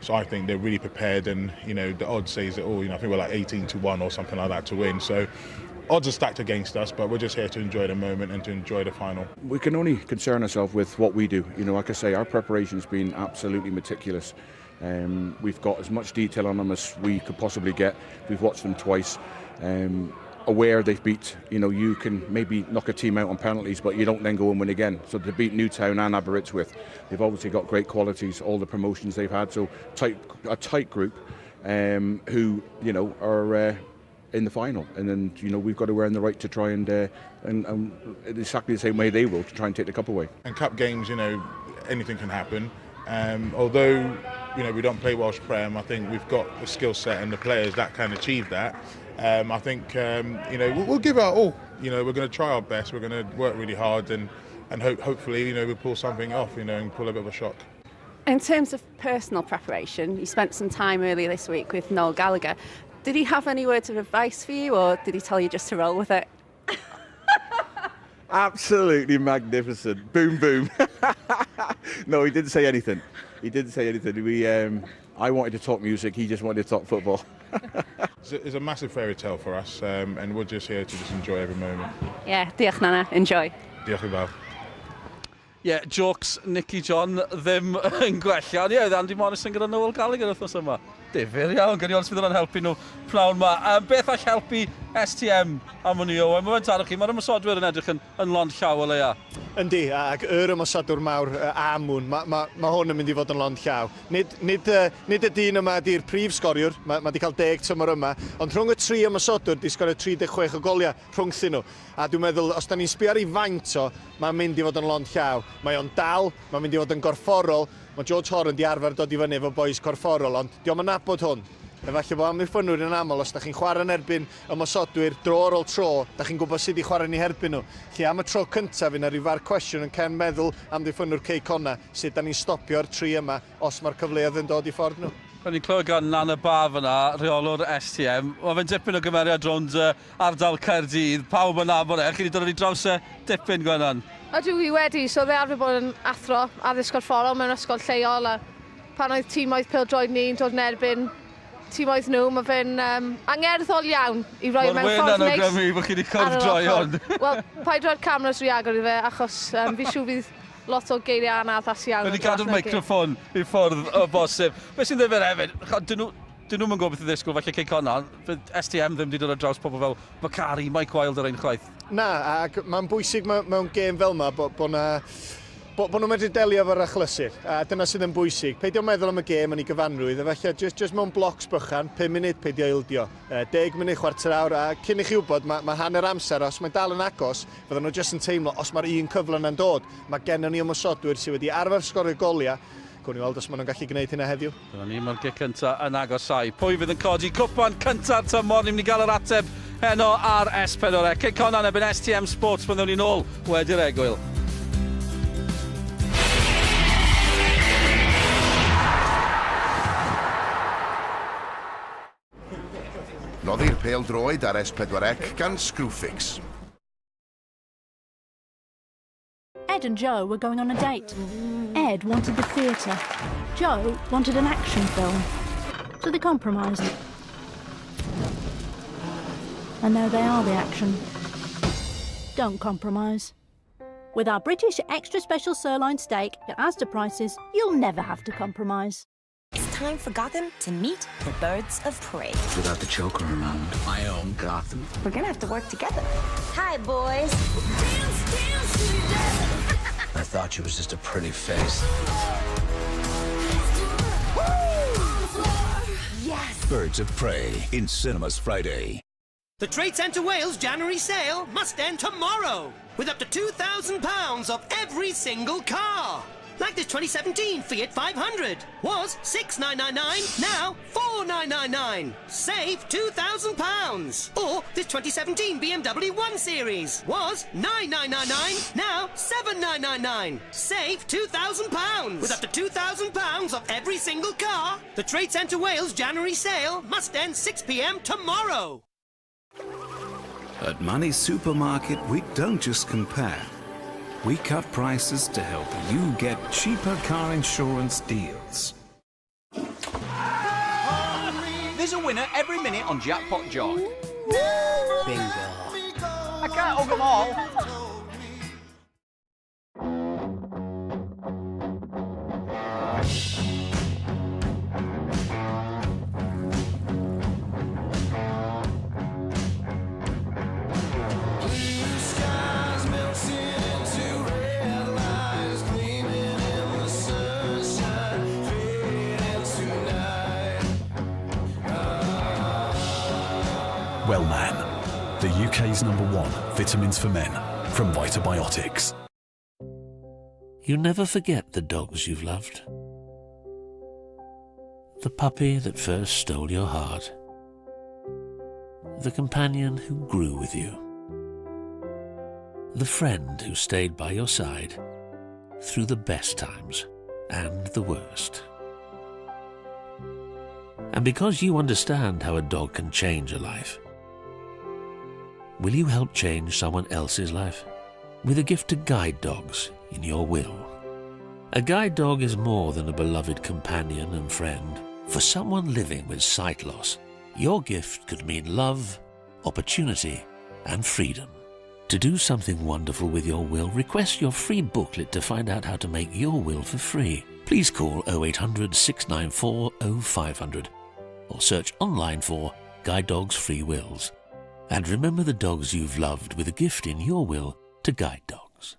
So I think they're really prepared, and you know the odds says it all. You know, I think we're like 18-1 or something like that to win. So odds are stacked against us, but we're just here to enjoy the moment and to enjoy the final. We can only concern ourselves with what we do. You know, like I say, our preparation's been absolutely meticulous. We've got as much detail on them as we could possibly get. We've watched them twice. Aware they've beat, you know, you can maybe knock a team out on penalties, but you don't then go and win again. So to beat Newtown and Aberystwyth, they've obviously got great qualities, all the promotions they've had. So a tight group who, you know, are in the final. And then, you know, we've got to earn the right to try and exactly the same way they will, to try and take the cup away. And cup games, you know, anything can happen. Although, you know, we don't play Welsh Prem, I think we've got the skill set and the players that can achieve that. I think, you know, we'll give our all. You know, we're going to try our best. We're going to work really hard and hopefully, you know, we'll pull something off, you know, and pull a bit of a shock. In terms of personal preparation, you spent some time earlier this week with Noel Gallagher. Did he have any words of advice for you, or did he tell you just to roll with it? Absolutely magnificent. Boom, boom. No, he didn't say anything. He didn't say anything. I wanted to talk music. He just wanted to talk football. It's a massive fairy tale for us, and we're just here to just enjoy every moment. Yeah, diolch Nana. Enjoy. Diolch yn fawr. Yeah, jokes Nicky John ddim yn gwella. Ond ie, oedd Andy Morrison gyda Noel Gallagher wythnos yma. Difyr iawn, gawn ni weld os fydd hwnna'n helpu nhw pnawn yma. Beth all helpu STM am hwnnw, Owen? Mae'n taro chi, mae'r ymosodwyr yn edrych yn lond llaw o leia. Yndi, ac yr ymosodwr mawr am hwn, ma hwn yn mynd i fod yn lond llaw. Nid y dyn yma ydy'r prif sgoriwr, mae wedi cael 10 tymor yma, ond rhwng y tri ymosodwr di sgorio 36 o goliau rhwngthyn nhw. A dwi'n meddwl, os da ni'n sbio ar ei faint o, mae'n mynd i fod yn lond llaw. Mae o'n dal, mae'n mynd i fod yn gorfforol. Mae George Horan di arfer dod i fyny efo boys corfforol, ond dio'm yn nabod hwn. Efallai bod amddiffynwyr yn aml, os da chi'n chwarae yn erbyn ymosodwyr dro ar ôl tro, da chi'n gwybod sut i chwarae ni herbyn nhw. Lle am y tro cyntaf, fydd 'na rhyw farc cwestiwn yn cefn meddwl amddiffynwr Cei Connah, sut da ni'n stopio'r tri yma os mae'r cyfleoedd yn dod i ffordd nhw. O'n i'n clywed gan Nana Baf yna, rheolwr STM. Mae fe'n dipyn o gymeriad rownd ardal Caerdydd. Pawb yn nabod e. Chi wedi dod i draws e dipyn, Gwenan? Ydw i wedi. So fe arfer bod yn athro addysg gorfforol mewn ysgol lleol, a pan oedd tîmoedd pêl-droed ni'n dod yn erbyn tîmoedd nhw, mae fe'n angerddol iawn i roi mewn ffordd neis. Mae'r awgrymu bod chi wedi cwrdd droeon. Wel, paid roi'r cameras rhy agor i fe, achos fi siŵr fydd lot o geiriau anaddas iawn. Wedi cadw'r microffon i ffwrdd o bosib. Beth sy'n ddifyr hefyd, dyn nhw'n gwybod beth i ddisgwyl, falle Cei Connah, fydd STM ddim wedi dod ar draws pobl fel Macari, Mike Wilde er enghraifft. Na, ac mae'n bwysig mewn gêm fel yma bod nhw'n medru delio efo'r achlysur, a dyna sydd yn bwysig. Peidio meddwl am y gêm yn ei gyfanrwydd, a falle just mewn blocs bychan, 5 munud peidio ildio, 10 munud, chwarter awr, a cyn i chi wybod, mae hanner amser, os mae'n dal yn agos, fydden nhw jyst yn teimlo, os mae'r un cyfle yna'n dod, mae gennym ni ymosodwyr sydd wedi arfer sgorio goliau. Gawn ni weld os maen nhw'n gallu gwneud hynna heddiw. Dyna ni, mae'r gic cyntaf yn agosau. Pwy fydd yn codi cwpan cynta'r tymor? Ni'n mynd i gael yr ateb heno ar S4C. Cei Connah yn erbyn STM Sports, byddwn ni'n ôl wedi'r egwyl. Noddi'r pêl droed ar S4C gan Screwfix. Ed and Joe were going on a date. Ed wanted the theatre. Joe wanted an action film. So they compromised. And now they are the action. Don't compromise. With our British extra special sirloin steak at Asda prices, you'll never have to compromise. It's time for Gotham to meet the birds of prey. Without the Joker around, I own Gotham. We're gonna have to work together. Hi, boys. Dance, dance to death. I thought you was just a pretty face. Yes! Birds of Prey in cinemas Friday. The Trade Centre Wales January sale must end tomorrow, with up to £2,000 off every single car. Like this 2017 Fiat 500 was £6,999, now £4,999. Save £2,000. Or this 2017 BMW 1 Series was £9,999, now £7,999. Save £2,000. With up to £2,000 off every single car, the Trade Centre Wales January sale must end 6 p.m. tomorrow. At Money Supermarket, we don't just compare. We cut prices to help you get cheaper car insurance deals. There's a winner every minute on Jackpot Jock. Bingo. I can't hug 'em all. Wellman, the UK's number 1 vitamins for men from Vitabiotics. You never forget the dogs you've loved. The puppy that first stole your heart. The companion who grew with you. The friend who stayed by your side through the best times and the worst. And because you understand how a dog can change a life, will you help change someone else's life? With a gift to guide dogs in your will. A guide dog is more than a beloved companion and friend. For someone living with sight loss, your gift could mean love, opportunity, and freedom. To do something wonderful with your will, request your free booklet to find out how to make your will for free. Please call 0800 694 0500 or search online for Guide Dogs Free Wills. And remember the dogs you've loved with a gift in your will to Guide Dogs.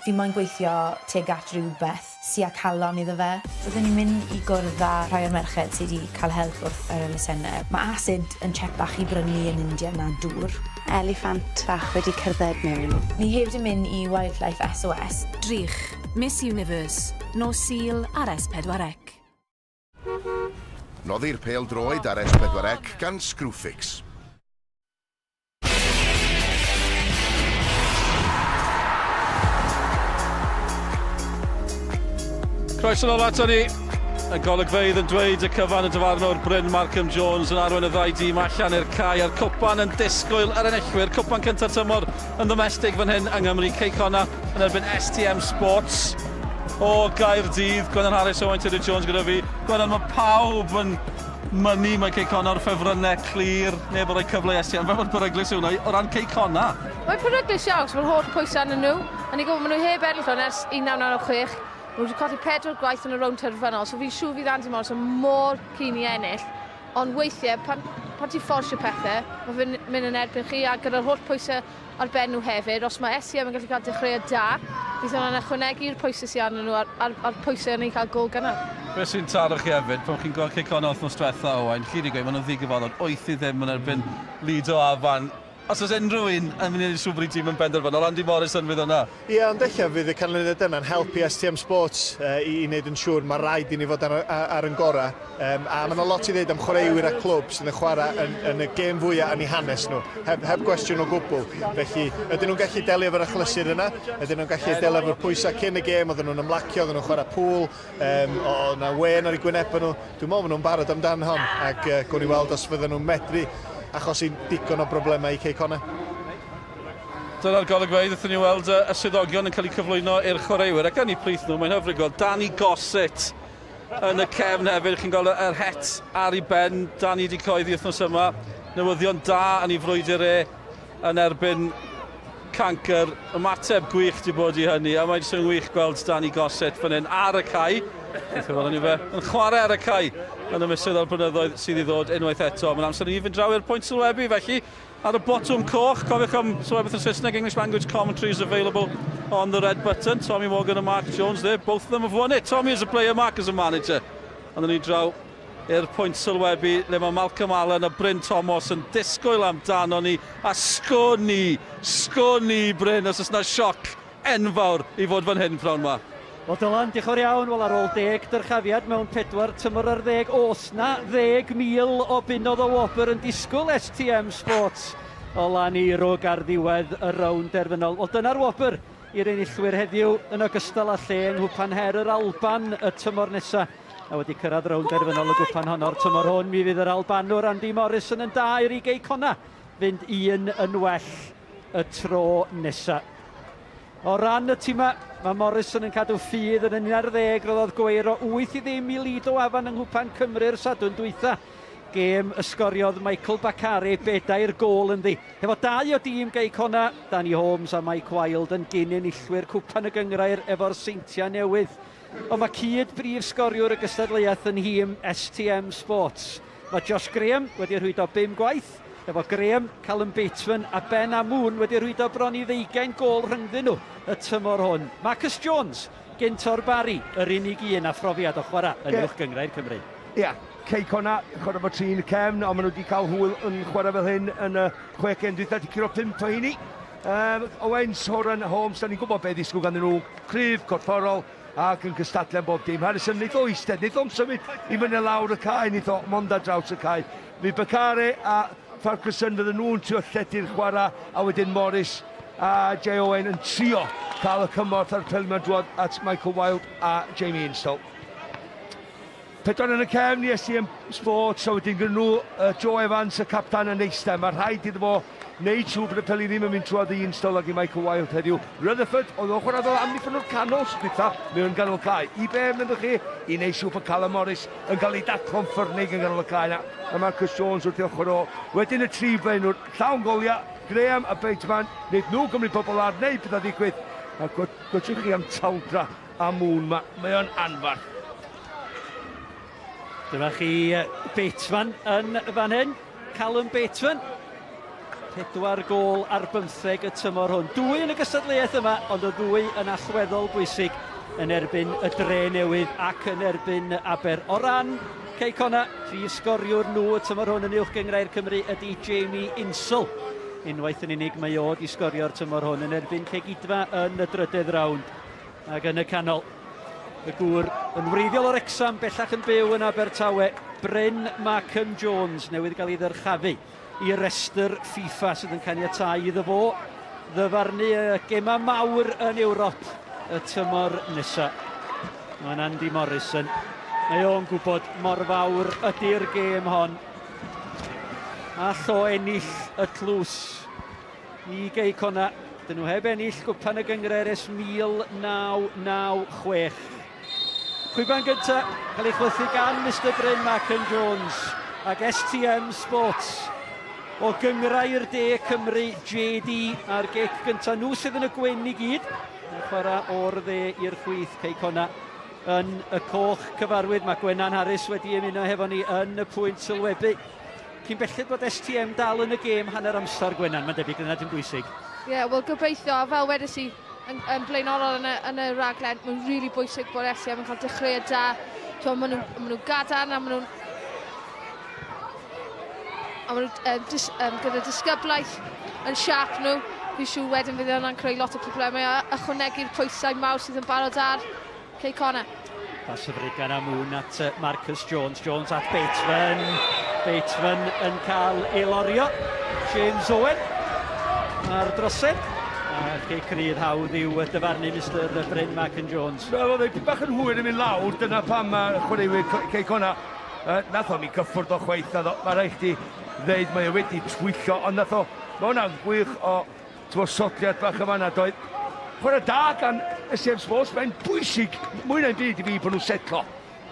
Fi moyn gweithio tuag at rhywbeth sy â calon iddo fe. Byddwn ni'n mynd i gwrdd â rhai o'r merched sydd wedi cael help wrth yr elusennau. Mae acid yn tsiepach i brynu yn India na dŵr. Eliffant bach wedi cerdded mewn. Ni hefyd yn mynd i Wildlife SOS. Drych, Miss Universe, nos Sul ar S4C. Noddi'r pêl droed ar S4C gan Screwfix. Croeso nôl ato ni. Y golygfeydd yn dweud y cyfan, y dyfarnwr Bryn Markham Jones yn arwain y ddau dîm allan i'r cae a'r cwpan yn disgwyl yr enillwyr. Cwpan cyntaf tymor yn ddomestig fan hyn yng Nghymru. Cei Connah yn erbyn STM Sports o Gaerdydd. Gwennan Harris, Owain Tudur Jones gyda fi. Gwennan, mae pawb yn mynnu mae Cei Connah o'r ffefrynnau clir. Neb yn rhoi cyfle i STM. Fel bod peryglus yw hwnna o ran Cei Connah. Mae'n peryglus iawn, mae'r holl pwysau arnyn nhw. A ni'n gwybod maen nhw heb ennill hwn ers 1996. Maen nhw wedi colli 4 gwaith yn y rownd terfynol, so fi'n siŵr fydd Andy Morris yn mor keen i ennill. Ond weithiau, pan ti'n fforsio pethau, mae fe'n mynd yn erbyn chi, a gyda'r holl pwysau ar ben nhw hefyd, os mae STM yn gallu cael dechreuad da, fydd hwnna'n ychwanegu'r pwysau sydd arnyn nhw a'r pwysau yn ei cael gol gynnar. Be sy'n taro chi hefyd, pan chi'n gweld Cei Connah wythnos diwetha, Owain, chi wedi gweud, maen nhw'n ddigyfaddod 8-0 yn erbyn Lido Afan. Os oes unrhyw un yn mynd i wneud siŵr bod ei tîm yn benderfynol, Andy Morrison fydd yna. Ie, ond ella fydd y canlyniad yna'n helpu STM Sports i wneud yn siŵr mae rhaid i ni fod ar yn gorau. A mae yna lot i ddeud am chwaraewyr a clwb sydd yn chwarae yn y gêm fwyaf yn eu hanes nhw, heb gwestiwn o gwbl. Felly, ydyn nhw'n gallu delio efo'r achlysur yna? Ydyn nhw'n gallu delio efo'r pwysau cyn y gêm? Oedden nhw'n ymlacio, oedden nhw'n chwarae pŵl, oedd yna wen ar eu gwynebau nhw. Dwi'n meddwl maen nhw'n barod amdan hon, ac gawn ni weld os fydden nhw'n medru achosi digon o broblemau i Cei Connah. Dyna'r golygfeydd, wnaethon ni weld y swyddogion yn cael eu cyflwyno i'r chwaraewyr, ac yn eu plith nhw, mae'n hyfryd gweld Danny Gossett yn y cefn hefyd. Chi'n gweld yr het ar ei ben. Danny wedi cyhoeddi wythnos yma. Newyddion da yn ei frwydr e yn erbyn cancr. Ymateb gwych wedi bod i hynny, a mae'n jyst yn wych gweld Danny Gossett fan hyn ar y cae. Yn chwarae ar y cae yn y misoedd a'r blynyddoedd sydd i ddod unwaith eto. Mae'n amser i ni fynd draw i'r pwynt sylwebu, felly ar y botwm coch, cofiwch am sylwebaeth yn Saesneg, English language commentary is available on the red button. Tommy Morgan and Mark Jones there, both of them have won it. Tommy as a player, Mark as a manager. Ond ni draw i'r pwynt sylwebu le mae Malcolm Allen a Bryn Thomas yn disgwyl amdano ni, a sgwn i Bryn, os oes yna sioc enfawr i fod fan hyn prawn ma. Wel Dylan, diolch yn fawr iawn. Wel ar ôl 10 dyrchafiad mewn 4 tymor ar 10, oes na 10,000 o bunnoedd o wobr yn disgwyl STM Sports o Laneirwg ar ddiwedd y rownd derfynol. Wel dyna'r wobr i'r enillwyr heddiw yn ogystal â lle yng Nghwpan Her yr Alban y tymor nesaf. A wedi cyrraedd rownd derfynol y gwpan honno'r tymor hwn, mi fydd yr Albanwr Andy Morrison yn daer i Gei Connah fynd un yn well y tro nesaf. O ran y tîmau, mae Morrison yn cadw ffydd yn 11, roddodd Gweiro 8-0 i Lido Afan yng Nghwpan Cymru'r Sadwrn dwytha. Gêm ysgoriodd Michael Bakare bedair gôl ynddi. Hefo dau o dîm Gei Connah, Danny Holmes a Mike Wilde yn gyn-enillwyr Cwpan y Gynghrair efo'r Seintiau Newydd. Ond mae cyd brif sgoriwr y gystadleuaeth yn nhîm STM Sports. Mae Josh Graham wedi rhwydo bum gwaith, efo Graham, Callum Bateman a Ben Amoon wedi rhwydo bron i ddeugain gôl rhyngddyn nhw y tymor hwn. Marcus Jones, gynt o'r Barri, yr unig un â phrofiad o chwarae yn Uwch Gynghrair Cymru. Ia, Cei Connah, chwarae fo tri'n cefn, ond maen nhw wedi cael hwyl yn chwarae fel hyn yn y chwe gêm dwytha, 'di curo pump o heini. Um, Owens, Horan, Holmes, da ni'n gwybod beth ddisgwyl ganddyn nhw, cryf, corfforol, ac yn cystadlu am bob dim. Harrison, wneith o eistedd, wneith o'm symud i fyny lawr y cae, wneith o mond ar draws y cae. Fydd Bakare a Farquharson fydden nhw'n trio lledu'r chwarae, a wedyn Morris a Jay Owen yn trio cael y cymorth a'r peli drwodd at Michael Wilde a Jamie Install. Pedwar yn y cefn i STM Sports, a wedyn gyda nhw Joe Evans, y captan, yn eistedd. Mae rhaid iddo fo wneud siŵr bod y peli ddim yn mynd trwodd i Install ag i Michael Wilde heddiw. Rutherford, oedd o'n chwarae fel amddiffynnwr canol tro dwytha, mae o'n ganol cae. I be, meddwch chi? I wneud siŵr bod Callum Morris yn cael ei daclo'n ffyrnig yn ganol y cae yna. A Marcus Jones wrth ei ochr o. Wedyn y tri blaenwr, llawn goliau, Graham a Bateman, wneud nhw gymryd pobl ar, neu beth a ddigwydd. A gwetwch chi am taldra a Moon ma, mae o'n anfarth. Dyma chi Bateman yn fan hyn. Callum Bateman. 4 gôl ar bymtheg y tymor hwn. Dwy yn y gystadleuaeth yma, ond y ddwy yn allweddol bwysig yn erbyn y Dre Newydd ac yn erbyn Aber. O ran Cei Connah, prif sgoriwr nhw y tymor hwn yn Uwch Gynghrair Cymru ydy Jamie Insall. Unwaith yn unig mae o di sgorio'r tymor hwn yn erbyn Cegidfa yn y drydedd rownd. Ac yn y canol, y gŵr yn wreiddiol o Wrecsam, bellach yn byw yn Abertawe, Bryn Markham Jones, newydd gael ei ddyrchafu i restr FIFA sydd yn caniatáu iddo fo ddyfarnu y gemau mawr yn Ewrop y tymor nesaf. Mae'n Andy Morrison. Mae o'n gwybod mor fawr ydy'r gêm hon. All o ennill y tlws i Gei Connah. Dyn nhw heb ennill gwpan y gynghrair ers 1996. Chwiban gyntaf, cael ei chwythu gan Mister Bryn Markham Jones ac STM Sports o Gynghrair De Cymru JD a'r gic gyntaf. Nhw sydd yn y gwyn i gyd. Yn chwarae o'r dde i'r chwith, Cei Connah yn y coch cyfarwydd. Mae Gwenan Harris wedi ymuno hefo ni yn y pwynt sylwebu. Cyn belled bod STM dal yn y gêm hanner amser, Gwenan, mae'n debyg dyna dim bwysig. Ie, yeah, wel gobeithio, a fel wedes i yn, yn blaenorol yn y, yn y raglen, mae'n rili really bwysig bod STM yn cael dechreuad da. Maen nhw'n ma nhw gadarn a maen nhw'n a maen nhw dis, gyda disgyblaeth yn siap nhw. Fi'n siŵr wedyn fydd hwnna'n creu lot o problemau a ychwanegu'r pwysau mawr sydd yn barod ar Cei Connah. Pas hyfryd gan Amoon at Marcus Jones. Jones at Bateman. Bateman yn cael ei lorio. James Owen ar drosedd. A cic rydd hawdd i'w dyfarnu Mr Bryn Markham Jones. Wel, oedd e bach yn hwyr yn mynd lawr, dyna pam mae chwaraewyr Cei Connah. Nath o'm i gyffwrdd o chwaith, naddo. Mae rhaid chdi ddeud mae o wedi twyllo, ond nath o, mae hwnna'n gwych o tywosodiad bach yn fanna, doedd. Chwarae da gan STM Sports, mae'n bwysig, mwy na'n byd i fi bod nhw'n setlo.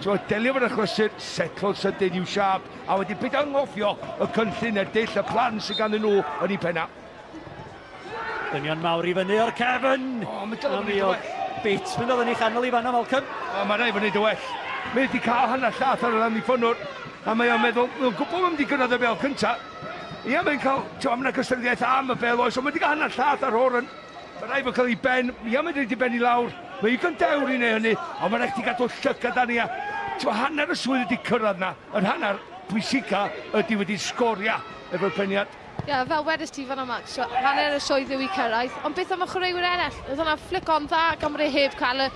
Ti'n delio fo'r achlysur, setlo'n sydyn i'w siâp, a wedyn byd anghofio y cynllun a'r dull, y plan sydd ganddyn nhw yn eu penna. Dynion mawr i fyny o'r cefn. O, mae dylai fod yn well. Bateman oedd yn ei chanol i fanno, Malcolm. O, mae rhaid fod yn neud y well. Mae wedi cael hanner llath ar yr amddiffynnwr, a mae o'n meddwl, mae'n gwybod mae'n mynd i gyrraedd y bêl cynta. Ia, mae'n cael, ti'n mae yna gystadleuaeth am y bêl oes, ond mae wedi cael hanner llath ar Horan. Mae rhaid fod cael ei ben, ia, mae'n rhaid i ben i lawr. Mae ddigon dewr i wneud hynny, ond mae'n rhaid chdi gadw llygad arni a ti'n hanner y swydd wedi cyrraedd na. Yr hanner pwysica ydy wedi sgoria efo'r peniad. Ie, yeah, fel wedys ti fan'na, Max, so, hanner y swydd yw i cyrraedd, ond beth am y chwaraewyr eraill? Oedd hwnna flick on dda gan bod e heb cael y,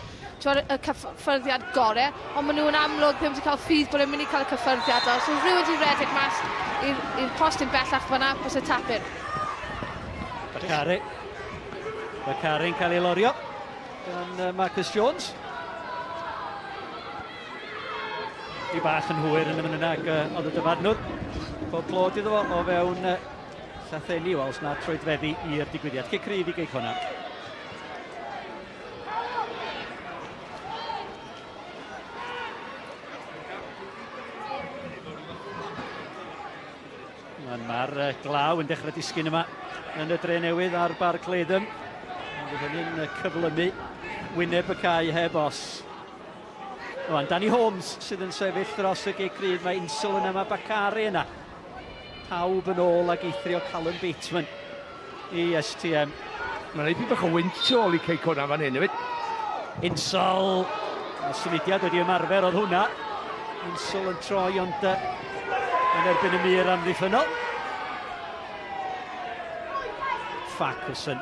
twod, y cyffyrddiad gore, ond maen nhw'n amlwg ddim wedi cael ffydd bod e'n mynd i cael y cyffyrddiad o. So rhywun wedi redeg mas i'r postyn bellach fan'na, bys y tapyn. Bakare. Bakare'n cael ei lorio gan Marcus Jones. I bach yn hwyr yn y fan yna ac oedd y dyfarnwr. Pob clod iddo fo o fewn llathenni, wel, os na troedfeddi i'r digwyddiad. Cic rydd i Gei Connah. Mae'r glaw yn dechrau disgyn yma yn y Dre Newydd ar Barc Latham. Fydd hynny'n cyflymu wyneb y cae heb os. Rwan, Danny Holmes sydd yn sefyll dros y gic rydd. Mae Insel yna, mae Bakari yna. Pawb yn ôl ag eithrio Callum Bateman i STM. Mae'n rhaid i bach o wynt tu ôl i Cei Connah fan hyn hefyd. Insel, y symudiad wedi ymarfer oedd hwnna. Insel yn troi ond yn erbyn y mur amddiffynnol. Farquharson.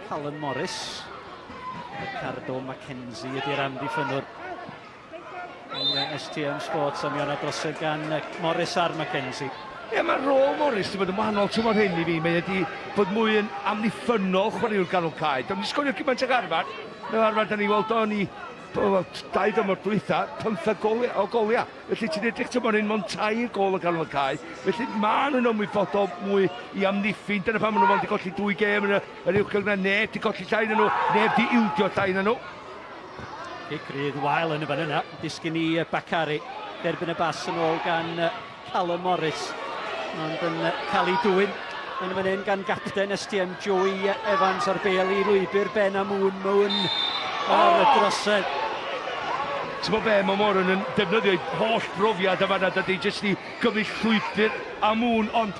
Callum Morris. Ricardo Mackenzie ydy'r amddiffynnwr. STM Sports am Iona drosedd gan Morris a'r Mackenzie. Ie, mae rôl Morris wedi bod yn wahanol tymor hyn i fi. Mae wedi bod mwy yn amddiffynnol chwaraewr ganol cae. Dwi'n sgorio gymaint ag arfer. Fel arfer, da ni weld o'n i 2 dymor dwytha, 15 gol o golia. Felly ti'n edrych tymor hyn, mond 3 gol o ganol y cae. Felly maen nhw'n ymwybodol mwy i amddiffyn. Dyna pam maen nhw mond 'di colli 2 gêm yn yr uwch gynghrair. Neb 'di colli llai na nhw, neb 'di ildio llai na nhw. Cic rydd wael yn y fan yna. Disgyn i Bakari. Derbyn y bas yn ôl gan Callum Morris. Ond yn cael ei dwyn yn y fan hyn gan gapten STM Joey Evans ar bêl i lwybr Ben Amoon. Moon ar y drosedd. Ti'n gwybod be, mae Moran yn defnyddio ei holl brofiad yma na dydy, jyst i gymryd llwybr Amoon, ond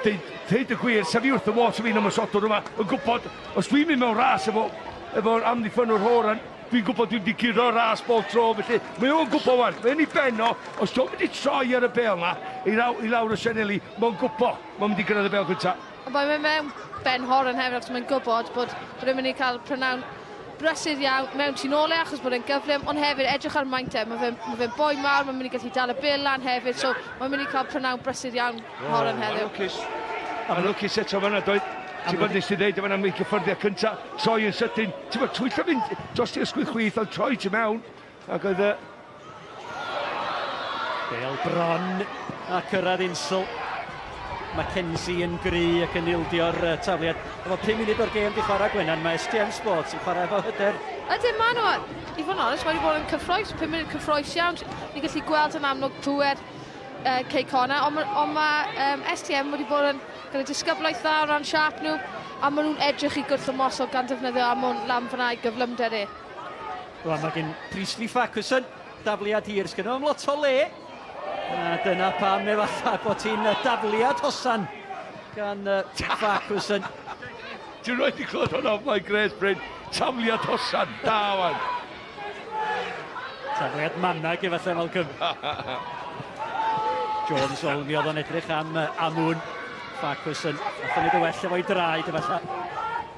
deud y gwir, sef i wrth y modd, sef fi'n ymosodwr yma, yn gwybod, os dwi'n mynd mewn ras efo'r amddiffynnwr Horan, dwi'n gwybod dwi'n di guro ras bob tro, felly mae o'n gwybod wan, mae'n ei ben o, os dwi'n mynd i troi ar y bêl na, i lawr y sianeli, mae'n gwybod, mae'n mynd i gyrraedd y bêl gyntaf. Ond mae'n mynd mewn Ben Horan hefyd, achos mae'n gwybod bod e'n mynd i cael prynawn brysur iawn mewn tu nôl e, achos bod e'n gyflym, ond hefyd edrych ar maint e, mae fe'n boi mawr, mae'n mynd i gallu dal y bêl lan hefyd, so mae'n mynd i cael prynawn brysur iawn Horan heddiw. Mae'n lwcus eto fan'na, doedd. Ti'n bod nes i ddeud yma am ei cyffyrddiad cyntaf, troi yn sydyn, ti'n bod twyllo fynd dros i'r ysgwydd chwith, ond troi ti mewn, ac oedd y... Bêl bron a cyrraedd Insel. Mackenzie yn gry ac yn ildio'r tafliad. Efo 5 munud o'r gêm di chwarae Gwenan, mae STM Sports yn chwarae efo hyder. Ydyn, maen nhw, i fod yn onest, mae wedi bod yn cyffrous, 5 munud cyffrous iawn. Ni'n gallu gweld yn amlwg pŵer Cei Connah, ond mae STM wedi bod yn gyda disgyblaeth dda o ran siâp nhw, a maen nhw'n edrych i gwrthymosod gan defnyddio Amoon lan fyna i gyflymder e. Wel, mae gen Priestley Farquharson dafliad hir, sgynno am lot o le. A dyna pam efallai bod hi'n dafliad hosan gan Farquharson. Ti'n rhaid i clywed hwnna o flaen Grace Bryn. Tafliad hosan, da wan. Tafliad manag efallai, Malcolm. Jones, wel, mi oedd o'n edrych am Amoon. Farquharson, allan ni well efo'i draed efallai.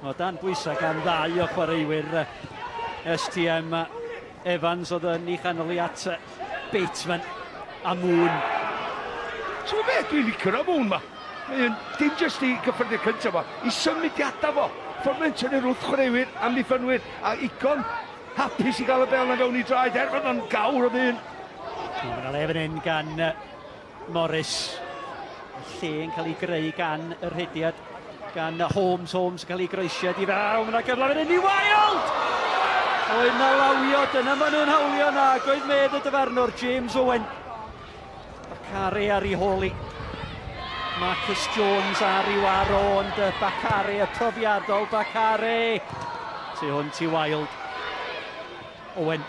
O dan bwysau gan ddau o chwaraewyr STM. Evans oedd yn ei chanol i at Bateman. Amoon. So be, dwi'n licio'r Amoon ma. Mae'n dim jyst i gyffyrddiad cyntaf fo, i symudiadau fo. Ffordd mae'n tynnu'r wrth chwaraewyr, amddiffynwyr, a igon hapus i gael y bêl na fewn i draed, er fod o'n gawr o ddyn. Mae'n le fan hyn gan Morris. Lle yn cael ei greu gan y rhediad, gan Holmes. Holmes yn cael ei groesiad i fewn, mae'n gyfle fan hyn i Wild! Oedd na lawio, dyna maen nhw'n hawlio na, ac oedd medd y dyfarnwr James Owen. Bakari ar ei hôl i. Marcus Jones ar ei waro, ond Bakari, y profiadol Bakari. Tu hwnt i Wild. Owen.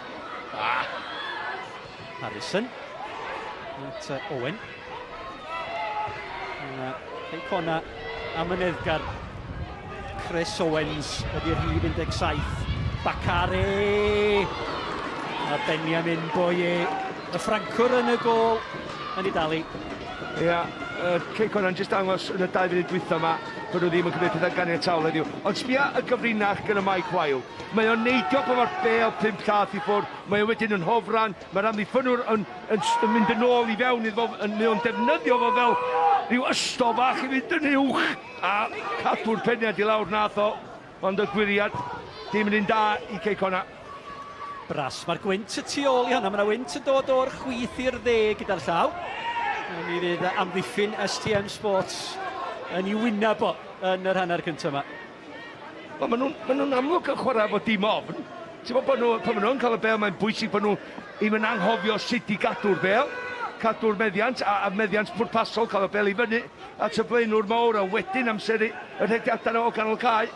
Harrison. At Owen. Cei Connah amyneddgar. Chris Owens ydy'r rhif 17. Bakari! A Benjamin Boye, y Ffrancwr yn y gôl yn ei dalu. Ia, Cei Connah'n jyst dangos yn y 2 funud dwytha yma bod nhw ddim yn cymryd pethau ganiataol heddiw. Ond sbia y gyfrinach gyda Mike Wild. Mae o'n neidio pan mae'r bêl 5 llath i ffwrdd, mae o wedyn yn hofran, mae'r amddiffynnwr yn mynd yn ôl i fewn iddo fo, mae o'n defnyddio fo fel rhyw ystol bach i fynd yn uwch a cadw'r peniad i lawr nath o, ond y gwiriad dim yn un da i Cei Connah. Bras, mae'r gwynt y tu ôl i hwnna, mae yna wynt yn dod o'r chwith i'r dde gyda'r llaw. Mi fydd amddiffyn STM Sports yn ei wyneb o yn yr hanner cyntaf yma. Wel, maen nhw'n amlwg yn chwarae efo dim ofn. Ti'n gwybod bod nhw, pan maen nhw'n cael y bêl, mae'n bwysig bod nhw ddim yn anghofio sut i gadw'r bêl. cadw'r meddiant, a meddiant pwrpasol, cael y bel i fyny at y blaenwr mawr, a wedyn amseru y rhediadau o ganol cae.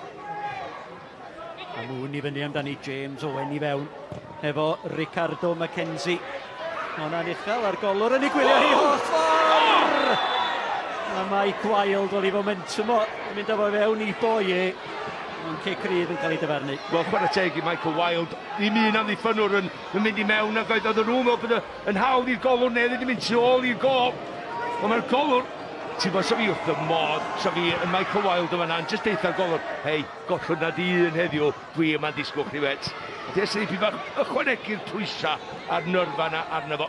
A Moon i fyny amdani, James Owen i fewn, efo Ricardo McKenzie. Hwnna'n uchel a'r golwr yn ei gwylio hi holl ffordd! A Mike Wilde, wel i fomentwm o, yn mynd â fo fewn i Boye. Ond cic rydd yn cael ei dyfarnu. Wel, chwarae teg i Michael Wilde. Ddim un amddiffynwr yn mynd i mewn ac oedd nhw'n meddwl bod yn hawdd i'r golwr neu ddim mynd tu ôl i'r gol. Ond mae'r golwr, ti'n bod, sa fi wrth y modd, sa fi yn Michael Wilde yma na'n jyst eitha'r golwr. Hei, gollwn na di un heddiw, dwi yma'n disgwyl chdi wet. Des i bach ychwanegu'r pwysau a'r nyrfa na arno fo.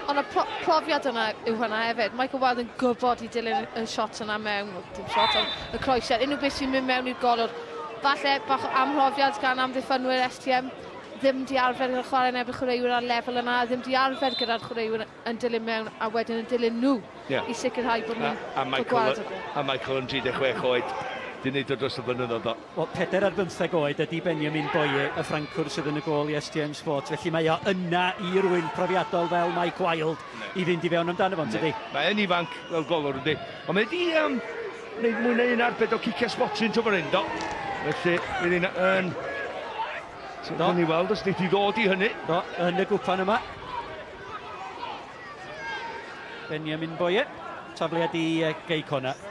Ond y profiad yna yw hwnna hefyd. Michael Wilde yn gwybod i dilyn y shot yna mewn, dim shot, ond y croesiad, unrhyw beth sy'n mynd mewn i'r golwr. Falle bach o amhrofiad gan amddiffynwyr STM, ddim di arfer gyda'r chwarae yn erbyn chwaraewyr ar lefel yna, ddim di arfer gyda'r chwaraewyr yn dilyn mewn a wedyn yn dilyn nhw i sicrhau bod nhw'n gwared o gol. A Michael yn 36 oed, di wneud o dros y blynyddoedd do. Wel, 4 ar 15 oed ydy Benjamin Boye, y Ffrancwr sydd yn y gôl i STM Sports, felly mae o yna i rywun profiadol fel Mike Wilde i fynd i fewn amdano fo, tydi? Mae yn ifanc fel golwr, yndi. Ond mae di wneud mwy na un arbed o cicio smotyn tymor hyn, do. Felly, fydd hi'n yn... Do. Ni weld os wneith i ddod i hynny. Do, yn y gwpan yma. Benjamin Boye, tafliad i Gei Connah.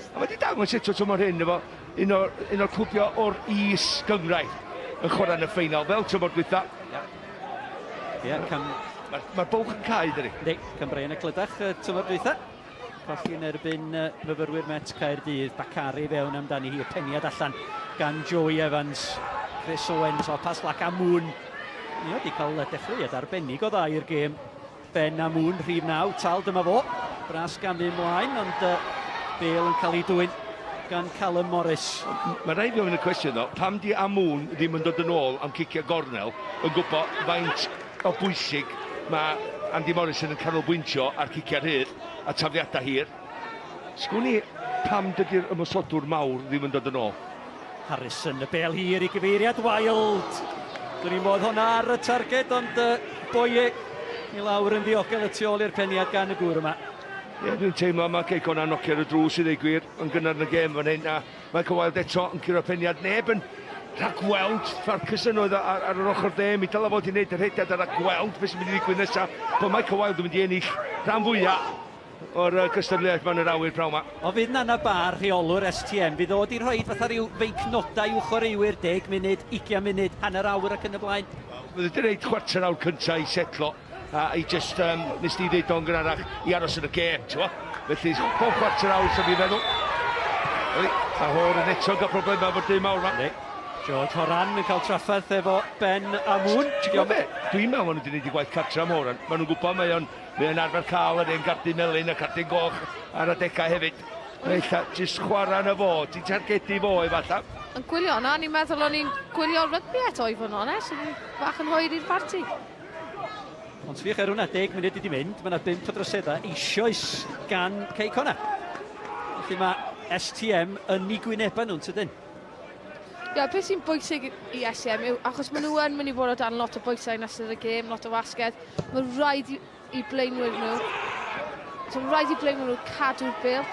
A mae wedi dangos eto tymor hyn efo un o'r clwbio o'r is gynghrair yn chwarae yn y ffeinal fel tymor dwytha. Ie, yeah, cam... Mae'r ma bwlch yn cau, dydi? Yndi, Cambrian y Clydach tymor dwytha. Colli yn erbyn myfyrwyr Met Caerdydd. Bacari fewn amdani hi, y peniad allan gan Joey Evans. Chris Owens o Paslac a Moon. Ni wedi cael dechreuad arbennig o dda i'r gêm. Ben a Moon, rhif 9, tal dyma fo. Bras gamu ymlaen, ond Bale yn cael ei dwyn gan Callum Morris. Mae rhaid fi ofyn y cwestiwn ddo, pam di Amoon ddim yn dod yn ôl am cicio gornel yn gwybod faint o bwysig mae Andy Morrison yn canolbwyntio ar cicio rhydd a tafliadau hir. Sgwn i pam dydy'r ymosodwr mawr ddim yn dod yn ôl. Harrison, y bel hir i gyfeiriad Wilde. Dwi'n i'n modd hwnna ar y targed, ond Boye i lawr yn ddiogel y tu ôl i'r peniad gan y gŵr yma. Ie, dwi'n teimlo mae Cei Connah nocio ar y drws i ddweud gwir yn gynnar yn y gêm fan hyn, a Michael Wilde eto yn curo peniad. Neb yn rhagweld Farquharson oedd ar yr ochr dde, mi dylai fod i wneud y rhediad a rhagweld beth sy'n mynd i ddigwydd nesaf, bod Michael Wilde yn mynd i ennill rhan fwyaf o'r gystadleuaeth ma'n yr awyr prawn ma. O fydd Nana Bar, rheolwr STM, fydd o wedi rhoi fatha rhyw feicnodau i'w chwaraewyr 10 munud, 20 munud, hanner awr ac yn y blaen. Fydd wedi rhaid chwarter awr cyntaf i setlo a i just, nes di ddeud o'n gynharach, i aros yn y gêm, ti'n bo? Felly, pob chwarter awr sy'n fi'n feddwl. A Horan eto gael problemau efo'r dyn mawr ma. George Horan yn cael trafferth efo Ben Amoon. Ti'n gwybod be? Dwi'n meddwl maen nhw wedi gwneud i gwaith cartra am Horan. Maen nhw'n gwybod mae o'n arfer cael yr un gardyn melyn a cardyn goch ar adegau hefyd. Mae ella jyst chwarae na fo, ti'n targedu fo efallai. Yn gwylio hwnna, ni'n meddwl o'n i'n gwylio rygbi eto i fod yn onest. O'n i'n bach yn hwyr i'r parti. Ond sfiwch ar hwnna, 10 munud wedi mynd, mae yna 5 o droseddau eisoes gan Cei Connah. Felly mae STM yn ei gwynebau nhw'n tydyn. Ie, yeah, beth sy'n bwysig i STM yw, achos maen nhw yn mynd i fod o dan lot o bwysau yn ystod y gêm, lot o wasgedd, mae rhaid i blaenwyr nhw, so mae rhaid i blaenwyr nhw cadw'r bêl,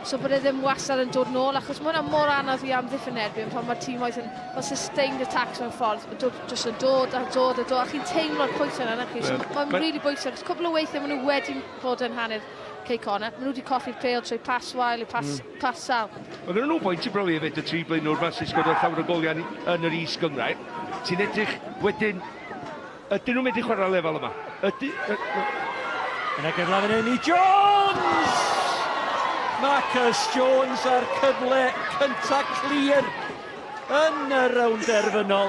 so bod e ddim wastad yn dod nôl, achos mae hwnna mor anodd i amddiffyn erbyn pan mae'r tîm yn fel sustained attacks mewn ffordd, dod, jyst yn dod a dod a dod, a chi'n teimlo'r pwysau yna, chi? So mae'n really bwysig, achos cwbl o weithiau maen nhw wedi bod yn hanner Cei Connah, maen nhw wedi colli'r pêl trwy pas wael, pas, pas sal. Mae gen nhw bwynt i brofi hefyd y tri blaenwr ma sy'n sgorio llawer o goliau yn yr is gynghrair. Ti'n edrych wedyn, ydyn nhw'n mynd i chwarae lefel yma? Ydy... Yna gyfle fan hyn i Jones! Marcus Jones ar cyfle cynta clir yn y rownd derfynol.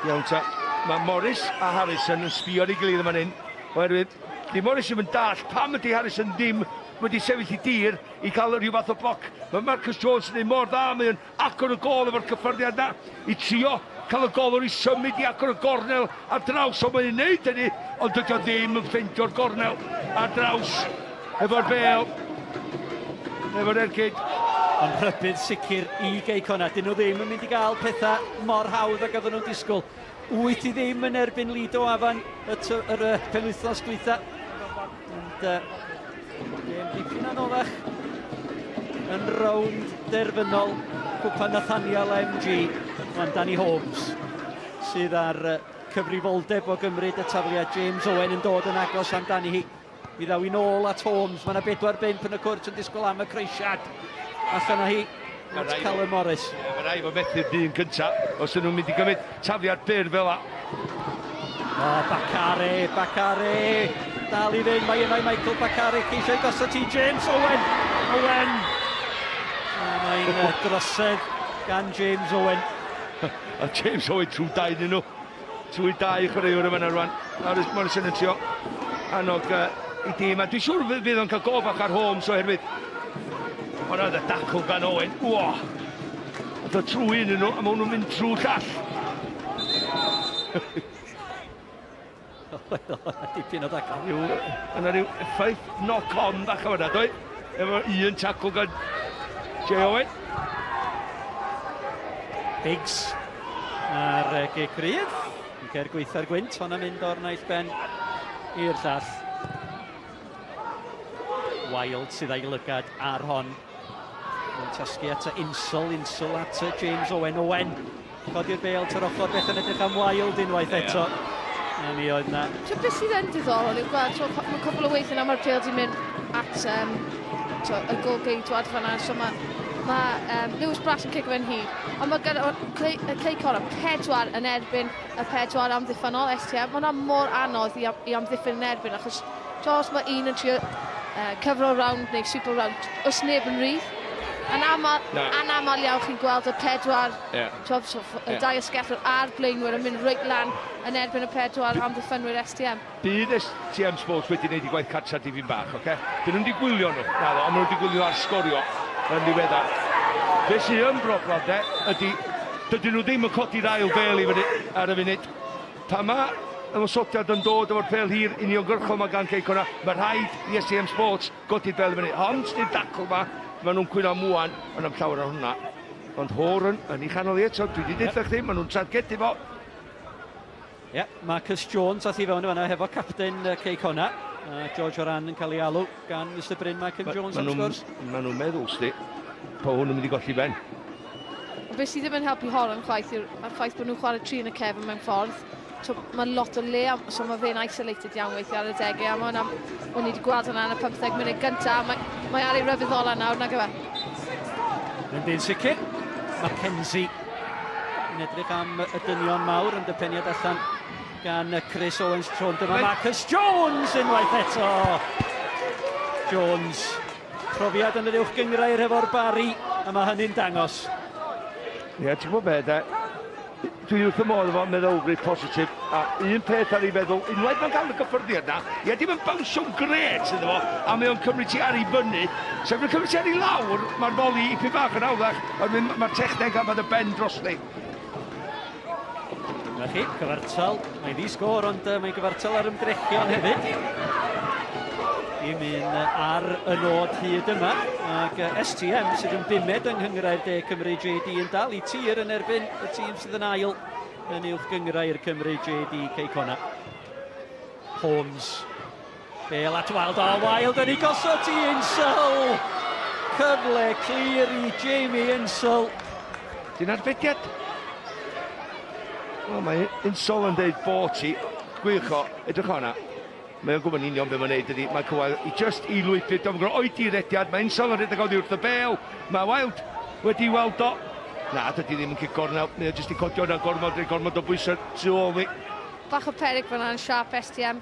Iawn ta, mae Morris a Harrison yn sbio ar ei gilydd yma hyn, oherwydd di Morris ddim yn dall pam ydy Harrison ddim wedi sefyll i dir i cael rhyw fath o bloc. Mae Marcus Jones yn ei mor dda, mae o'n agor y gol efo'r cyffyrddiad na i trio cael y golwr i symud i agor y gornel ar draws, ond mae'n neud hynny, ond dydy o ddim yn ffeindio'r gornel ar draws efo'r bel, efo'r ergyd. Ond rhybudd sicr i Gei Connah. Dyn nhw ddim yn mynd i gael pethau mor hawdd ag oedden nhw'n disgwyl. 8-0 yn erbyn Lido Afan y, yr, y penwythnos dwytha. Ond gêm dipyn anoddach yn rownd derfynol Cwpan Nathaniel MG. Ond Danny Holmes sydd ar cyfrifoldeb o gymryd y tafliad. James Owen yn dod yn agos amdani hi. Mi ddaw i nôl at Holmes. Mae yna 4-5 yn y cwrt yn disgwyl am y croesiad. Allan o hi at Callum Morris. Ie, mae rhaid fod methu'r dyn cyntaf os ydyn nhw'n mynd i gymryd tafliad byr fel la. O, Bakare, Bakare. Dal i fynd, mae yna i Michael Bakare. Ceisio i gosod ti James Owen. Owen. A mae'n drosedd gan James Owen. A James Owen trwy dau dyn nhw. Trwy dau chwaraewr yma rwan. Morris yn trio annog i dîm. A dwi'n siŵr fydd o'n cael go bach ar Holmes oherwydd. Hwna oedd y dacl gan Owen. Ua! Oedd o trwy un nhw, a maen nhw'n mynd trwy llall. Dipyn o dacl. Yna rhyw effaith knock-on bach o fyna, doi? Efo un tacl gan Jay Owen. Biggs ar gic rydd. Yn cael gweithio'r gwynt, hwnna'n mynd o'r naill ben i'r llall. Wild sydd â'i lygad ar hon. Mae'n tasgu at y Insel, Insel at y James Owen. Owen, codi'r bêl ty'r ochr, beth yn edrych am Wild unwaith eto. A mi oedd na. Ti'n beth sydd yn diddorol yw gweld, mae cwbl o weithiau na mae'r bêl di mynd at y gôl-geidwad fanna, so mae Lewis Brass yn cico fe'n hir. Ond mae gyda Cei Connah 4 yn erbyn y 4 amddiffynol STM. Mae hwnna mor anodd i amddiffyn yn erbyn, achos os mae un yn trio cyfro round neu sweepo round, oes neb yn rhydd. Anamal iawn chi'n gweld y 4, y dau asgellwr a'r blaenwyr yn mynd reit lan yn erbyn y 4 amddiffynwyr STM. Bydd STM Sports wedi gwneud i gwaith cartra dipyn bach, oce? Dyn nhw'n di gwylio nhw, naddo, ond maen nhw wedi gwylio ar sgorio yn ddiweddar. Be sydd yn broblem de, ydy, dydyn nhw ddim yn codi'r ail bêl i fyny ar y funud. Pan mae ymosodiad yn dod efo'r pêl hir uniongyrchol mae gan Cei Connah, mae rhaid i STM Sports godi'r bêl i fyny. Ond di'r dacl ma, maen nhw'n cwyno am ŵan, ond am llawer o hwnna. Ond Horan yn ei chanol i eto, dwi wedi deutha chdi, maen nhw'n targedu fo. Ie, Marcus Jones ath i fewn yma hefo capten Cei Connah. George Horan yn cael ei alw gan Mr Bryn Markham Jones am sgwrs. Maen nhw'n meddwl, sti, po hwn yn mynd i golli ben. Beth sydd ddim yn helpu Horan chwaith yw'r ffaith bod nhw'n chwarae 3 yn y cefn mewn ffordd. So, mae lot o le, so mae fe'n isolated iawn weithiau ar y degau, a mae hwnna, o'n i wedi gweld hwnna yn y 15 munud gyntaf, mae ar ei ryfedd ola nawr, nag yw e? Yn sicr, Mackenzie yn edrych am y dynion mawr yn dypeniad allan gan Chris Owens tro. Dyma Marcus Jones unwaith eto. Jones, profiad yn yr uwch gynghrair hefo'r Barri, a mae hynny'n dangos. Ie, ti'n gwybod beth, de? Dwi wrth y modd efo meddylfryd positif, a un peth ar ei feddwl, unwaith mae'n cael y gyffyrddiad na, ie, dim yn bownsio'n grêt iddo fo, a mae o'n cymryd ti ar ei fyny, so mae'n cymryd ti ar ei lawr, mae'r foli ipyn bach yn hawddach, ond mae'r techneg am fod y ben drosti. Na chi, cyfartal, mae'n ddi-sgôr, ond mae'n gyfartal ar ymdrechion hefyd. Dim un ar y nod hyd yma, ac STM sydd yn bumed yng Nghynghrair De Cymru JD yn dal i tir yn erbyn y tîm sydd yn ail yn uwch gynghrair Cymru JD Cei Connah. Holmes, bêl at Wild, o Wild yn ei gosod i Insel! Cyfle clir i Jamie Insel. Dyn arbediad. Wel, mae Insel yn deud 40, gwych o, edrych o'na. Mae o'n gwybod yn union beth mae'n neud ydy. Mae Cywel i just i lwybr, dwi'n gwybod oedi rediad, mae Insel yn rhedeg oddi wrth y bêl. Mae Wild wedi weld o. Na, dydy ddim yn cic gornel, mae o jyst i codi o'na gormod, gormod o bwysau tu ôl fi. Bach o peryg fyna yn siarp STM.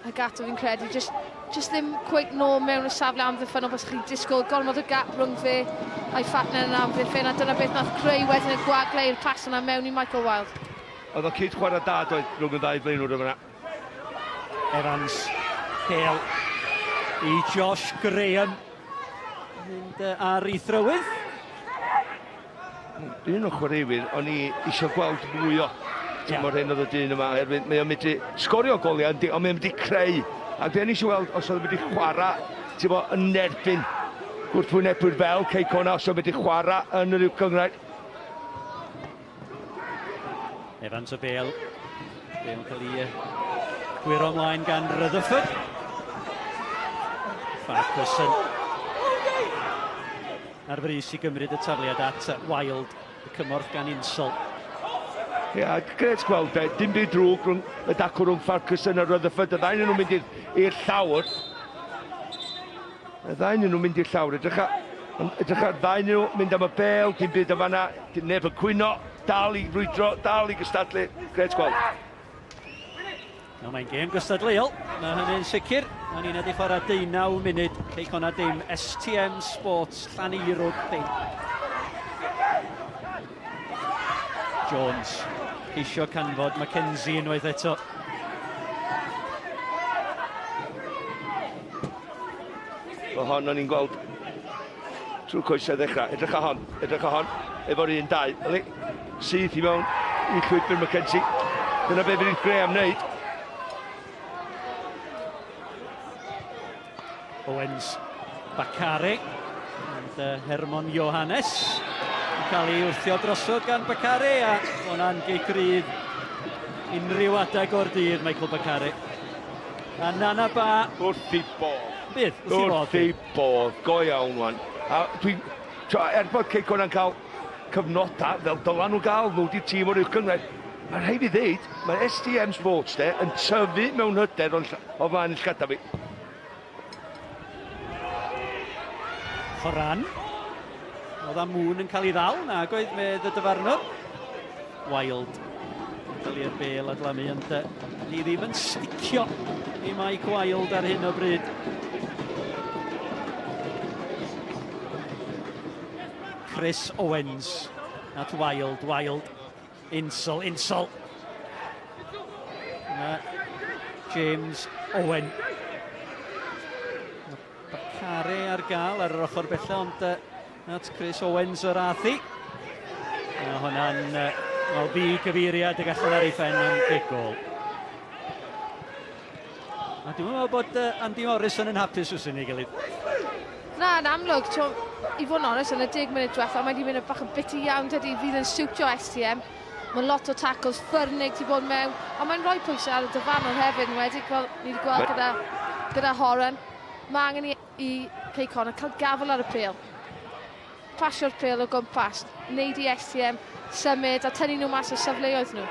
Hagato fi'n credu, just ddim cweit nôl mewn y safle amddiffynol bys chi'n disgwyl, gormod o gap rhwng fe a'i phartner yn amddiffyn, a dyna beth nath creu wedyn y gwagle i'r pas yna mewn i Michael Wild. Oedd o cyd chwarae da doedd rhwng y ddau flaenwr yma. Evans, Dale i Josh Graham. Mynd ar ei thrywydd. Un o'r chwaraewyr o'n i eisiau gweld mwy o. Tymor hyn oedd y dyn yma, oherwydd mae o'n mynd i sgorio goliau, ond mae o'n mynd i creu. Ac be o'n i eisiau weld os oedd o'n mynd i chwarae, ti'n bo, yn erbyn gwrthwynebwyr fel Cei Connah, os oedd o'n mynd i chwarae yn yr uwch gynghrair. Evans y bel. Bel yn cael ei gwyro ymlaen gan Rutherford. Farquharson ar frys i gymryd y tafliad at Wild, y cymorth gan Insel. Ie, yeah, gret gweld e, dim byd drwg rhwng y dacw rhwng Farquharson a Rutherford. Y ddau nhw'n mynd i'r llawr. Y ddau nhw'n mynd i'r llawr. Edrych ar ddau nhw mynd am y bel, dim byd am fanna, neb yn cwyno, dal i frwydro, dal i gystadlu. Gret gweld. No, mae'n gêm gystadleuol, mae hynny'n sicr. Mae'n un wedi chwarae 19 munud, Cei Connah dim, STM Sports, Llaneirwg dim. Jones, ceisio canfod Mackenzie unwaith eto. Mae hon o'n i'n gweld trwy coesau ddechrau. Edrych ar hon, edrych ar hon, efo'r 1-2. Yli, syth i mewn i llwybr Mackenzie. Dyna be fydd Graham wneud. Owens, Bakare, and Hermon Johannes yn cael ei wrthio drosodd gan Bakare, a hwnna'n gic rydd unrhyw adeg o'r dydd, Michael Bakare. A Nana Ba... Wrth i bodd. Bydd, wrth i bodd. Wrth i bodd, go iawn wan. A dwi'n... Er bod Cei Connah'n cael cyfnodau fel dylan nhw gael, nhw di'r tîm o'r uwch gynghrair. Mae'n rhaid fi ddeud, mae STM Sports de yn tyfu mewn hyder o flaen y llgada fi. Horan. Oedd am Moon yn cael ei ddal, nag oedd medd y dyfarnwr. Wild. Cael i'r bel adlamu, ond ni ddim yn sticio i Mike Wild ar hyn o bryd. Chris Owens at Wild, Wild. Insel, Insel. Yna James Owen. Bakare ar gael ar yr ochr bella, ond at Chris Owens yr athi. A hwnna'n wel, ddi-gyfeiriad y gallan ar ei phen yn big gol. A dwi'n meddwl bod Andy Morrison yn hapus wrth ei gilydd. Na, yn amlwg, i fod yn onest, yn y 10 munud diwethaf, mae wedi mynd yn bach yn biti iawn, dydy, fydd yn siwtio STM. Mae lot o tackles ffyrnig ti bod mewn, ond mae'n rhoi pwysau ar y dyfarnwr hefyd, yn wedi, fel ni wedi gweld gyda Horan. Mae angen i Cei Connah cael gafel ar y pêl. Pasio'r pêl o gwmpas, wneud i STM symud a tynnu nhw mas o safleoedd nhw.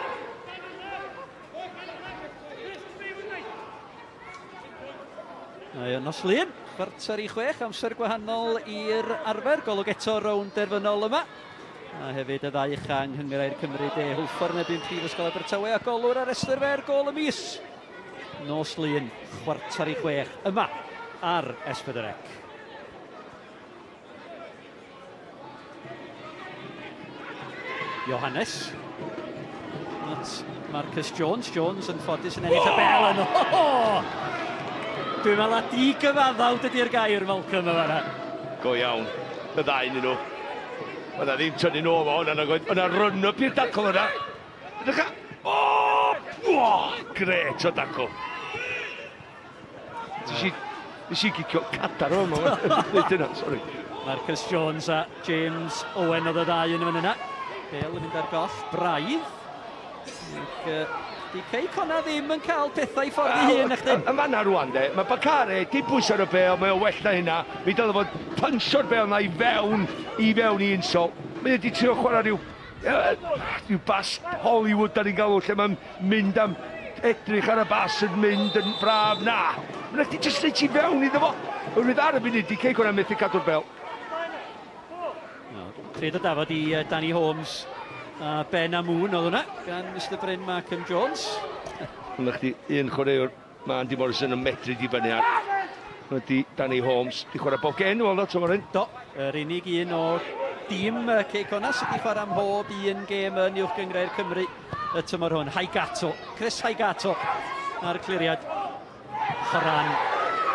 Nos Lun, 5:45, amser gwahanol i'r arfer. Golwg eto rownd derfynol yma. A hefyd y ddau ucha yng Nghynghrair Cymru De, Hwlffordd yn erbyn Prifysgol Abertawe a Golwr ar restr fer gôl y mis. Nos Lun, 5:45, yma ar S4C. Johannes. At Marcus Jones. Jones yn ffodus yn ennill y bel yn... Dwi'n meddwl a di-gyfaddawd dydy'r gair, Malcolm, yma fan'na. Go iawn, y ddau yn nhw. Yna ddim tynnu nôl o hwnna, yna run-up i'r dacl yna. Edrych o! Gret o dacl. Nes i gicio cadar o yma. Dyna, sori. Marcus Jones a James Owen oedd y ddau yn fan yna. Bel yn mynd ar goll, braidd. Ac, di Cei Connah ddim yn cael pethau i ffordd ei hun, nachdi? Yn fanna rwan, de, mae Bakare di bwyso ar y bel, mae o well na hynna. Mi dylai fod puncho'r bel na i fewn i Insol. Mae wedi trio chwarae rhyw bas Hollywood da ni'n galw, lle mae'n mynd am edrych ar y bas yn mynd yn braf. Na, mae'n wedi jyst reit i fewn iddo fo. Oherwydd ar y munud, di Cei Connah methu cadw'r bel. Pryd o dafod i Danny Holmes a Ben Amoon oedd hwnna, gan Mr Bryn Markham Jones. Hwna chdi un chwaraewr, mae Andy Morrison yn medru di fyny ar. Hwna di Danny Holmes, di chwarae bob gen, wel, tymor hyn. Do, yr unig un o dîm Cei Connah sydd wedi chwarae am mhob un gêm yn Uwch Gynghrair Cymru y tymor hwn. Haigato, Chris Haigato ar y cliriad. Horan,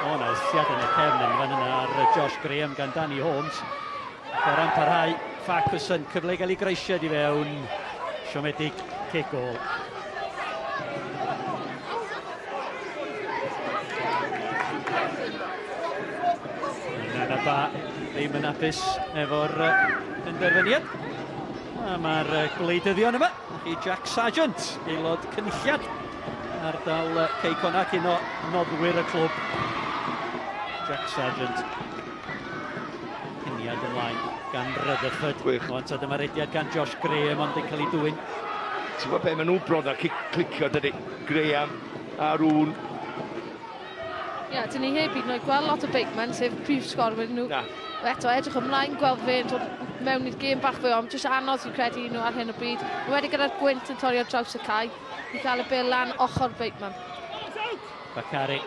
o na, wthiad yn y cefn yn fan yna ar Josh Graham gan Danny Holmes. Horan parhau, Farquharson, cyfle i gael ei greisiad i fewn. Siomedig, cic gôl. Nana Ba ddim yn hapus efo'r penderfyniad. A mae'r gwleidyddion yma. Chi Jack Sargent, aelod cynulliad ardal Cei Connah, un o noddwyr y clwb. Jack Sargent. Peniad ymlaen gan Rutherford. Gwych. Ond dyma rediad gan Josh Graham, ond yn cael ei dwyn. Ti'n gwybod be, maen nhw bron ar clicio, dydy. Graham a Rŵn. Ie, yeah, dyn ni heb hyd yn oed gweld lot o Bateman, sef prif sgorwyr nhw. Na. Eto, edrych ymlaen, gweld fe'n dod mewn i'r gêm bach fwy, ond jyst anodd fi'n credu i nhw ar hyn o bryd. Wedi gyda'r gwynt yn torri ar draws y cae, i cael y bêl lan ochr Bateman. Bakari.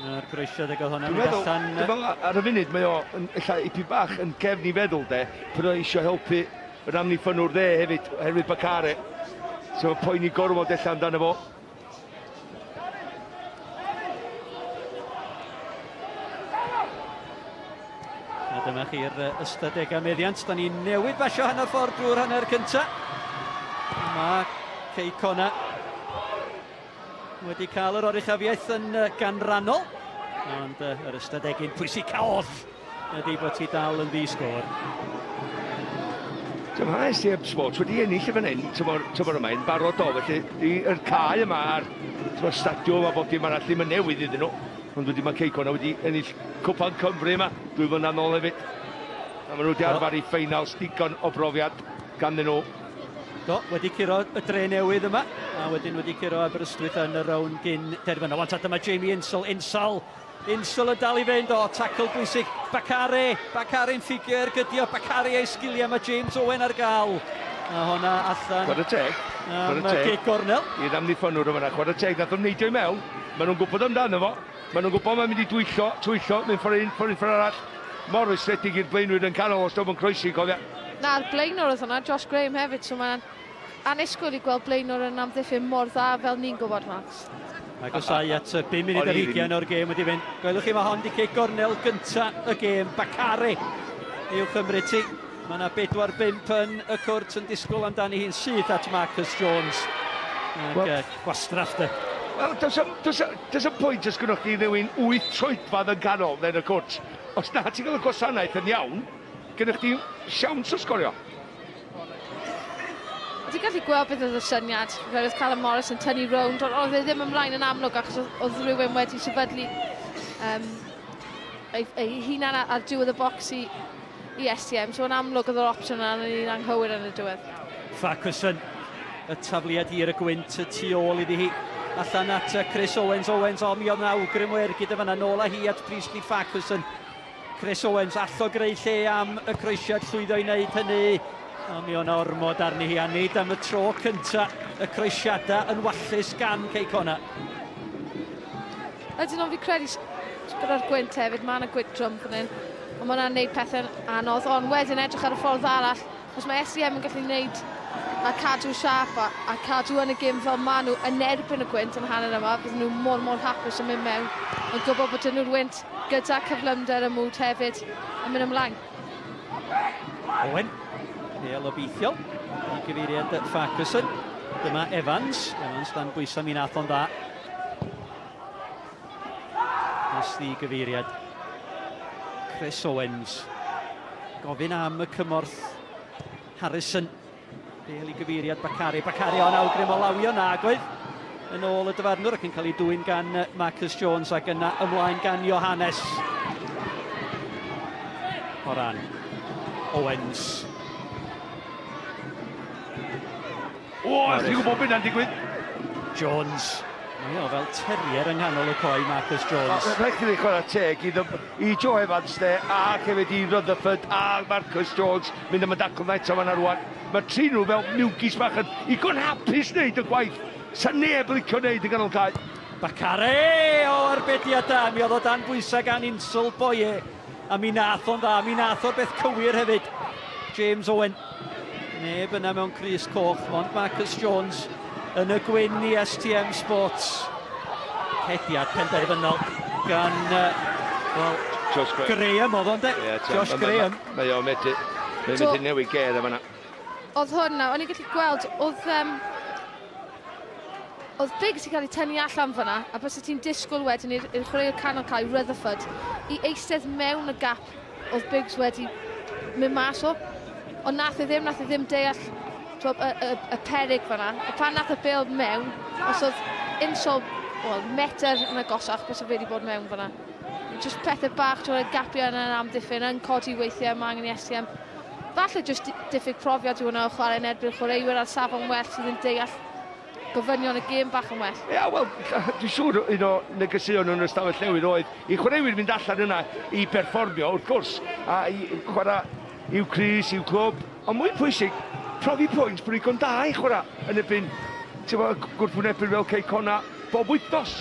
Na'r groesiad ag oedd hwnna'n mynd allan. Dwi'n meddwl ar y funud mae o yn ella ipyn bach yn gefn i feddwl de, bod o eisiau helpu yr amddiffynnwr dde hefyd, oherwydd Bakari. So poeni gorfod ella amdano fo. A dyma chi'r ystadegau meddiant. Da ni'n newid basio hanner ffordd drwy'r hanner cyntaf. Mae Cei Connah wedi cael yr oruchafiaeth yn ganrannol. Ond yr ystadegyn pwysica oll ydy bod ti dal yn ddi-sgôr. Dyma STM Sports wedi ennill y fan hyn tymor yma yn barod o, felly yr cae yma a'r stadiwm a bob dim arall ddim yn newydd iddyn nhw. Ond wedi mae Cei Connah wedi ennill Cwpan Cymru yma 2 flynedd nôl hefyd. A maen nhw wedi arfer i ffeinals digon o brofiad ganddyn nhw. Do, wedi curo y dre newydd yma, a wedyn wedi curo Aberystwyth yn y rownd gyn derfynol. Ond dyma Jamie Insall, Insall yn dal i fynd, o, tackle bwysig. Bakari, Bakari'n ffigur, ergydio, Bakari ei sgiliau, mae James Owen ar gael. A honna allan. Chwarae teg. Chwarae teg. Cic gornel. I'r amddiffynnwr yma, chwarae teg, nath o'n neidio i mewn. Maen nhw'n gwybod amdano fo. Maen nhw'n gwybod mae'n mynd i dwyllo, mynd ffordd un, ffordd arall. Mor rwystredig i'r blaenwyr yn canol os dwi'n croesi, cofia. Na'r blaenwr oedd hwnna, Josh Graham hefyd, so mae'n annisgwyl i gweld blaenwr yn amddiffyn mor dda fel ni'n gwybod, Max. Agosau at 5 munud ar 20 o'r gêm wedi fynd. Gwelwch chi, mae hon di cic gornel gynta y gêm. Bakari i'w chymryd ti. Mae yna 4-5 yn y cwrt yn disgwyl amdani hi'n syth at Marcus Jones. Ac gwastraff de. Wel, does am pwynt os gynnwch chi rhywun 8 troedfedd yn ganol yn y cwrt. Os na ti'n cael y gwasanaeth yn iawn, gynnwch chi siawns o sgorio. Ti'n gallu gweld beth oedd y syniad, roedd Callum Morris yn tynnu rownd, ond oedd e ddim ymlaen yn amlwg achos oedd rhywun wedi sefydlu ei hunan ar diwedd y bocs i STM, so yn amlwg oedd yr opsiwn yna yn un anghywir yn y diwedd. Farquharson, y tafliad hir y gwynt y tu ôl iddi hi. Allan at Chris Owens, o mi oedd na awgrym o ergyd y fanna, nôl â hi at Priestley Farquharson. Chris Owens allo greu lle am y croesiad, llwyddo i wneud hynny. A mi o'na ormod arni hi, a nid am y tro cynta y croesiadau yn wallus gan Cei Connah. Ydyn nhw'n fi credu gyda'r gwynt hefyd, mae yna gwynt drwm fan hyn, ond mae hwnna'n neud pethau'n anodd, ond wedyn edrych ar y ffordd arall, os mae STM yn gallu neud a cadw siâp a cadw yn y gêm fel maen nhw yn erbyn y gwynt yn hanner yma, bydden nhw mor hapus yn mynd mewn, yn gwybod bod nhw'r wynt gyda cyflymder y mwd hefyd yn mynd ymlaen. Owen. Pêl obeithiol i gyfeiriad Farquharson. Dyma Evans. Evans dan bwysau, mi nath o'n dda. Nes i gyfeiriad Chris Owens. Gofyn am y cymorth Harrison. Pêl i gyfeiriad Bakari. Bakari o'n awgrym o lawio nag oedd. Yn ôl y dyfarnwr ac yn cael ei dwyn gan Marcus Jones ac yna ymlaen gan Johannes. Horan. Owens. O, chi'n gwybod beth yna'n digwydd? Jones. Mae o fel terrier yng nghanol y coe, Marcus Jones. Rhaid chi chwarae teg i Joe Evans de, ac hefyd i Rutherford a Marcus Jones mynd am y dacl na eto fan'na rwan. Mae tri nhw fel miwgis bach yn igon hapus wneud y gwaith. Sa neb yn licio wneud yn ganol cae. Bakari! O, arbediad da. Mi oedd o dan bwysau gan Insel Boye. A mi nath o'n dda. Mi nath o'r beth cywir hefyd. James Owen. Neb yna mewn crys coch, mond Marcus Jones yn y gwyn i STM Sports. Cediad penderfynol gan, wel, Josh Graham oedd o'n de? Josh Graham. Mae o'n medru, mae'n medru newid ger yma. Oedd hwnna, o'n i'n gallu gweld, oedd Biggs i cael ei tynnu allan fyna, a bysa ti'n disgwyl wedyn i'r chwaraewr canol cae Rutherford i eistedd mewn y gap oedd Biggs wedi mynd mas o. Ond nath e ddim deall Twb, y, y, y perig fyna. A pan nath y bêl mewn, os oedd insol, well, metr yn agosach, bys o fe wedi bod mewn fyna. Just pethau bach, ti'n y gapiau yna'n amddiffyn, yn codi weithiau, mae angen i STM. Falle just diffyg profiad yw hwnna o chwarae yn erbyn chwaraewyr ar safon well sydd yn deall gofynion y gêm bach yn well. Ia, wel, dwi'n siŵr un o negeseuon yn yr ystafell newid oedd i chwaraewyr fynd allan yna i berfformio, wrth gwrs, a i chwarae i'w crys, i'w clwb, ond mwy pwysig, profi pwynt bod nhw'n da i chwarae yn erbyn, ti'n gwybod, gwrthwynebwyr fel Cei Connah bob wythnos,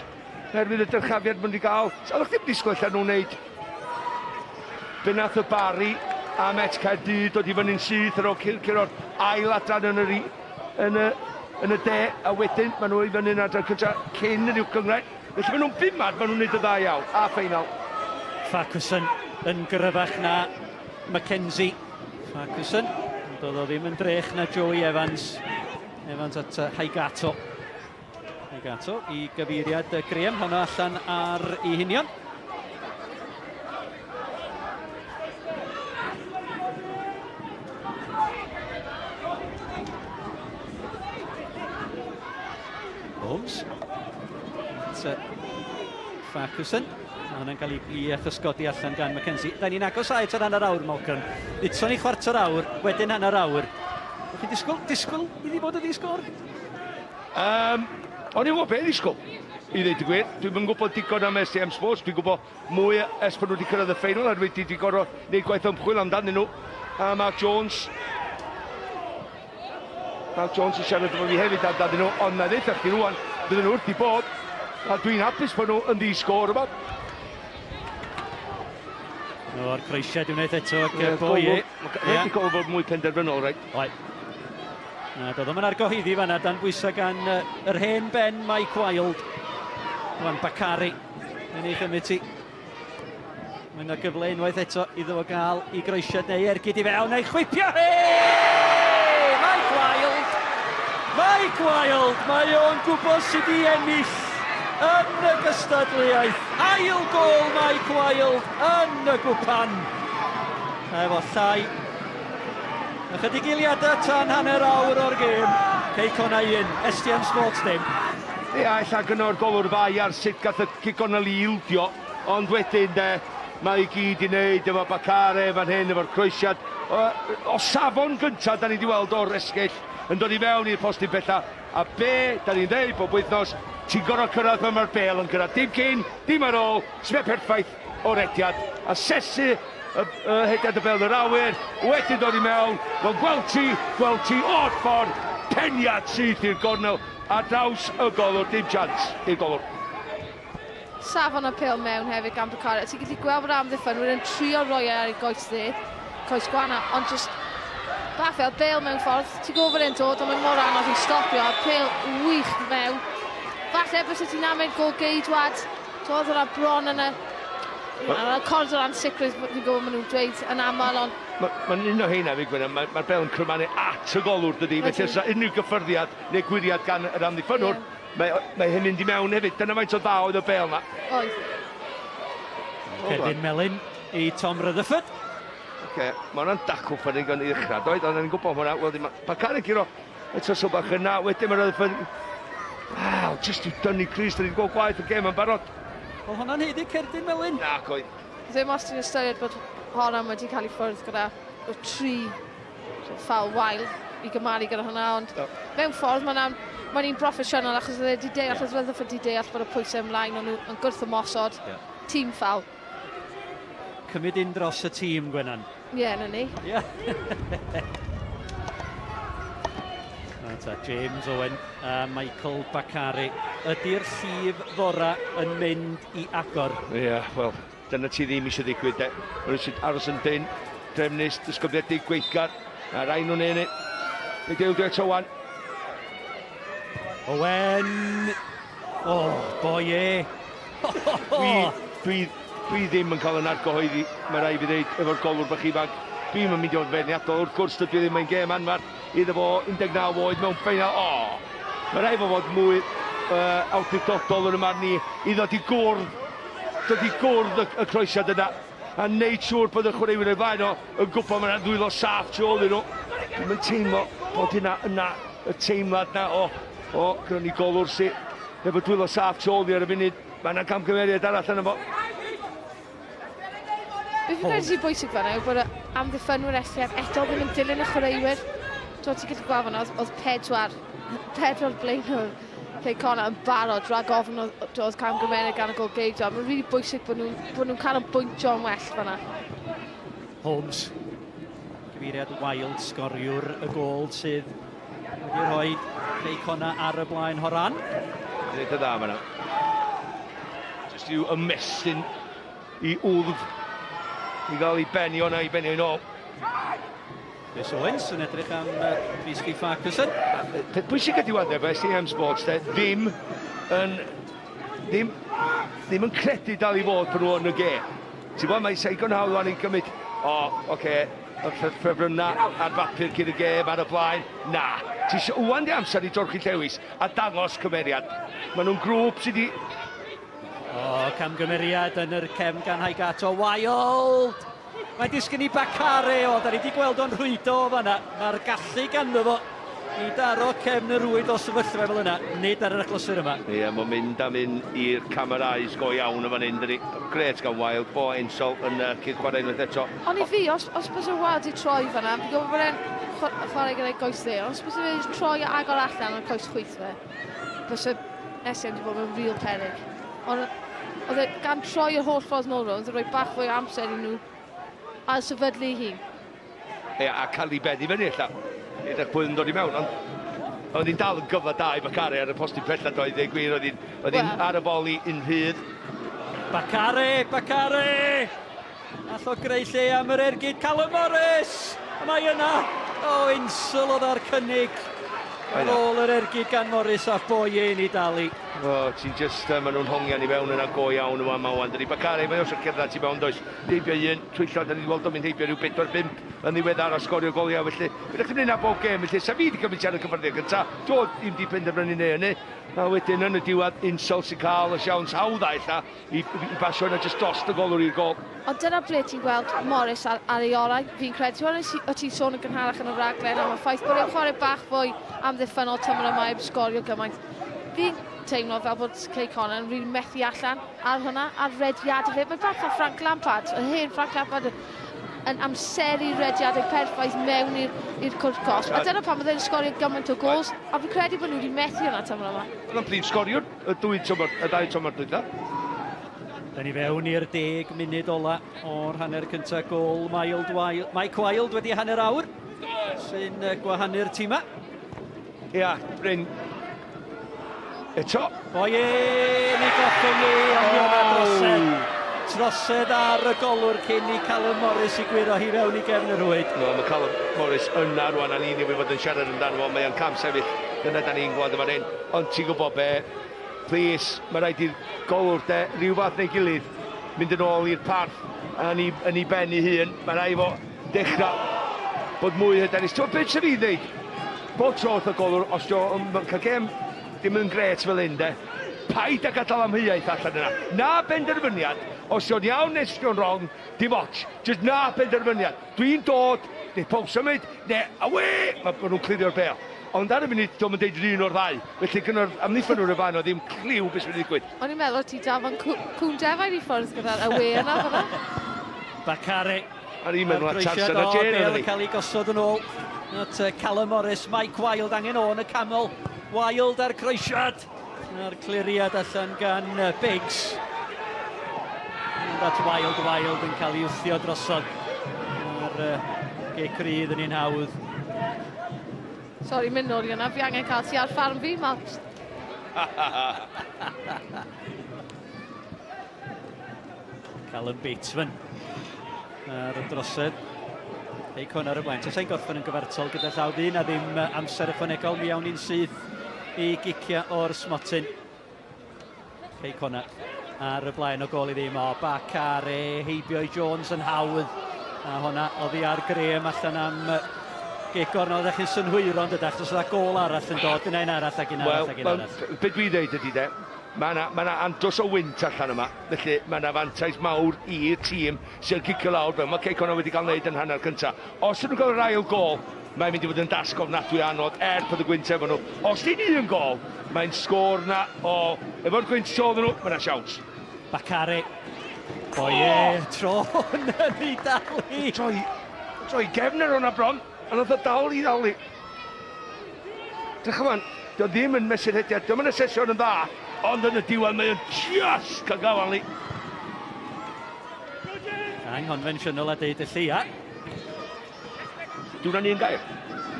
oherwydd y dyrchafiad maen nhw wedi cael. So, oeddech chdi'm disgwyl allan nhw'n wneud be nath y Barri a Met Caerdydd dod i fyny'n syth ar ôl curo'r ail adran yn yr, yn y, yn y de, a wedyn maen nhw i fyny'n adran cyntaf cyn yr uwch gynghrair. Felly maen nhw'n bumad, maen nhw'n neud y dda iawn, a ffeinal. Farquharson yn gryfach na Mackenzie. Farquharson, doedd o ddim yn drech na Joey Evans. Evans at Haigato. Haigato i gyfeiriad Graham, honno allan ar ei hunion. Holmes. At Farquharson. Mae hwnna'n cael ei chysgodi allan gan Mackenzie. Da ni'n agos at yr hanner awr, Malcolm. Ddudson ni chwarter awr, wedyn hanner awr. Ydych chi'n disgwyl, disgwyl iddi fod yn ddi-sgôr? O'n i'n gwybod beth i ddisgwyl, i ddweud y gwir. Dwi'm yn gwybod digon am STM Sports, dwi'n gwybod mwy ers bod nhw wedi cyrraedd y ffeinal, a dwi wedi gorfod gwneud gwaith ymchwil amdanyn nhw. A Mark Jones, Mark Jones yn siarad efo fi hefyd amdanyn nhw, ond na ddeutha chdi rwan, bydden nhw wrth i bod, a dwi'n hapus bod nhw yn ddi-sgôr yma. O'r croesiad i wneud eto, ac yeah, boi e. Rhaid i gofio fod mwy penderfynol, reit? Oed. Na, doedd o'm yn argyhoeddi fanna, dan bwysau gan yr hen ben Mike Wilde. Rwan Bakari yn ei chymryd ti. Mae yna gyfle unwaith eto iddo fo gael i groesiad neu ergyd i fewn neu chwipio hi! Mike Wilde! Mike Wilde! Mae o'n gwybod sut i ennill yn y gystadleuaeth. Ail gôl Mike Wilde yn y gwpan. A efo llai ychydig eiliadau tan hanner awr o'r gêm. Cei Connah 1, STM Sports dim. Ia, ella gynno'r golwr fai ar sut gath y cic gornel i ildio, ond wedyn de, mae i gyd i wneud efo Bakare fan hyn, efo'r croesiad. O, o safon gyntaf da ni wedi weld o'r esgyll yn dod i mewn i'r postyn pella, a be da ni'n dweud bob wythnos, ti'n gorfod cyrraedd pan mae'r bêl yn cyrraedd. Dim cyn, dim ar ôl, sbio perffaith o'r rediad. Asesu y, y hediad y bêl yn yr awyr, wedyn dod i mewn, wel gweld ti, gweld ti o'r ffordd, peniad syth i'r gornel, a draws y golwr, dim chance i'r golwr. Safon y pêl mewn hefyd gan Bakare. Ti'n gallu gweld bod amddiffynwyr yn trio roi e ar ei goes dde, coes gwana, ond just bach fel Bale mewn ffordd. Ti'n gwybod bod e'n dod, ond mae'n mor anodd i stopio. A pêl wych mewn. Falle bys ti'n amyn gol geidwad. Toedd hwnna bron yn y Ar y cordd o'r ansicrwydd, fi'n gwybod maen nhw'n dweud yn aml, ond... Mae'n ma un o heina fi, Gwenna, mae'r ma bel yn crymanu at y golwr, dydy, felly os unrhyw gyffyrddiad neu gwiriad gan yr amddiffynwr, yeah. mae, mae hyn mynd i mewn hefyd. Dyna faint o dda oedd y bel na. Oedd. Cerdyn melyn i Tom Rutherford. Oce, mae hwnna'n dacw ffynnu gan i ddechrau, doedd? Ond ni'n gwybod hwnna, wel, mae Bakar yn curo eto so bach yna, wedyn mae Rutherford... Waw, jyst i dynnu Chris, da ni wedi gweld gwaith y gêm yn barod. Oedd hwnna'n haeddu cerdyn melyn? Nac oedd. Ddim os ti'n ystyried bod Horan wedi cael ei ffwrdd gyda y tri ffawl wael i gymaru gyda hwnna, ond no. mewn ffordd mae'n mae'n un broffesiynol achos oedd e wedi deall, yeah. oedd Rutherford wedi deall bod y pwysau ymlaen, o'n nhw yn gwrth ymosod, yeah. tîm ffawl. Cymryd un dros y tîm, Gwenan. Ie, yeah, na ni. Ie. Ta, James Owen a Michael Bakare. Ydy'r llif ddora yn mynd i agor? Ie, yeah, wel, dyna ti ddim eisiau ddigwydd, de. Maen nhw eisiau aros yn dyn, drefnus, disgybliedig, gweithgar. A rai nhw'n neud ni. Be di eto wan? Owen! O, oh, boi e! Dwi, dwi, dwi ddim yn cael yn argyhoeddi, mae rai fi ddeud, efo'r golwr bach ifanc. Dwi'm yn mynd i fod yn feirniadol, wrth gwrs dydw i ddim, mae'n gêm anferth iddo fo 19 oed mewn ffeinal. O! Mae rhaid fo fod mwy uh, awdurdodol yn y marn i i ddod i gwrdd, dod i gwrdd y, y croesiad yna a wneud siŵr bod y chwaraewyr o'i flaen o yn gwybod mae yna ddwylo saff tu ôl iddyn nhw. Dwi'm yn teimlo bod hynna yna, y teimlad na o, o, gyda ni golwr sy efo dwylo saff tu ôl i ar y funud. Mae yna camgymeriad arall yna fo. Be fi'n credu sy'n bwysig fan'na yw bod y amddiffynwyr STM eto ddim yn dilyn y chwaraewyr. T'wod ti'n gallu gweld fan'na o'dd o'dd pedwar pedwar blaenwr Cei Connah yn barod rhag ofn o'dd o'dd camgymeriad gan y golgeidwad. Mae'n rili bwysig bod nhw'n bod nhw'n canolbwyntio yn well fan'na. Holmes. Cyfeiriad Wild, sgoriwr y gôl sydd wedi rhoi Cei Connah ar y blaen Horan. Gwneud y dda fan'na. Jyst i'w ymestyn i wddf i gael ei benio yna, i benio i'n ôl. Chris Owens yn edrych am Beasley Farquharson. Peth pwysig ydy wan, efo STM Sports, de, ddim yn, ddim, ddim yn credu dal i fod pan nhw yn y ge. Ti'n gwybod, mae Saigon hawdd wan i gymryd, o, oce, okay, y ffefrynnau ar bapur cyn y gêm ar y blaen. Na, ti eisiau wwan di amser i dorchi llewis a dangos cymeriad. Maen nhw'n grŵp sydd wedi O, camgymeriad yn yr cefn gan Haigato. Wild! Mae'n disgyn i Bakare. O, da ni wedi gweld o'n rhwydo o fanna. Mae'r gallu ganddo fo i daro cefn y rwyd o sefyllfa fel yna, nid ar yr achlysur yma. Ie, yeah, mae'n mynd am un i'r camerâu go iawn o fan hyn, dydi. Gret gan Wild, bo Ensol yn cyn chwarae unwaith eto. Ond i fi, os, os bys y Wild i troi fanna, fi'n gwybod bod e'n chwarae gyda'i goes dde, ond os bys e wedi troi a agor allan o'r coes chwith fe, bys y Essien wedi bod mewn real peryg. Ond oedd e gan troi yr holl ffordd nôl rownd, rhoi bach fwy o amser i nhw ail sefydlu ei hun. Ie, a cael ei beddi fyny ella. Edrych pwy yn dod i mewn, ond oedd hi'n dal yn gyfle da i Bakare ar y postyn pella doedd, dweud gwir, oedd hi'n oedd hi'n ar y foli un rhydd. Bakare, Bakare! All o greu lle am yr ergyd, Callum Morris! A mae yna! O, Insel oedd ar cynnig. Ar ôl yr ergyd gan Morris a Boye i dalu. O, ti'n just, maen nhw'n hongian i fewn yna go iawn yma yma wan. Dydy Bakare, mae oes cerdded ti mewn does. Heibio un, twyllo, da ni wedi weld o'n mynd heibio rhyw 4-5 yn ddiweddar a sgorio goliau, felly. Fe ddech chi'n mynd bob gêm, felly sa fi wedi cymryd siarad cyffyrddiad gynta. Do, ddim di penderfynu neu hynny. A wedyn yn y diwedd, Insel sy'n cael y siawns hawdd ella i, i basio yna jyst dros y golwr i'r gol. Ond dyna ble ti'n gweld Morris ar, ar ei orau, fi'n credu. Ti'n gweld, o ti'n sôn yn gynharach yn y raglen am y ffaith bod e'n chwarae bach fwy amddiffynnol tymor yma heb sgorio gymaint. Fi'n teimlo fel bod Cei Connah yn rili methu allan ar hwnna, ar rediadau fe. Mae bach fel Frank Lampard, yr hen Frank Lampard yn amseru rediadau perffaith mewn i'r cwrt cosb. A dyna pam oedd e'n sgorio gymaint o gols, a fi'n credu bod nhw wedi methu hwnna tymor yma. Oedd o'n prif sgoriwr y dwy tymor, y ddau tymor dwytha. Da ni fewn i'r deg munud ola o'r hanner cyntaf gol Mild Wild, Mike Wild wedi hanner awr sy'n gwahanu'r tîma. Ia, Bryn. Eto. Oye, ni gollwng i, ond mi o'na drosedd. Trosedd ar y golwr cyn i Callum Morris i gwyro hi fewn i gefn y rhwyd. No, mae Callum Morris yna rwan, a ni newydd fod yn siarad amdano fo, mae o'n cam sefyll, dyna da ni'n gweld yn fan hyn. Ond ti'n gwybod be, please, mae rhaid i'r golwr de, rhyw fath neu gilydd, mynd yn ôl i'r parth yn ei, yn ei ben ei hun. Mae rhaid fo dechrau bod mwy hyderus. Ti'n gwybod beth sy'n fi'n dweud? Bob tro wrth y golwr, os dio yn cael gêm ddim yn gret fel hyn de, paid â gadael amheuaeth allan yna. Na benderfyniad, os dio'n iawn neu os dio'n wrong, dim ots. Just na benderfyniad. Dwi'n dod, neu pob symud, neu awê! Mae nhw'n clirio'r bêl. Ond ar y funud, dio'm yn deud yr un o'r ddau. Felly gyda'r amddiffynwr y fan o ddim cliw beth sy'n mynd i ddigwydd. O'n i'n meddwl ti dafon cŵn defaid i ffwrdd gyda'r awê yna fan'na. Bakare. Ar un meddwl Tarzan a Jane oedd yn cael ei gosod yn ôl at Callum Morris, Mike Wild angen o yn y canol. Wild a'r croesiad. A'r cliriad allan gan Biggs. And at Wild, Wild yn cael ei wthio drosodd. A'r gic rydd yn un hawdd. Sori, mynd nôl i yna. Fi angen cael ti ar ffarm fi, Matt. Callum Batesman ar y drosedd. Ei con ar y blaen. Tasai'n gorffen yn gyfartal gyda llaw ddyn a ddim amser ychwanegol. Mi awn ni'n syth i gicio o'r smotyn. Cei Connah ar y blaen o gol i ddim. O, Bakare heibio i Jones yn hawdd. A honna oddi ar Graham allan am gic o'r nod. Chi'n synhwyro yn dydach, os yna gol arall yn dod, yna un arall ac un arall ac un arall. Well, be dwi'n dweud ydy de, mae yna ma andros o wynt allan yma, felly mae yna fantais mawr i'r tîm sy'n cicio lawr fel mae Cei Connah wedi cael wneud yn hanner cyntaf. Os ydyn nhw'n cael yr ail gol, Mae'n mynd i fod yn dasg ofnadwy anodd er bod y gwynt efo nhw. Os di'n un gol, mae'n sgôr na o... Efo'r gwynt tu ôl nhw, mae yna siawns. Bakare. O ie, tro hwn yn ei dalu. Troi, troi gefn ar hwnna bron, a nath o dal i ddalu. Drych yma, dio ddim yn mesur hediad, dio'm yn asesio yn dda, ond yn y diwedd mae o'n just cael gafal ni. Anghonfensiynol a deud y lleia. Di hwnna'n un gair?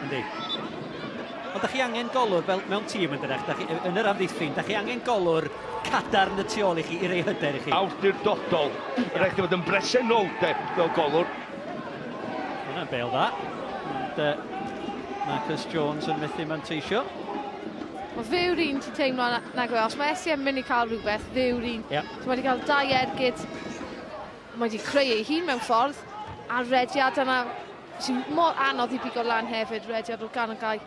Yndi. Ond da chi angen golwr fel mewn tîm yn dydach, da chi, yn yr amddiffyn, da chi angen golwr cadarn y tu ôl i chi i rei hyder i chi. Awdurdodol. Rhaid chi fod yn bresenoldeb fel golwr. Hwna'n bel dda. Ond uh, Marcus Jones yn methu manteisio. Mae fe yw'r un ti'n teimlo nag yw e. Os mae SCM mynd i cael rhywbeth, fe yw'r un. Yeah. So mae wedi cael dau ergyd Mae wedi creu ei hun mewn ffordd, a'r rediad yna sy'n mor anodd i bigo lan hefyd, rediad o gan y gae.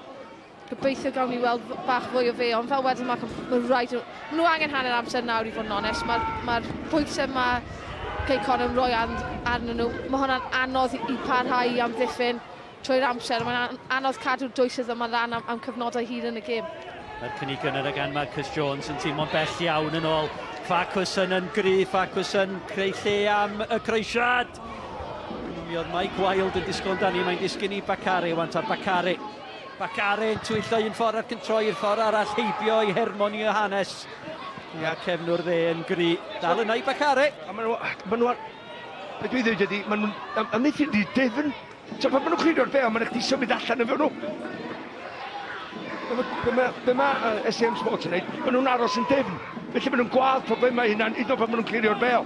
Gobeithio gawn ni weld bach fwy o fe, ond fel wedyn Malcolm, mae rhaid nhw, nhw angen hanner amser nawr i fod yn onest. Mae'r mae pwysau mae Cei Connah yn rhoi arnyn nhw, mae hwnna'n anodd i parhau i amddiffyn trwy'r amser. Mae'n anodd cadw'r dwysedd yma lan am, am cyfnodau hir yn y gêm. Mae'r cynigion yna gan Marcus Jones yn teimlo'n bell iawn yn ôl. Farquharson yn gry, Farquharson creu lle am y croesiad. Mi oedd Mike Wilde yn disgwyl amdani, mae'n disgyn i Bakare, wan ta Bakare. Bakare yn twyllo un ffordd ac yn troi i'r ffordd arall heibio i Hermon Johannes. A'r cefnwr dde yn gry. Dal yna i Bakare. A maen nhw, maen nhw, be dwi'n dweud ydy, maen nhw'n amddiffyn rhy dyfn. So pan maen nhw'n clirio'r bêl, mae'n chdi symud allan efo nhw. Be mae, be mae uh, SCM Sports yn neud, maen nhw'n aros yn dyfn. Felly maen nhw'n gwadd problemau hynna'n hyd yn oed pan maen nhw'n clirio'r bêl.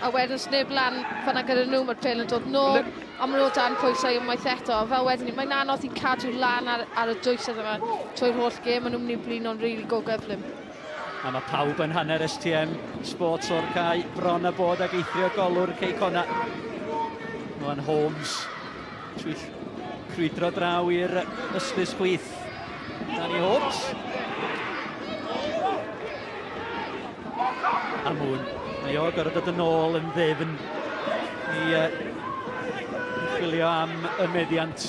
A wedyn sneb lan fanna gyda nhw, mae'r pêl yn dod nôl, a maen nhw o dan pwysau unwaith eto. Fel wedyn ni, mae'n anodd i cadw lan ar, ar y dwysedd yma trwy'r holl gêm, maen nhw'n mynd i blino'n rili go gyflym. A mae pawb yn hanner STM Sports o'r cae, bron a bod ag eithrio golwr Cei Connah. Rwan Holmes, trwy crwydro draw i'r ystlys chwith. Danny Holmes. A Moon. Mae o gorfod dod yn ôl yn ddefn i, uh, i chwilio am y meddiant.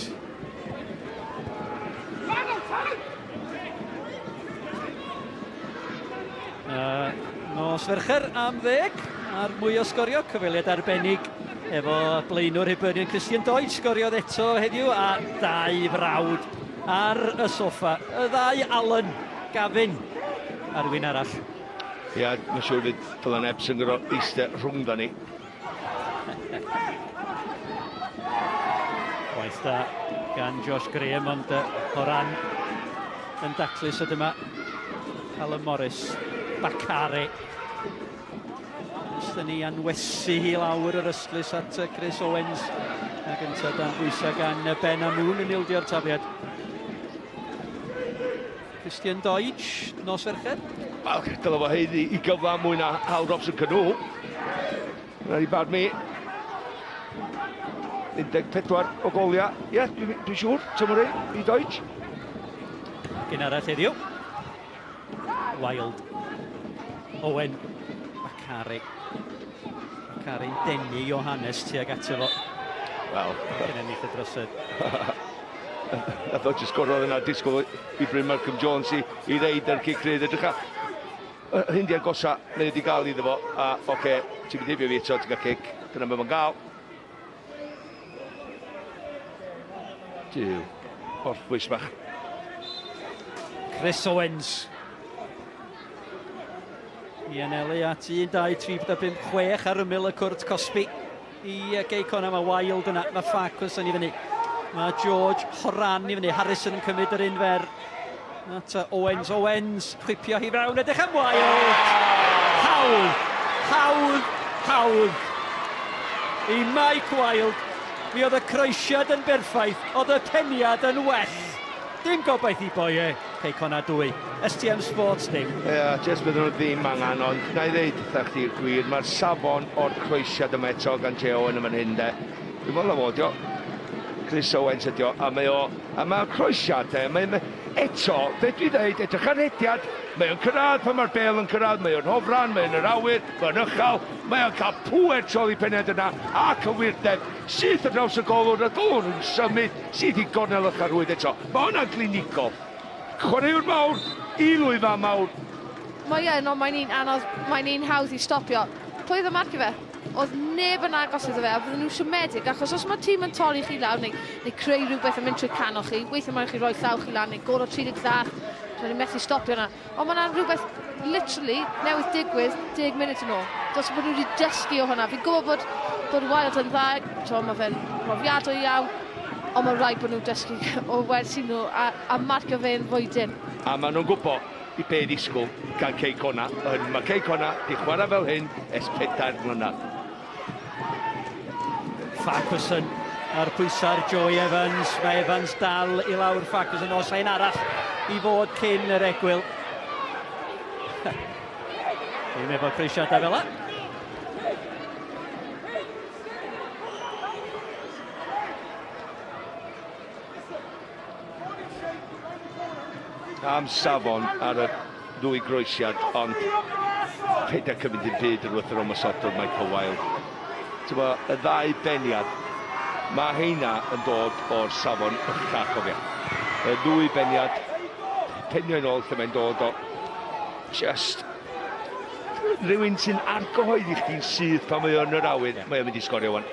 Uh, nos Fercher am ddeg, a'r mwy o sgorio, cyfweliad arbennig efo blaenwr Hibernian Christian Deutsch sgoriodd eto heddiw a dau frawd ar y soffa. Y ddau Alan, Gavin a rhywun arall. Ia, yeah, mae'n siŵr fydd Dylan Epps yn gorfod eistedd rhwng da ni. Gwaith da gan Josh Graham, ond o ran yn daclus o dyma Callum Morris, Bakare. Ystyn ni anwesu hi lawr yr ystlys at Chris Owens. A gyntaf dan bwysau gan Ben Amoon yn ildio'r tafliad. Christian Doidge, nos Fercher. Wel, dyle fo haeddu i gyfle mwy na Hal Robson Canu. Rhaid i barn mi. 14 o goliau. Ie, yeah, dwi'n dwi siŵr, tymor un, i Doidge. Ac un arall heddiw. Wild. Owen. Bakare. Bakare'n denu Johannes tuag ato fo. Wel. Cyn ennill y drosedd. Nath o jyst gorfod yna disgwyl i Bryn Malcolm Jones i, i reid ar cic rydd. Edrych ar hyn di agosa mae wedi gael iddo fo. A oce, okay, ti'n mynd heibio fi eto, ti'n cael cic. Dyna beth mae'n gael. Duw, orffwys bach. Chris Owens. I anelu at 1, 2, 3, 4, 5, 6 ar ymyl y cwrt cosbi. I Gei Connah, mae Wilde yna, mae Farquharson i fyny. Mae George Horan i fyny, Harrison yn cymryd yr un fer. At Owens, Owens, chwipio hi fewn, edrych am Wilde! Hawdd, hawdd, hawdd. I Mike Wilde, mi oedd y croesiad yn berffaith, oedd y peniad yn well. Dim gobaith i Boye, Cei Connah 2, STM Sports dim. Ie, yeah, jyst bydden nhw ddim angen, ond na i ddeud wrthach chdi'r gwir, mae'r safon o'r croesiad yma eto gan Jay Owen yn fan hyn de. Dwi'n meddwl na fo dio. Chris Owens ydi o, a mae o, a mae'r croesiad de, mae, mae, eto, be dwi ddeud, edrych ar rediad, Mae o'n cyrraedd pan mae'r bel yn cyrraedd, mae o'n hofran, mae o'n yr awyr, mae o'n uchel, mae o'n cael pŵer trol i penned yna, a cywirdeb, syth ar draws y golwr, y golwr yn symud, syth i gornel y charwyd eto. Mae hwnna'n glinigol. Chwaraewr mawr, i lwyfan mawr. Mae yn, ond mae'n un anodd, mae'n un hawdd i stopio. Pwy oedd yn marcio fe? Oedd neb yn agos iddo fe, a fydden nhw'n siomedig, achos os mae tîm yn torri chi lawr neu, neu creu rhywbeth yn mynd trwy canol chi, weithiau mae'n chi roi llaw chi lan neu gôl o 30 llath, so ni'n methu stopio yna. Ond mae yna rhywbeth literally newydd digwydd 10 munud yn ôl. Dos bod nhw wedi dysgu o hwnna. Fi'n gwybod bod, bod Wild yn dda, to, mae fe'n profiadol iawn, ond mae'n rhaid bod nhw'n dysgu o wersi nhw a, a marcio fe'n fwydyn. A maen nhw'n gwybod i be ddisgwyl gan Cei Connah. Oherwydd mae Cei Connah di chwarae fel hyn ers pedair mlynedd. Farquharson a'r pwysau ar Joey Evans. Mae Evans dal i lawr Farquharson os ein arall i fod cyn yr egwyl. Ddim efo croesiadau fel yna. Am safon ar y ddwy groesiad, ond paid â cymryd dim byd yn wrth yr ymosodwr Michael Wilde. Ti'n y ddau beniad, mae heina yn dod o'r safon ucha, cofia. Y ddwy beniad, penio yn ôl lle mae'n dod o just rhywun sy'n argyhoeddi chdi'n syth pan mae o'n yr awyr, yeah. Mae o'n mynd i sgorio wan.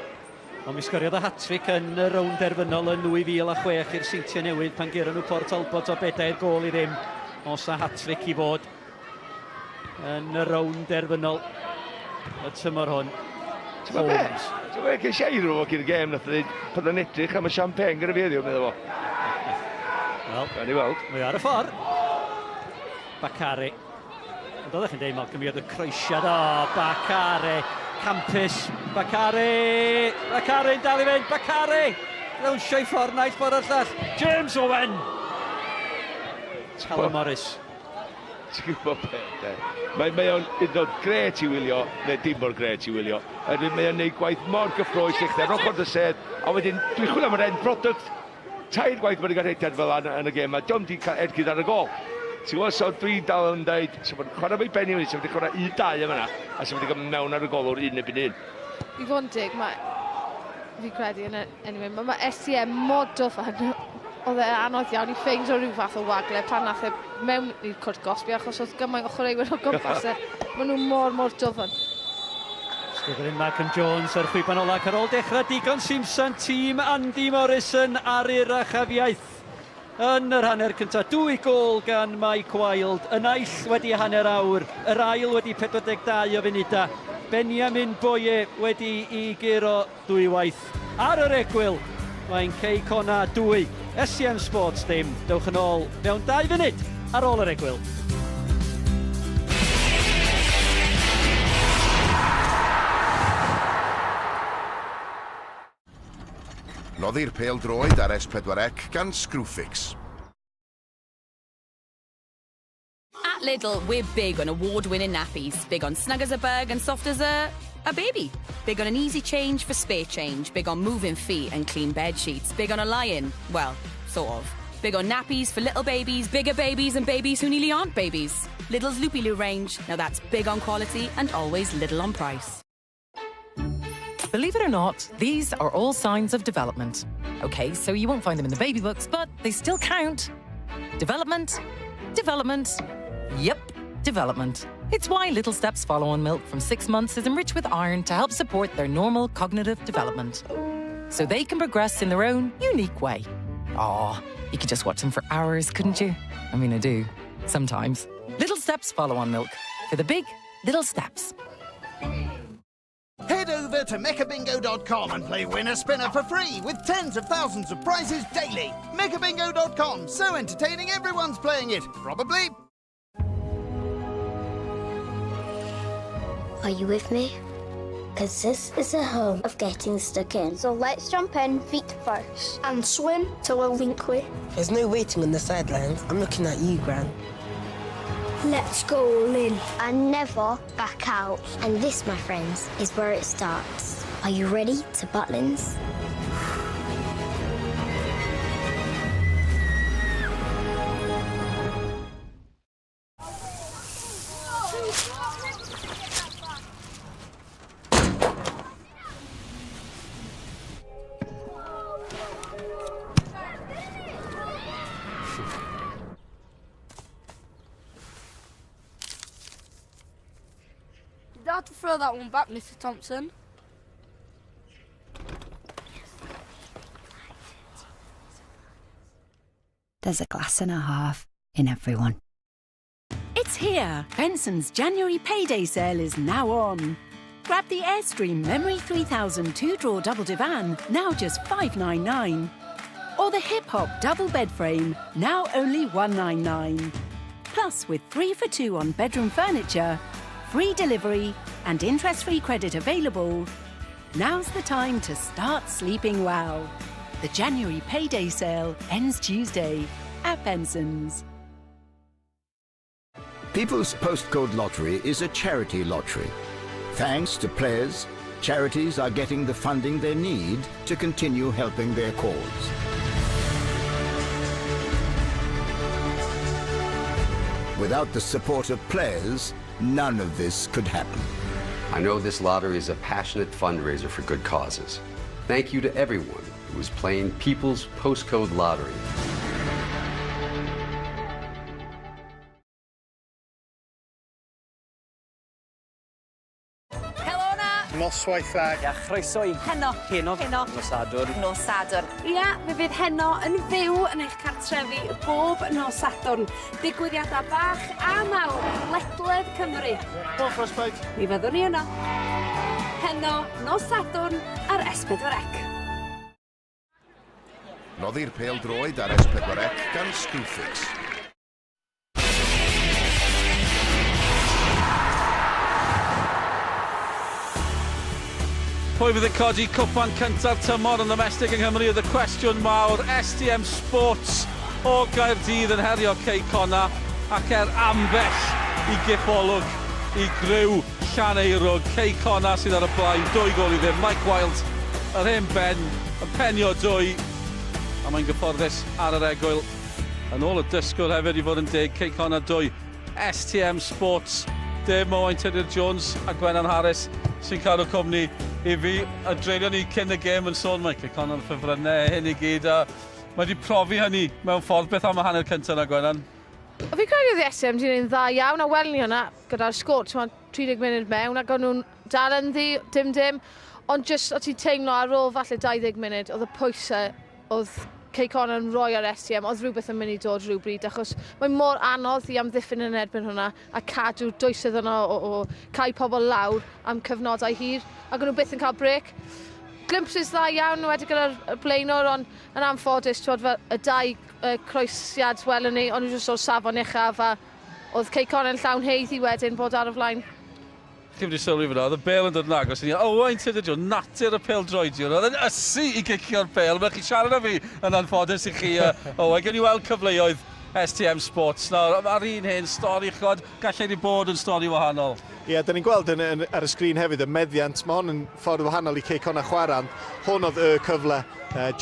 Ond mi sgoriodd y hat-trick yn y rownd derfynol yn 2006 i'r Seintiau Newydd pan guron nhw Port Talbot o bedair gôl i ddim. Os a hat-trick i fod yn y rownd derfynol y tymor hwn. Ti'n gwybod be? Ti'n gwybod be? Ces i air fo cyn y gêm, nath o ddweud, pan o'n edrych am y champagne gyda fi heddiw, meddwl fo. Wel, Gawn ni weld. Mae ar y ffordd. Bakare. Ond oeddech chi'n deud, Malcolm, mi oedd y croesiad. O, Bakare. Campus. Bakare. Bakare'n dal i fynd. Bakare. Ddawnsio i ffordd naill ffordd a'r llall. James Owen. Callum Morris. Ti'n gwybod beth, de? Mae, mae o'n un o'r gret i wylio, neu dim mor gret i wylio. Oherwydd mae o'n neud gwaith mor gyffrous i chdi ar ochr dy sedd, a wedyn dwi'n chwilio am yr end product. Tair gwaith mae wedi cael rhediad fel yna yn y gêm, a diolch wedi cael ergyd ar y gol. Ti'n gwybod, so dwi'n dal yn dweud, so mae'n chwarae fo'i ben i fyny, so wedi chwarae 1-2 yma, a so wedi cael mewn ar y golwr un ebyn un. I fod yn deg, mae, fi'n credu, yn, anyway, mae, mae STM mor dwfn, oedd e anodd iawn i ffeindio rhyw fath o wagle pan nath e mewn i'r cwrt gosbi achos oedd gymaint o chwaraewyr o gwmpas e. Maen nhw mor, mor dwfn. Sgwydryn Malcolm Jones ar chwiban ola ac ar ôl dechrau digon Simpson, tîm Andy Morrison ar i'r achafiaeth. Yn yr hanner cyntaf, dwy gôl gan Mike Wilde, y naill wedi hanner awr, yr ail wedi 42 o funudau. Benjamin Boye wedi i guro dwywaith ar yr egwyl. Mae'n Cei Connah 2, SCM Sports dim. Dewch yn ôl mewn 2 funud ar ôl yr egwyl. Noddi'r pêl droed ar S4C gan Screwfix. At Lidl, we're big on award-winning nappies. Big on snug as a bug and soft as a baby. Big on an easy change for spare change. Big on moving feet and clean bed sheets. Big on a lion. Well, sort of. Big on nappies for little babies, bigger babies and babies who nearly aren't babies. Lidl's Lupilu range. Now that's big on quality and always little on price. Believe it or not, these are all signs of development. Okay, so you won't find them in the baby books, but they still count. Development, development, yep, development. It's why Little Steps follow-on milk from 6 months is enriched with iron to help support their normal cognitive development, so they can progress in their own unique way. Aw, you could just watch them for hours, couldn't you? I mean, I do, sometimes. Little Steps follow-on milk, for the big, little steps. Head over to mechabingo.com and play Winner Spinner for free with tens of thousands of prizes daily. Mechabingo.com, so entertaining everyone's playing it, probably. Are you with me? Because this is a home of getting stuck in. So let's jump in feet first and swim to Lillincley. There's no waiting on the sidelines. I'm looking at you, Gran. Let's go all in and never back out. And this, my friends, is where it starts. Are you ready to Butlins? You don't have to throw that one back, Mr Thompson. There's a glass and a half in everyone. It's here! Benson's January payday sale is now on. Grab the Airstream Memory 3000 two-drawer double divan, now just $5.99. Or the Hip Hop double bed frame, now only $1.99. Plus, with 3 for 2 on bedroom furniture, free delivery and interest-free credit available, now's the time to start sleeping well. The January payday sale ends Tuesday at Benson's. People's Postcode Lottery is a charity lottery. Thanks to players, charities are getting the funding they need to continue helping their cause. Without the support of players, none of this could happen. I know this lottery is a passionate fundraiser for good causes. Thank you to everyone who is playing People's Postcode Lottery. Helo 'na! Noswaith dda. A chroeso i... Heno. Heno. Heno. Nos Sadwrn. Nos Sadwrn. Ia, fe fydd Heno yn fyw yn eich cartrefi bob nos Sadwrn. Digwyddiadau bach a mawr ledled Cymru. Go Frostbite. Mi fyddwn ni yno. Heno, nos Sadwrn ar S4C. Noddi'r pêl droed ar S4C gan Screwfix. Pwy fydd yn codi cwpan cyntaf tymor yn ddomestig yng Nghymru oedd y cwestiwn mawr. STM Sports o Gaerdydd yn herio Cei Connah ac er ambell i gipolwg i griw Llaneirwg. Cei Connah sydd ar y blaen, 2-0. Mike Wild, yr hen ben, yn penio dwy a mae'n gyfforddus ar yr egwyl. Yn ôl y dysgwyr hefyd i fod yn deg, Cei Connah 2, STM Sports dim. Owain Tudur Jones a Gwenan Harris sy'n cadw cwmni i fi. A dreulio ni cyn y gêm yn sôn, mae Cei Connah'n ffefrynnau hyn i gyd, a mae wedi profi hynny mewn ffordd. Beth am y hanner cyntaf yna, Gwenan? Fi'n credu oedd STM wedi gwneud yn dda iawn, a welwn ni hwnna gyda'r sgôr, ti'n 30 munud mewn, ac o'n nhw'n dal ynddi, dim dim, ond jyst o ti'n teimlo ar ôl falle 20 munud, oedd y pwysau oedd Cei Connah yn rhoi ar STM, oedd rhywbeth yn mynd i dod rhywbryd, achos mae mor anodd i amddiffyn yn erbyn hwnna a cadw dwysedd yno o cael pobl lawr am cyfnodau hir, ac o'n nhw byth yn cael brêc. Glimpses dda iawn wedi gyda'r blaenwr, ond yn anffodus, twod, fel y dau croesiad welwn ni, ond nhw jyst o'r safon uchaf, a oedd Cei Connah yn llawn haeddu wedyn bod ar y flaen. Chi'n mynd i sylwi fyna, oedd y bêl yn dod yn agos i ni. Owain Tudur Jones, natur y pêl-droediwr, oedd yn ysu i gicio'r bêl. Mae chi siarad â fi yn anffodus i chi, Owain. Gewn ni weld cyfleoedd STM Sports nawr. Mae'r un hen stori, chod, gallai wedi bod yn stori wahanol. Ie, yeah, da ni'n gweld yn, yn, ar y sgrin hefyd y meddiant. Mae hwn yn ffordd wahanol i Cei Connah chwarae, ond hwn oedd y cyfle.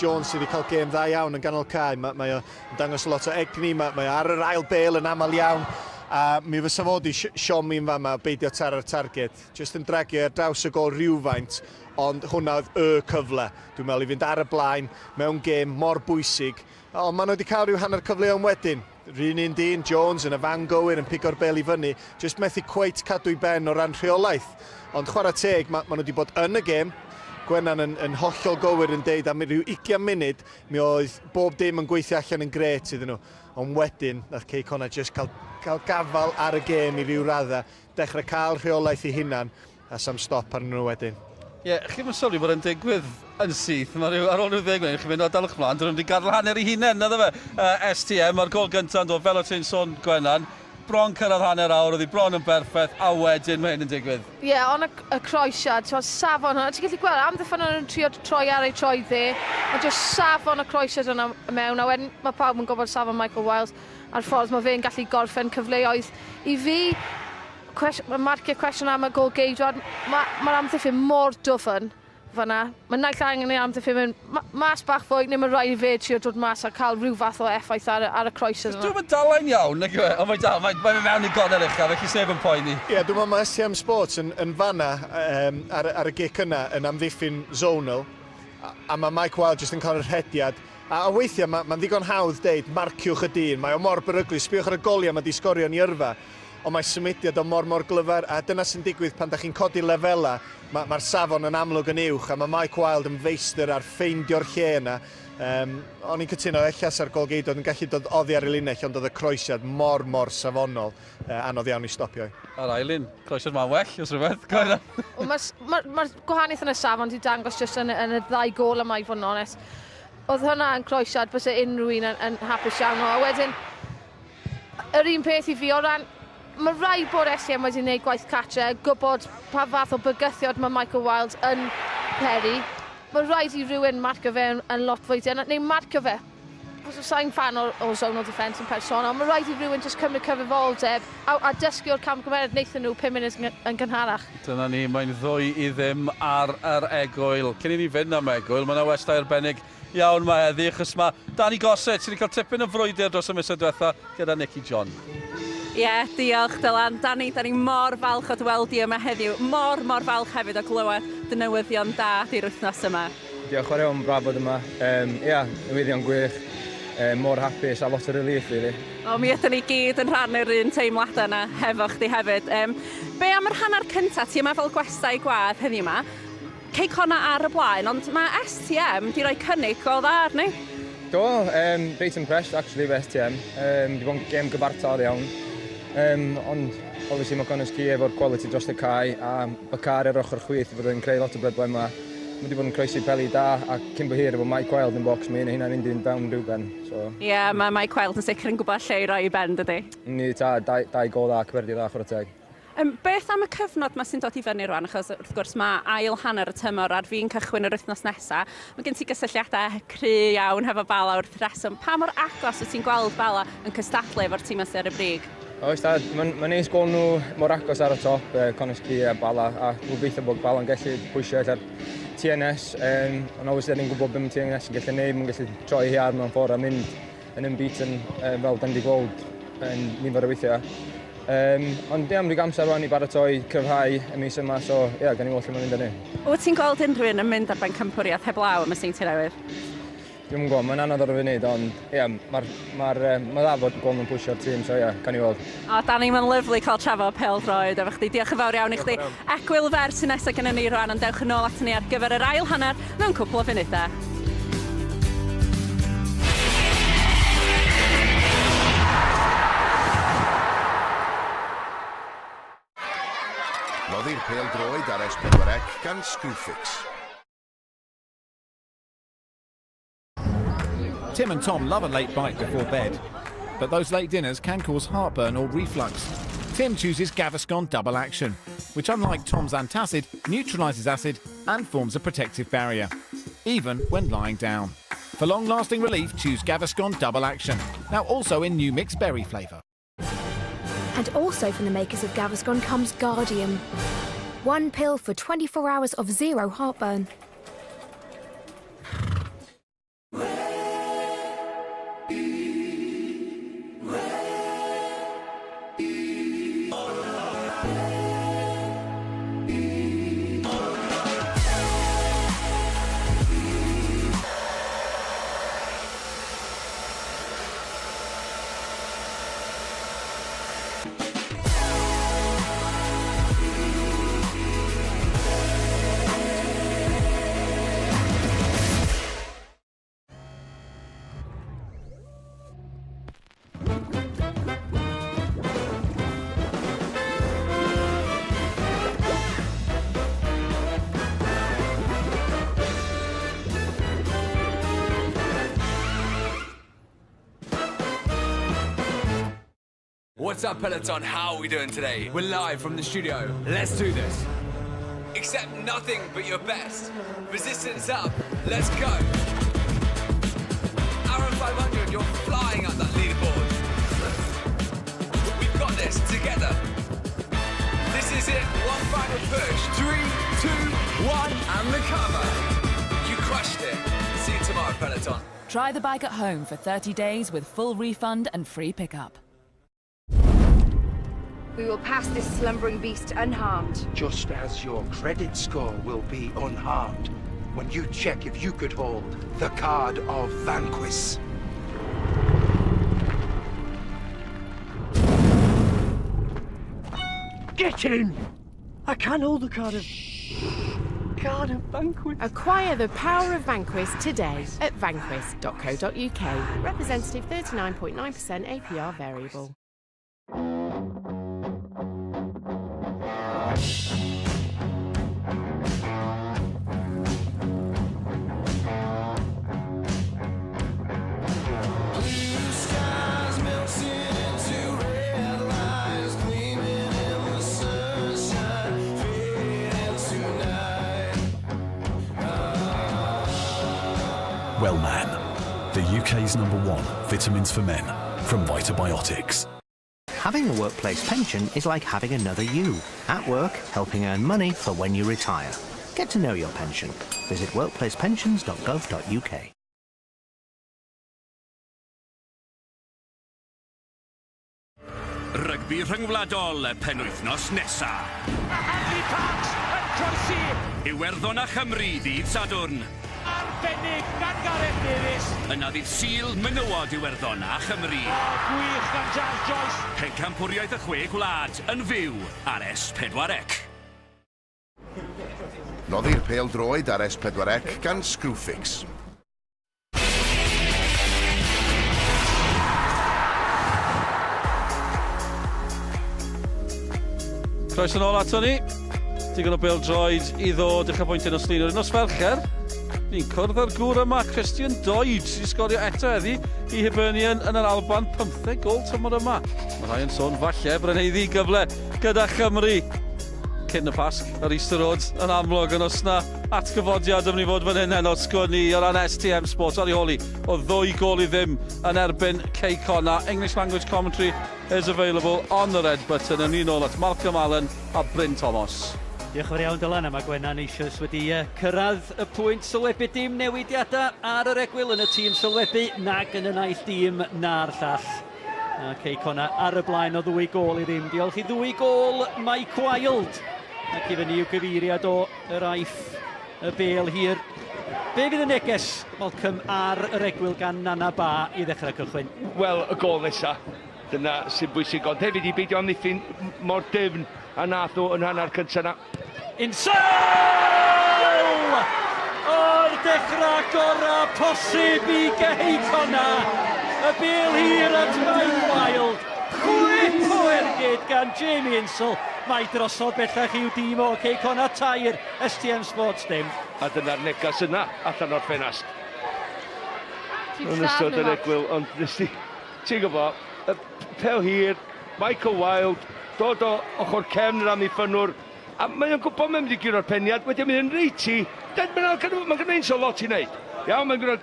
Jones sydd wedi cael gêm dda iawn yn ganol cae. Mae, mae o'n dangos lot o egni, mae, mae ar yr ail bêl yn aml iawn. A mi fysa fod i siomi yn fama beidio taro'r targed. Just yn dragio ar draws y gol rhywfaint, ond hwnna oedd y cyfle. Dwi'n meddwl i fynd ar y blaen mewn gêm mor bwysig. Ond maen nhw wedi cael rhyw hanner cyfleon wedyn. Rhyn un dyn, Jones yn y fan gywir yn pigo'r bel i fyny, just methu cweit cadw i ben o ran rheolaeth. Ond chwarae teg, ma, maen nhw wedi bod yn y gêm. Gwenan yn, yn hollol gywir yn deud am ryw 20 munud, mi oedd bob dim yn gweithio allan yn grêt iddyn nhw. Ond wedyn, nath Cei Connah just cael, cael gafal ar y gêm i ryw raddau, dechrau cael rheolaeth i hunan, a sam stop arnyn nhw wedyn. Ie, yeah, chi'n sylwi bod e'n digwydd yn syth. Mae rhyw, ar ôl rhyw ddeg munud, chi'n mynd o dalwch mlaen, dyn nhw wedi gadael hanner i hunain, naddo fe. STM, mae'r gol gyntaf yn dod, fel o ti'n sôn, Gwenan, bron cyrraedd hanner awr, oedd hi bron yn berffaith, a wedyn mae hyn yn digwydd. Ie, yeah, ond y, y croesiad, ti'n safon hwnna, ti'n gallu gweld amddiffyn yn trio troi ar ei troi dde, ond jyst safon y croesiad yna mewn, a wedyn mae pawb yn gwybod safon Michael Wiles a'r ffordd mae fe'n gallu gorffen cyfleoedd. I fi, mae marcio cwestiwn am y gol geidwad, mae'r ma amddiffyn mor dwfn, Fyna. Mae naill angen ei amddiffyn mynd mas bach fwy, neu mae rhaid i fe trio dod mas a cael rhyw fath o effaith ar y croesiad yna. Dwi'n mynd dalain iawn, nag yw e? Ond mae dal, mae'n mewn i gornel ucha, felly sneb yn poeni. Ie, yeah, dwi'n meddwl mae STM Sports yn fanna ar y gic yna yn amddiffyn zonal, a mae Mike Wilde jyst yn cael y rhediad. A weithiau mae'n ddigon hawdd deud, marciwch y dyn, mae o mor beryglus, sbiwch ar y goliau mae di sgorio yn ei yrfa. Ond mae symudiad o mor glyfar, a dyna sy'n digwydd pan da chi'n codi lefela, mae'r safon yn amlwg yn uwch, a mae Mike Wilde yn feistr ar ffeindio'r lle yna. O'n i'n cytuno, ella sa'r golgeidwad yn gallu dod oddi ar y linell, ond oedd y croesiad mor safonol, anodd iawn i stopio. A'r ailun, croesiad ma'n well, os rhywbeth. Mae'r gwahaniaeth yn y safon di dangos jyst yn y ddau gôl yma, i fod yn onest. Oedd hwnna yn croesiad byse unrhyw un yn hapus iawn o. A wedyn, yr un peth i fi o ran, mae rhaid bod STM wedi gwneud gwaith catre, gwybod pa fath o bygythiad mae Michael Wilde yn peri. Mae rhaid i rhywun marcio fe yn lot fwy, neu marcio fe. Sa'n fan o zonal defence yn personol, mae rhaid i rhywun jyst cymryd cyfrifoldeb a dysgu o'r camgymeriad wnaethon nhw 5 munud yn gynharach. Dyna ni, mae'n 2-0 ar yr egwyl. Cyn i ni fynd am egwyl, mae yna westai arbennig iawn mae heddi, achos mae Danny Gossett sydd wedi cael tipyn o frwydr dros y misoedd diwetha gyda Nicky John. Ie, yeah, diolch Dylan. Danny, da ni mor falch o dy weld di yma heddiw. Mor falch hefyd o glywed dy newyddion da di'r wythnos yma. Diolch yn fawr, braf bod yma. Ie, newyddion gwych. Mor hapus a lot o relief, really. O, mi ydyn ni gyd yn rhannu'r un teimladau yna hefo chdi hefyd. Be am yr hanner cyntaf? Ti yma fel gwestai gwadd heddiw yma. Cei Connah ar y blaen, ond mae STM di roi cynnig go dda arni. Do, reit impressed actually efo STM. Di bod yn gêm gyfartal iawn. Ond obviously mae Connah's Quay efo'r quality dros y cae a Bakar ar ochr chwith i fod yn creu lot o broblemau. Mae wedi bod yn croesi peli da a cyn bo hir efo Mike Wilde yn box, mae un o hynna'n mynd i'n fewn rhyw ben. Ie, yeah, mae Mike Wilde yn sicr yn gwybod lle i roi i ben, dydy? Ni ta, dau gol dda, cyferdi dda, chwarae teg. Beth am y cyfnod ma sy'n dod i fyny rwan, achos wrth gwrs mae ail hanner y tymor ar fin cychwyn yr wythnos nesaf. Mae gen ti gysylltiadau cry iawn hefo Bala wrth reswm. Pa mor agos wyt ti'n gweld Bala yn cystadlu efo'r tîm sydd ar y brig? Oes dad, mae'n neis gweld nhw mor agos ar y top, Connah's Quay a Bala, a gobeithio bod Bala'n gallu pwysio allan TNS, ond obviously ni'n gwybod beth mae TNS yn gallu neud, mae'n gallu troi hi ar mewn ffordd a mynd yn unbeaten fel dan ni wedi gweld yn nifer o weithiau. Ond ie, mae'n amser rwan i baratoi cryfhau y mis yma, so ie, yeah, gan i weld lle mae'n mynd â ni. Wyt ti'n gweld unrhyw un yn mynd ar bencampwriaeth heblaw am y Seintiau Newydd? Dwi'm yn gwybod, mae'n anodd ar y funud, ond ie, mae dda fod gweld nhw'n pwysio'r tîm, so ie, gan i weld. O, Danny, mae'n lyfli cael trafod pêl-droed efo chdi. Diolch yn fawr iawn i chdi. Egwyl fer sy'n nesaf gennym ni rwan, ond dewch yn ôl aton ni ar gyfer yr ail hanner mewn cwpl o funudau. Noddi'r pêl-droed ar S4C gan Screwfix. Tim and Tom love a late bite before bed, but those late dinners can cause heartburn or reflux. Tim chooses Gaviscon Double Action, which, unlike Tom's antacid, neutralises acid and forms a protective barrier, even when lying down. For long-lasting relief, choose Gaviscon Double Action, now also in new mixed berry flavour. And also from the makers of Gaviscon comes Guardian. One pill for 24 hours of zero heartburn. What's up, Peloton? How are we doing today? We're live from the studio. Let's do this. Accept nothing but your best. Resistance up. Let's go. Aaron 500, you're flying up that leaderboard. We've got this together. This is it. One final push. 3, 2, 1, and the cover. You crushed it. See you tomorrow, Peloton. Try the bike at home for 30 days with full refund and free pickup. We will pass this slumbering beast unharmed. Just as your credit score will be unharmed when you check if you could hold the card of Vanquis. Get in! I can hold the card of... Card of Vanquis. Acquire the power of Vanquis today at vanquis.co.uk. Representative 39.9% APR variable. Blue skies melting into red lines, gleaming in the sunshine, fading tonight. Wellman, the UK's #1 vitamins for men from Vitabiotics. Having a workplace pension is like having another you, at work, helping earn money for when you retire. Get to know your pension. Visit workplacepensions.gov.uk. Rygbi rhyngwladol y penwythnos nesa. Hadleigh Parkes yn croesi. Iwerddon a Chymru ddydd Sadwrn. Arbennig gan Gareth Davies. Yna ddydd Sul menywod Iwerddon a Chymru. O, gwych gan Jazz Joyce. Pencampwriaeth y Chwe Gwlad yn fyw ar S4C. Noddi'r pêl droed ar S4C gan Screwfix. Croeso nôl ato ni. Digon o bêl droed i ddod uchafbwyntiau nos Lun. Yr un nos Fercher, ni'n cwrdd â'r gŵr yma, Christian Doidge, sy'n sgorio eto heddi i Hibernian yn yr Alban, 15 gôl tymor yma. Mae rhai yn sôn falle bod yn haeddu gyfle gyda Chymru cyn y Pasg ar Easter Road yn amlwg, yn os na atgyfodiad yn mynd i fod fan hyn heno, sgwn i o ran STM Sports ar ei holi o 2-0 yn erbyn Cei Connah. English language commentary is available on the red button. Yn un ôl at Malcolm Allen a Bryn Thomas. Diolch yn fawr iawn Dylan, a mae Gwenan eisoes wedi cyrraedd y pwynt sylwebu. Dim newidiadau ar yr egwyl yn y tîm sylwebu nag yn y naill dîm na'r llall. A Cei Connah ar y blaen o 2-0. Diolch i 2 gôl Mike Wilde. Ac i fyny i'w gyfeiriad o yr aiff y bêl hir. Be fydd y neges, Malcolm, ar yr egwyl gan Nana Ba i ddechrau cychwyn? Wel, y gôl nesa, dyna sy'n bwysig, ond hefyd i beidio amddiffyn mor dyfn a nath nhw yn hanner cyntaf na. Insel! O'r dechrau gorau posib i Gei Connah. Y bêl hir at Mike Wilde. Chwip o ergyd gan Jamie Insall. Mae drosodd bellach i'w dîm o Cei Connah 3, STM Sports 0. A dyna'r negas yna allan o'r ffenast. Ti'n Yn ystod lladd yr nhw. egwyl, ond nes ti, ti'n gwybod, y pel hir, Michael Wilde, dod o ochr cefn yr amddiffynwr, a mae o'n gwybod mae'n mynd i guro'r peniad, wedyn mynd yn reit i, mae'n ma gwneud so lot i wneud. Iawn, mae'n gwneud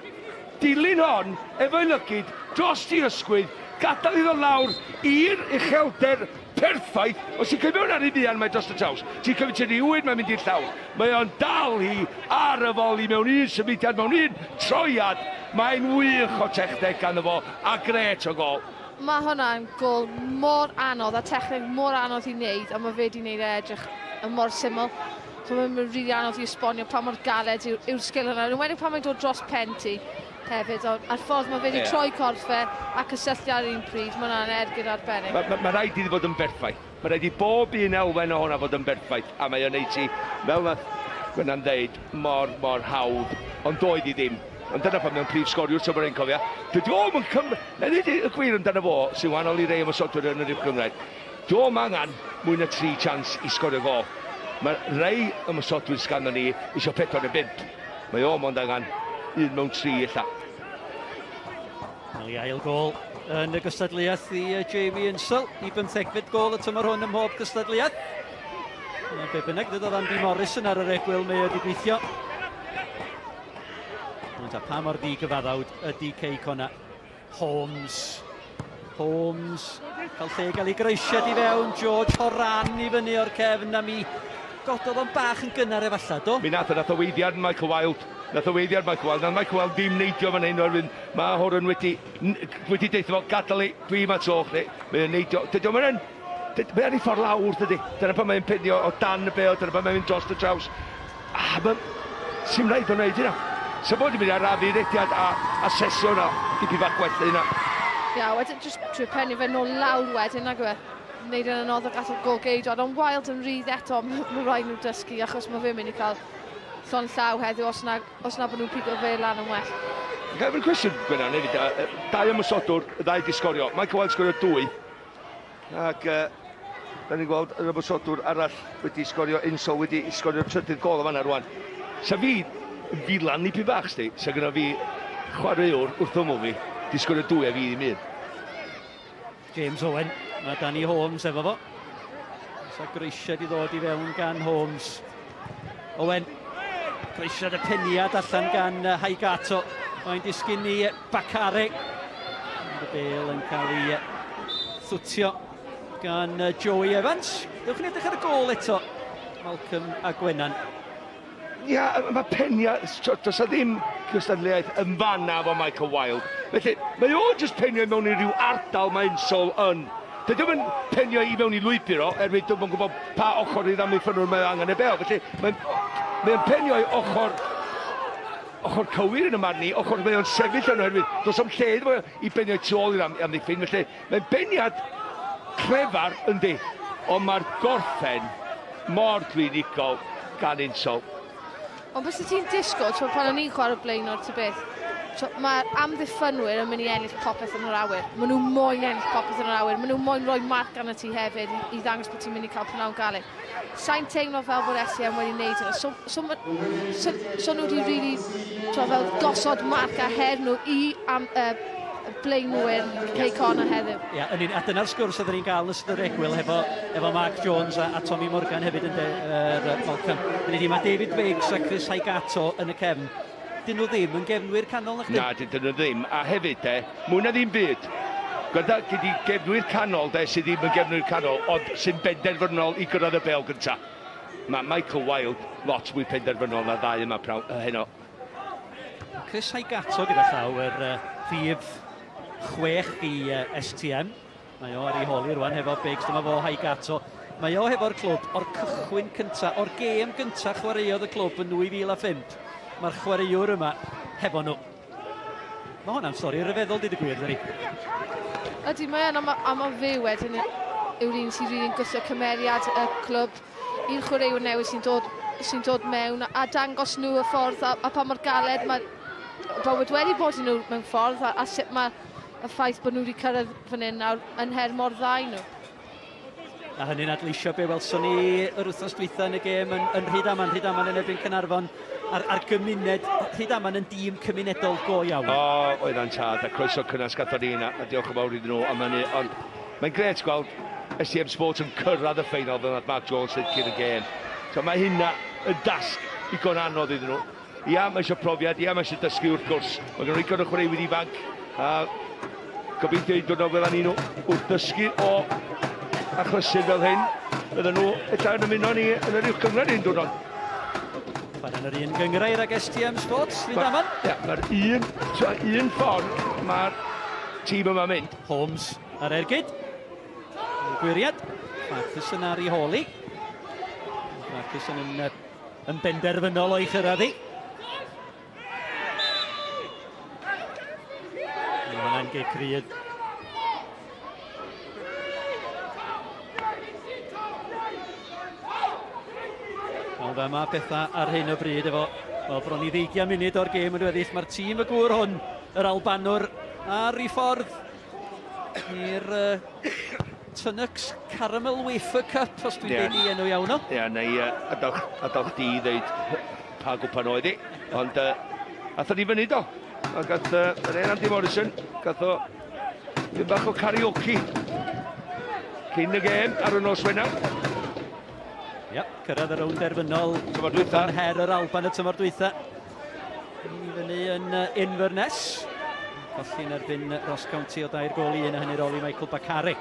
dilyn hon, efo'i lygid, dros i ysgwydd, gadael iddo lawr i'r uchelder perffaith. Os ti'n cymryd mewn ar ei fuan, mae dros y traws. Ti'n cymryd ti'n rhywun, mae'n mynd i'r llawr. Mae o'n dal hi ar y foli mewn un symudiad, mewn un troiad. Mae'n wych o techneg ganddo fo, a grêt o gol. Mae hwnna'n gôl mor anodd a techneg mor anodd i wneud, a mae fe wedi wneud e edrych yn mor syml. So mae'n rili anodd i esbonio pa mor galed yw'r yw sgil yna. Yn enwedig pan mae'n dod dros pen ti hefyd, ond a'r ffordd mae fe wedi troi corff fe a cysylltu ar un pryd, mae hwnna'n ergyd arbennig. Mae ma, ma rhaid iddi fod yn berffaith. Mae rhaid i bob un elfen o hwnna fod yn berffaith. A mae o'n neud ti, fel nath Gwennan ddeud, mor, mor hawdd. Ond doedd i ddim. Ond dyna pam mae'n prif sgoriwr tymor un, cofia. Dydy o'm yn cymryd... Na ddweud y gwir amdano fo, sy'n wahanol i rei ymosodwyr yn yr uwch gynghrair. Dio o'm angen mwy na 3 chance i sgorio gol. Mae rei ymosodwyr sganddo ni eisiau 4 neu 5. Mae o mond angen 1 mewn 3 ella. Wel, i ail gôl yn y gystadleuaeth i Jamie Insall, i bymthegfed gôl y tymor hwn ym mhob gystadleuaeth. Be bynnag, ddodd Andy Morrison ar yr egwyl, mae wedi gweithio. Ond a pa mor ddigyfaddawd ydy Cei Connah. Holmes. Holmes. Cael lle i gael ei groesiad i fewn, George Horan i fyny o'r cefn a mi gododd o'n bach yn gynnar efallai, do? Mi nath o, nath o weiddi ar Michael Wilde. Nath o weiddi ar Michael Wilde. Nath Michael Wilde ddim neidio fan hyn oherwydd mae Horan wedi, wedi deutha fo, gadael i, dwi yma to chdi. Mae o'n neidio, dydy o'm yn, mae ar ei ffordd lawr, dydy. Dyna pan mae'n penio o dan y bêl, dyna pan mae'n mynd dros y traws. Ah, mae... Sy'n rhaid o'n wneud hynna. Sa fo wedi mynd i arafu rediad a asesio hwnna dipyn bach gwell na hynna. Ia, wedyn jyst trio pennu fe nôl lawr wedyn, nag yw e? Wneud e'n anodd ac atal gôl geidwad, ond Wilde yn rhydd eto, mae rhaid nhw dysgu achos mae fe'n mynd i cael llond llaw heddiw os na, os na bod nhw'n pigo fe lan yn well. Ga i ofyn cwestiwn, Gwenan, hefyd? Dau ymosodwr, y ddau 'di sgorio. Michael Wilde sgorio dwy. Ac uh, da ni'n gweld yr ymosodwr arall wedi sgorio Insol wedi sgorio'r trydydd gol o fanna rwan. Sa fi yn filan nipyn bach sti, sa gyda fi chwaraewr wrth ymyl fi, di sgorio dwy a fi ddim un. James Owen, mae Danny Holmes efo fo. Sa groesiad i ddod i fewn gan Holmes. Owen, groesiad y peniad allan gan Haigato. Mae'n disgyn i Bakare. Y bel yn cael ei thwtio gan Joey Evans. Dewch ni edrych ar y gôl eto, Malcolm a Gwenan. Ia, mae penia, does 'na ddim cystadleuaeth yn fanna efo Michael Wilde. Felly, mae o jyst penio i mewn i ryw ardal mae Insole yn. Dydy o'm yn penio i mewn i lwybr o, er dwi'm yn gwybod pa ochr i'r amddiffynnwr mae o angen y bêl. Felly, mae'n mae o'n penio i ochr ochr cywir yn y marn i, ochr mae o'n sefyll yno oherwydd does o'm lle iddo fo i benio tu ôl i'r amddiffyn. Felly, mae'n beniad clefar, yndi, ond mae'r gorffen mor glinigol gan Insole. Ond byset ti'n disgwyl, t'mo' pan o'n i'n chwarae blaenor ta beth, t'mo' mae'r amddiffynwyr yn mynd i ennill popeth yn yr awyr. Maen nhw moyn ennill popeth yn yr awyr. Maen nhw moyn rhoi marc arno ti hefyd i, i ddangos bod ti'n mynd i cael prynawn galed. Sa'n teimlo fel bod SCM wedi wneud hynna. So, so, ma, so, so nhw wedi really, t'mo' fel gosod marc a her nhw i am, blaenwyr Cei Connah heddiw. Ia, yn un, a dyna'r sgwrs oedden ni'n gael yn ystod yr egwyl hefo, efo Mark Jones a, a Tommy Morgan hefyd yn de, er, Malcolm. Hynny ydi, mae David Biggs a Chris Haigato yn y cefn. Dyn nhw ddim yn gefnwyr canol na chdi? Na, dyn nhw ddim. A hefyd de, mwy na ddim byd, gyda gyd i gefnwyr canol de sydd ddim yn gefnwyr canol, ond sy'n benderfynol i gyrraedd y bêl gynta. Mae Michael Wilde lot mwy penderfynol na ddau yma prawn, heno. Chris Haigato gyda llaw yr uh, rhif chwech i uh, STM. Mae o ar ei holi rwan hefo Biggs, dyma fo Haigato. Mae o hefo'r clwb o'r cychwyn cyntaf, o'r gêm gyntaf chwaraeodd y clwb yn 2005. Mae'r chwaraewr yma hefo nhw. Mae hwnna'n stori ryfeddol, dweud y gwir, dydi? Ydy, mae yn, a mae, a mae fe wedyn yw'r un sy'n rili'n gwthio cymeriad y clwb i'r chwaraewyr newydd sy'n dod, sy'n dod mewn a dangos nhw y ffordd a, a pa mor galed mae bywyd wedi bod i nhw mewn ffordd a, a sut mae y ffaith bod nhw wedi cyrraedd fan hyn nawr yn her mor dda i nhw. A hynny'n adleisio be welson ni yr wythnos dwytha yn y gêm yn, yn Rhydaman, Rhydaman yn erbyn Caernarfon a'r, a'r gymuned, Rhydaman yn dîm cymunedol go iawn. O, oedd o'n tad, a croeso cynnes gathon ni yna, a diolch yn fawr iddyn nhw am hynny, ond mae'n grêt gweld STM Sports yn cyrraedd y ffeinal fel nath Mark Jones dweud cyn y gêm. So mae hynna yn dasg digon anodd iddyn nhw. Ia, mae eisiau profiad, ia, mae eisiau dysgu wrth gwrs. Mae gen nhw ddigon o chwaraewyr ifanc, a gobeithio un diwrnod fyddan ni nhw wrth ddysgu o achlysur fel hyn, fyddan nhw ella yn ymuno ni yn yr uwch gynghrair un diwrnod. Chwarae yn yr un gynghrair ag STM Sports, Rhydaman. Ia, mae'r un, so, un ffordd mae'r tîm yma'n mynd. Holmes ar ergyd. Gwyriad. Farquharson ar ei hôl hi. Farquharson yn, yn benderfynol o'i chyrraedd hi. Mae hwnna'n gic rydd. Ond fe mae pethau ar hyn o bryd efo wel, bron i ddeugian munud o'r gêm yn weddill. Mae'r tîm y gŵr hwn, yr Albanwr, ar ei ffordd i'r uh, Tunnock's Caramel Wafer Cup, os dwi'n yeah. deud i enw iawn o. Ie, yeah, neu uh, adael, adael chdi i ddeud pa gwpan oedd hi. Ond uh, athon ni fyny do. A gath uh, yr hen Andy Morrison, gath o ddim bach o karaoke cyn y gêm ar y nos Wener. Ia, cyrraedd y rownd derfynol. Tymor dwytha. Yn her yr Alban y tymor dwytha. I fyny yn Inverness. Colli'n erbyn Ross County o dair gol i un a hynny'r ôl i Michael Bakare.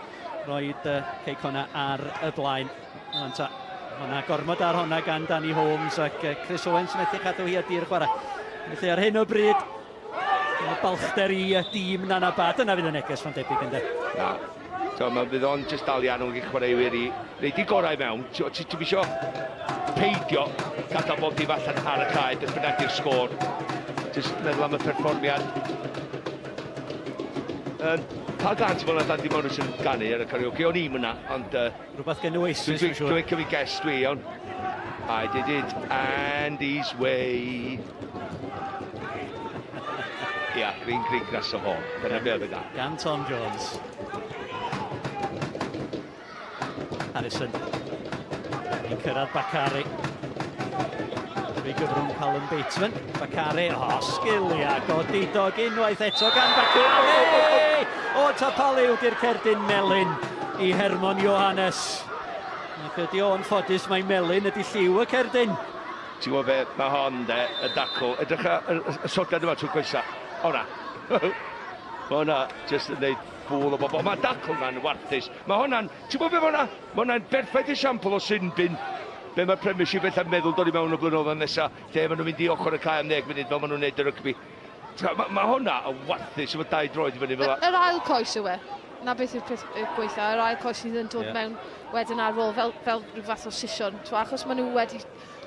roed Cei Connah ar y blaen. Ond ta, hwnna gormod ar honna gan Danny Holmes ac Chris Owens methu cadw hi ar dir chwarae. Felly ar hyn o bryd, balchder i dîm Nana Ba. Dyna fydd y neges fan debyg ynddo. Na. So, mae fydd o'n jyst dal i annog i chwaraewyr i reid i gorau mewn. Ti ti, ti isio peidio gadael bob dim allan ar y cae, beth bynnag di'r sgôr. Jyst meddwl am y perfformiad. Um, pa gan ti'n meddwl Andy Morris yn ganu ar y karaoke? O'n i'm yna, ond... Rhywbeth gen Oasis, dwi'n siŵr. Dwi'n cymryd guess dwi, iawn. I did it Andy's way. Ia, Green Green Grass of Home. Dyna be oedd y gan. Gan Tom Jones. Harrison. Yn cyrraedd Bakari. Drwy gyfrwng Callum Bateman. Bakari, o, oh, sgiliau godidog unwaith eto gan Bakari! O, Tapaliw di'r cerdyn melyn i Hermon Johannes. Ac ydy o'n ffodus mae melyn ydy lliw y cerdyn. Ti'n gwybod be, mae hon de, y dacl, edrych ar y sodiad yma trwy coesa. O na. Mae hwnna jyst yn neud ffŵl o bobl. Mae dacl na'n warthus. Mae hwnna'n, ti'n gwybod be mae hwnna? Mae hwnna'n berffaith esiampl o sin bin. Be mae'r Premiership ella'n meddwl dod i mewn y blynyddoedd nesaf, lle maen nhw'n mynd i ochr y cae am 10 munud fel maen nhw'n neud y rygbi. Mae ma hwnna yn warthus efo dau droed i fyny fel Yr ail coes yw e. Na beth yw'r peth gweitha, yr ail coes sydd yn dod yeah. mewn wedyn ar ôl fel, fel rhyw fath o sisiwn. Twa, achos maen nhw wedi...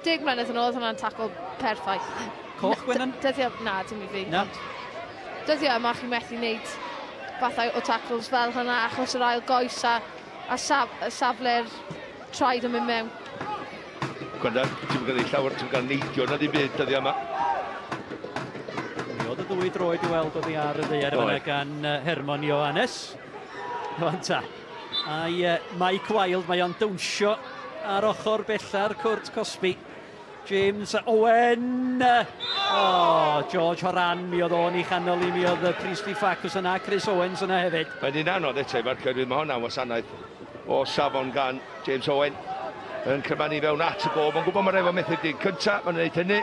10 mlynedd yn ôl, oedd hwnna'n tacl perffaith. Coch, Gwenan? Dyddiau, na, dim i fi. Na. Dyddiau yma chi'n methu wneud fathau o tacles fel hynna achos yr ail goes a, a saf, safle'r traed yn mynd mewn. Gwenda, ti'n cael ei llawer, ti'n cael neidio na ddim byd dyddiau yma. Mi oedd y ddwy droed i weld oddi ar y ddaear yma gan Hermon Ioannes. Rwan ta. A'i Mike Wilde, mae o'n dawnsio ar ochr bella'r cwrt cosbi. James Owen! Oh, George Horan, mi oedd o'n ei chanol i, mi oedd Priestley Farquharson yna, Chris Owens yna hefyd. Mae'n un anodd eto i farcio, mae hwnna'n wasanaeth o safon gan James Owen yn cryfanu fewn at y gol. Mae'n gwybod mae'n rhaid fo methu'r dyn cyntaf, mae'n gwneud hynny.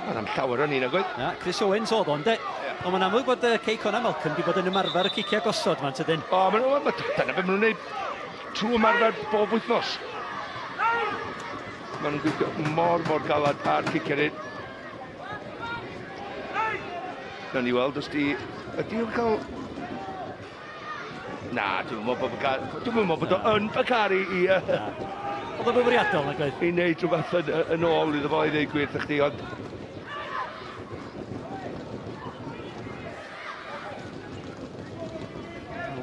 Mae'n am llawer o'n un, agwyd. Na, Chris Owens oedd o'n de. Yeah. Ond mae'n amlwg bod Cei Connah Malcolm wedi bod yn ymarfer y ciciau gosod ma'n tydyn. O, maen nhw, dyna beth maen nhw'n gwneud trwy ymarfer bob wythnos. Maen nhw'n gweithio mor, mor galad ar ciciau hyn. Nawn ni weld os di... Ydy o'n cael... Na, dwi'n meddwl bod Bakari... Dwi'n meddwl bod o yn Bakari i... Oedd o'n fwriadol, nag oedd? I wneud rhywbeth yn, yn ôl iddo fo i ddweud gwir chdi, ond...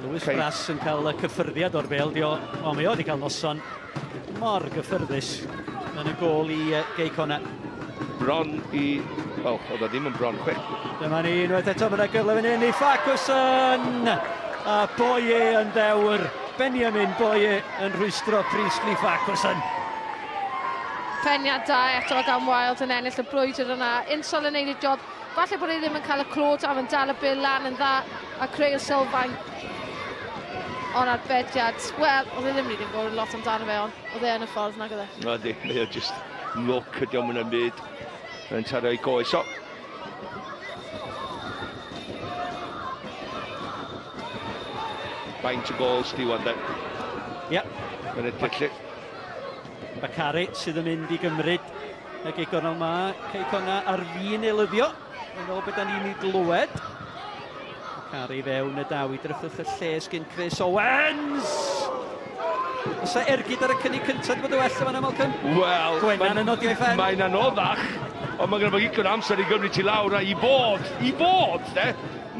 Lewis Brass yn cael y cyffyrddiad o'r bel, di o, o mae o wedi cael noson mor gyffyrddus yn y gôl i Gei Connah. Bron i... Wel, oedd o ddim yn bron chwech. Dyma ni unwaith eto, mae yna gyfle fan hyn i Farquharson! A Boye yn ddewr. Benjamin Boye yn rhwystro Priestley Farquharson. Peniad da eto gan Wilde yn ennill y brwydr yna. Insol yn neud y job. Falle bod e ddim yn cael y clod am yn dal y bil lan yn dda a creu'r sylfaen. Ond arbediad, wel, oedd e ddim rili'n gwybod lot amdano fe, ond oedd e yn y ffordd nag oedd e. Na di, mae o just lwc ydi o'm yn y byd. Yn taro ei goes. O! Faint o gols di wan de? Ie. Mae'n edrych lle. Bakari sydd yn mynd i gymryd y gig gornel ma. Cei Connah ar fin eilyddio. Yn ôl beth da ni'n ei glywed. Bakari fewn y daw i drychwch y lles gyn Chris Owens! Oes e ergyd ar y cynnig cyntaf wedi bod yn well yma, Malcolm? Wel, Gwenan yn nodio ei phen. Mae'n anoddach, ond mae gennym ddigon o amser i gymryd ti lawr a i fod, i fod, de.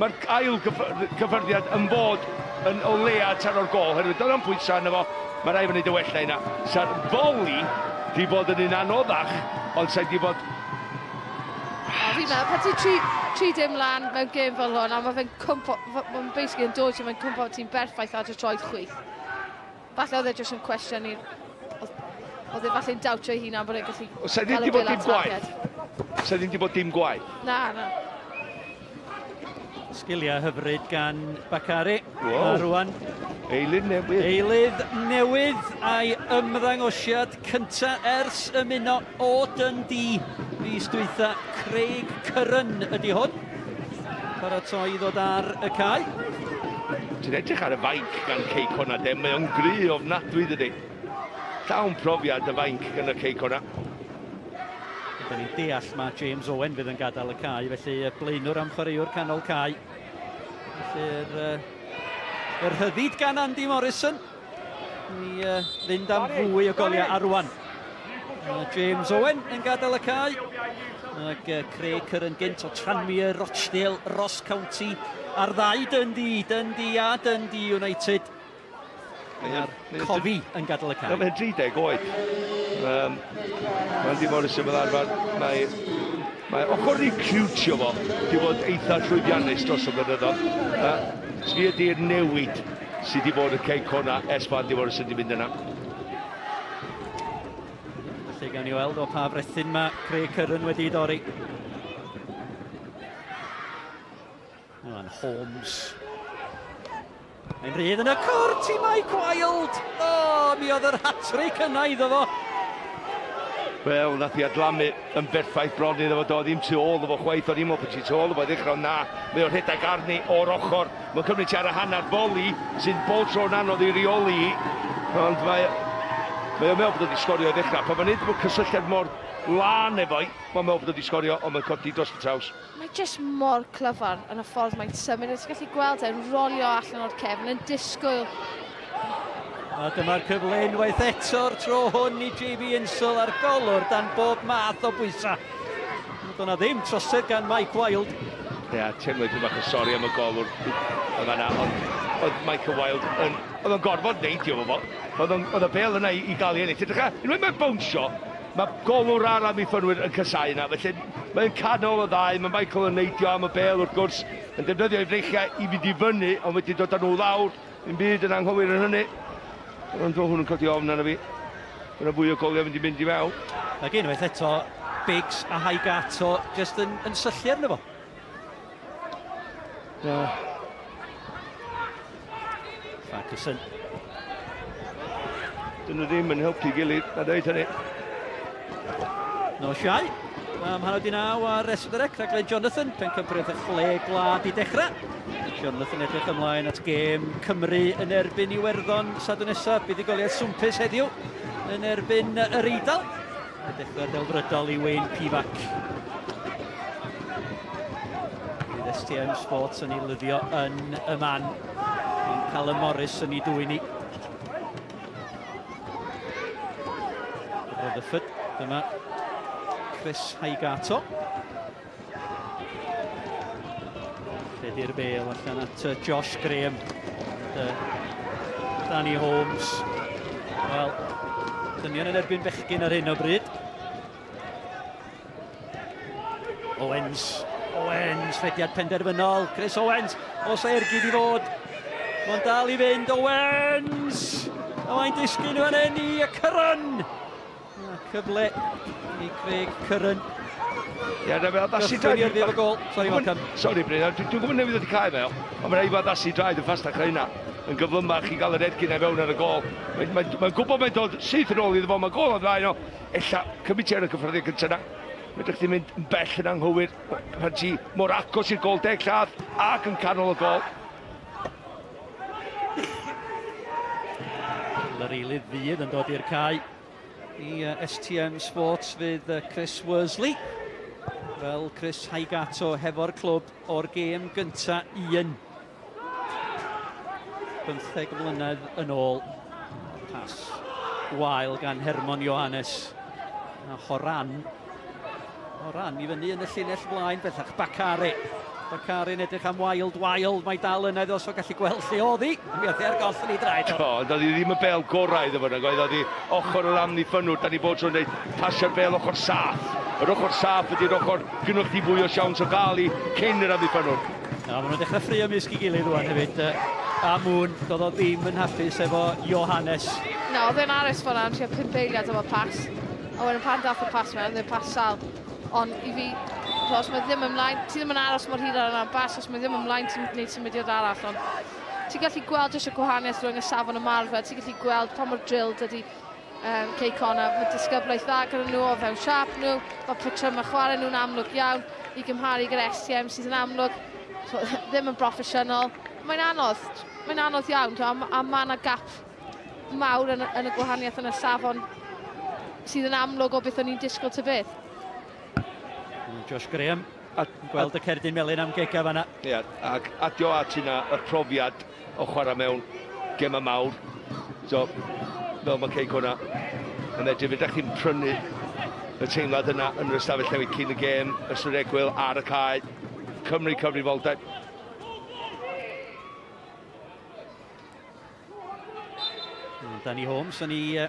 Mae'r ail cyffyrddiad yn fod yn o leia taro'r gol, herwydd dyna'n pwysau arno fo, mae rhaid fo wneud y well na hynna. Sa'r foli di bod yn un anoddach, ond sa'i di bod... O, fi'n meddwl, pan ti tri, tri dim lan mewn gêm fel hwn, a mae fe'n cwmpo, mae'n basically yn dod mae'n cwmpo ti'n berffaith ar dy troed chwith. Falle oedd e jyst yn cwestiwn i'r... Oedd e falle'n dawtio ei hunan bod e'n gallu Sa ddim di bod dim gwaith. Sa ddim di bod dim gwaith. Na, na. Sgiliau hyfryd gan Bakari. Wow. A rwan. Eilydd newydd. Eilydd newydd a'i ymddangosiad cynta ers ymuno o Dundee fis dwytha. Craig Curran ydy hwn. Paratoi i ddod ar y cae. Ti'n edrych ar y fainc gan Cei Connah de, mae o'n gry ofnadwy dydy. Llawn profiad y fainc gan y Cei Connah. Rydyn ni'n deall mae James Owen fydd yn gadael y cae, felly y blaenwr am chwaraewr canol cae. Felly'r yr rhyddid gan Andy Morrison i fynd am fwy o goliau arwan. James Owen yn gadael y cae. Ac Craig Curran gynt o Tranmere, Rochdale, Ross County a'r ddau Dundee, Dundee a Dundee United. Mae'r Cofi yn gadael y cae. Mae'n 30 oed. Andy Morrison fel arfer, mae, mae ochr recrwtio fo di bod eitha llwyddiannus dros y blynyddoedd. Sfi ydy'r newid sydd wedi bod yn Cei Connah ers bod Andy Morrison wedi mynd yna. Felly gawn ni weld o pa frethyn mae Craig Curran wedi ei dorri. Mae'n Holmes. Mae'n rhydd yn y cwrt i Mike Wilde. O, oh, mi oedd yr hat-trick yna iddo fo. Wel, nath i adlamu yn berffaith bron iddo fo, do ddim tu ôl iddo fo chwaith, o'n i'n meddwl bod ti tu ôl iddo fo i ddechrau, ond na, mae o'n rhedeg arni o'r ochr. Mae'n cymryd ti ar y hanner foli, sy'n bob tro'n anodd i reoli, ond mae, mae o'n meddwl bod o wedi sgorio i ddechrau. Pan mae'n neud bod cysylltiad mor lân efo'i, mae'n meddwl bod o wedi sgorio, ond mae'n codi dros y traws. Mae jyst mor clyfar yn y ffordd mae'n symud. Ti'n gallu gweld e'n rolio allan o'r cefn, yn disgwyl. A dyma'r cyfle unwaith eto'r tro hwn i JB Insel a'r golwr dan bob math o bwysau. Doedd yna ddim trosedd gan Mike Wilde. Ie, yeah, teimlo dipyn bach o sori am y golwr yn fan'na, ond oedd Michael Wilde yn... Oedd o'n gorfod neidio fo fo. Oedd o'n- oedd y bêl yna i, i gael ei ennill. Edrych ar, unwaith mae'n bownsio, mae golwr ar amddiffynwyr yn casau yna, felly mae'n canol y ddau, mae Michael yn neidio am y bêl wrth gwrs, yn defnyddio ei freichiau i fynd i fyny, ond wedi dod â nhw lawr, ddim byd yn anghywir yn hynny. Ond o hwn yn codi ofn arna fi. Mae yna fwy o goliau mynd i mynd i mewn. Ac unwaith eto, Biggs a Haigato jyst yn, yn syllu arno fo. Yeah. Farquharson. Dyn nhw ddim yn helpu gilydd, na dweud hynny. Nos Iau, am 9:30 ar S4C, rhaglen Jonathan, pencampwriaeth y chwe gwlad i dechrau. Jonathan edrych ymlaen at gêm Cymru yn erbyn Iwerddon Sadwrn nesaf, buddugoliaeth swmpus heddiw yn erbyn yr Eidal. Y dechrau delfrydol i Wayne Pivac. Bydd STM Sports yn ei lyddio yn y man. Callum Morris yn ei dwyn i. Rutherford, dyma Chris Haigato. Lledu'r bêl allan at Josh Graham. Danny Holmes. Wel, dynion yn erbyn bechgyn ar hyn o bryd. Owens. Owens, rhediad penderfynol. Chris Owens, os ergyd i fod. Mae'n dal i fynd, Owens! A mae'n disgyn i fan hyn i y Curran! A cyfle i Craig Curran. Ie, na fe addasu draed. Gychwyn i'r gol. Sorry, Malcolm. Sorry, Bryn, dwi'n gwybod newydd wedi cael fe, ond mae'n rhaid i addasu draed yn ffastach na hynna. Yn gyflymach i gael yr ergyd na fewn ar y gol. Mae'n mae, mae gwybod mae'n dod syth yn ôl iddo fo, mae gol o'n flaen o. Ella, cymryd ti ar y cyffyrddiad gyntaf na. Mae'n ydych chi'n mynd yn bell yn anghywir pan ti mor agos i'r gol deg lladd ac yn canol y gol. Yr eilydd fydd yn dod i'r cae i STM Sports fydd Chris Worsley. Fel Chris Haigato hefo'r clwb o'r gêm gynta un. 15 mlynedd yn ôl. Pas wael gan Hermon Johannes. A Horan. Horan i fyny yn y llinell flaen bellach. Bakare. Bakare yn edrych am Wild. Wild, mae dal yna iddo so gallu gweld lle oedd hi. Mi oedd hi ar goll yn ei draed. Do, ond oedd hi ddim y bel gorau iddo fo, nag oedd oedd hi ochr yr amddiffynnwr. Da ni bod tro'n dweud pasio'r bel ochr saff. Yr ochr saff ydy'r ochr gynnwch chi fwy o siawns o gael i cyn yr amddiffynnwr. Na, maen nhw'n dechrau ffrio ymysg ei gilydd rwan hefyd. A Moon, doedd o ddim yn hapus efo Johannes. Na, oedd e'n aros fan'na am tua 5 eiliad efo pas. A wedyn pan dath y pas mewn, oedd e'n pas sal. Ond i fi, os mae ddim ymlaen, ti ddim yn aros mor hir ar yna'n bas, os mae ddim ymlaen, ti'n gwneud symudiad arall. Ond ti'n gallu gweld jyst y gwahaniaeth rhwng y safon ymarfer, ti'n gallu gweld pa mor drilled ydy Cei Connah. Mae disgyblaeth dda gyda nhw o fewn siâp nhw, mae patrymau chwarae nhw'n amlwg iawn i gymharu gyda STM sydd yn amlwg so, ddim yn broffesiynol. Mae'n anodd, mae'n anodd iawn, a, a mae yna gap mawr yn, yn y gwahaniaeth yn y safon sydd yn amlwg o beth o'n i'n disgwyl ta beth. Josh Graham a, gweld y cerdyn melyn am gega fanna. Ie, yeah, ac adio at hynna y profiad o chwarae mewn gemau mawr. So, fel mae Cei Cona yn medru, fedrwch chi'n prynu y teimlad yna yn yr ystafell newid cyn y gêm, ystod egwyl ar y cae, Cymru cyfrifoldeb. Danny Holmes yn ei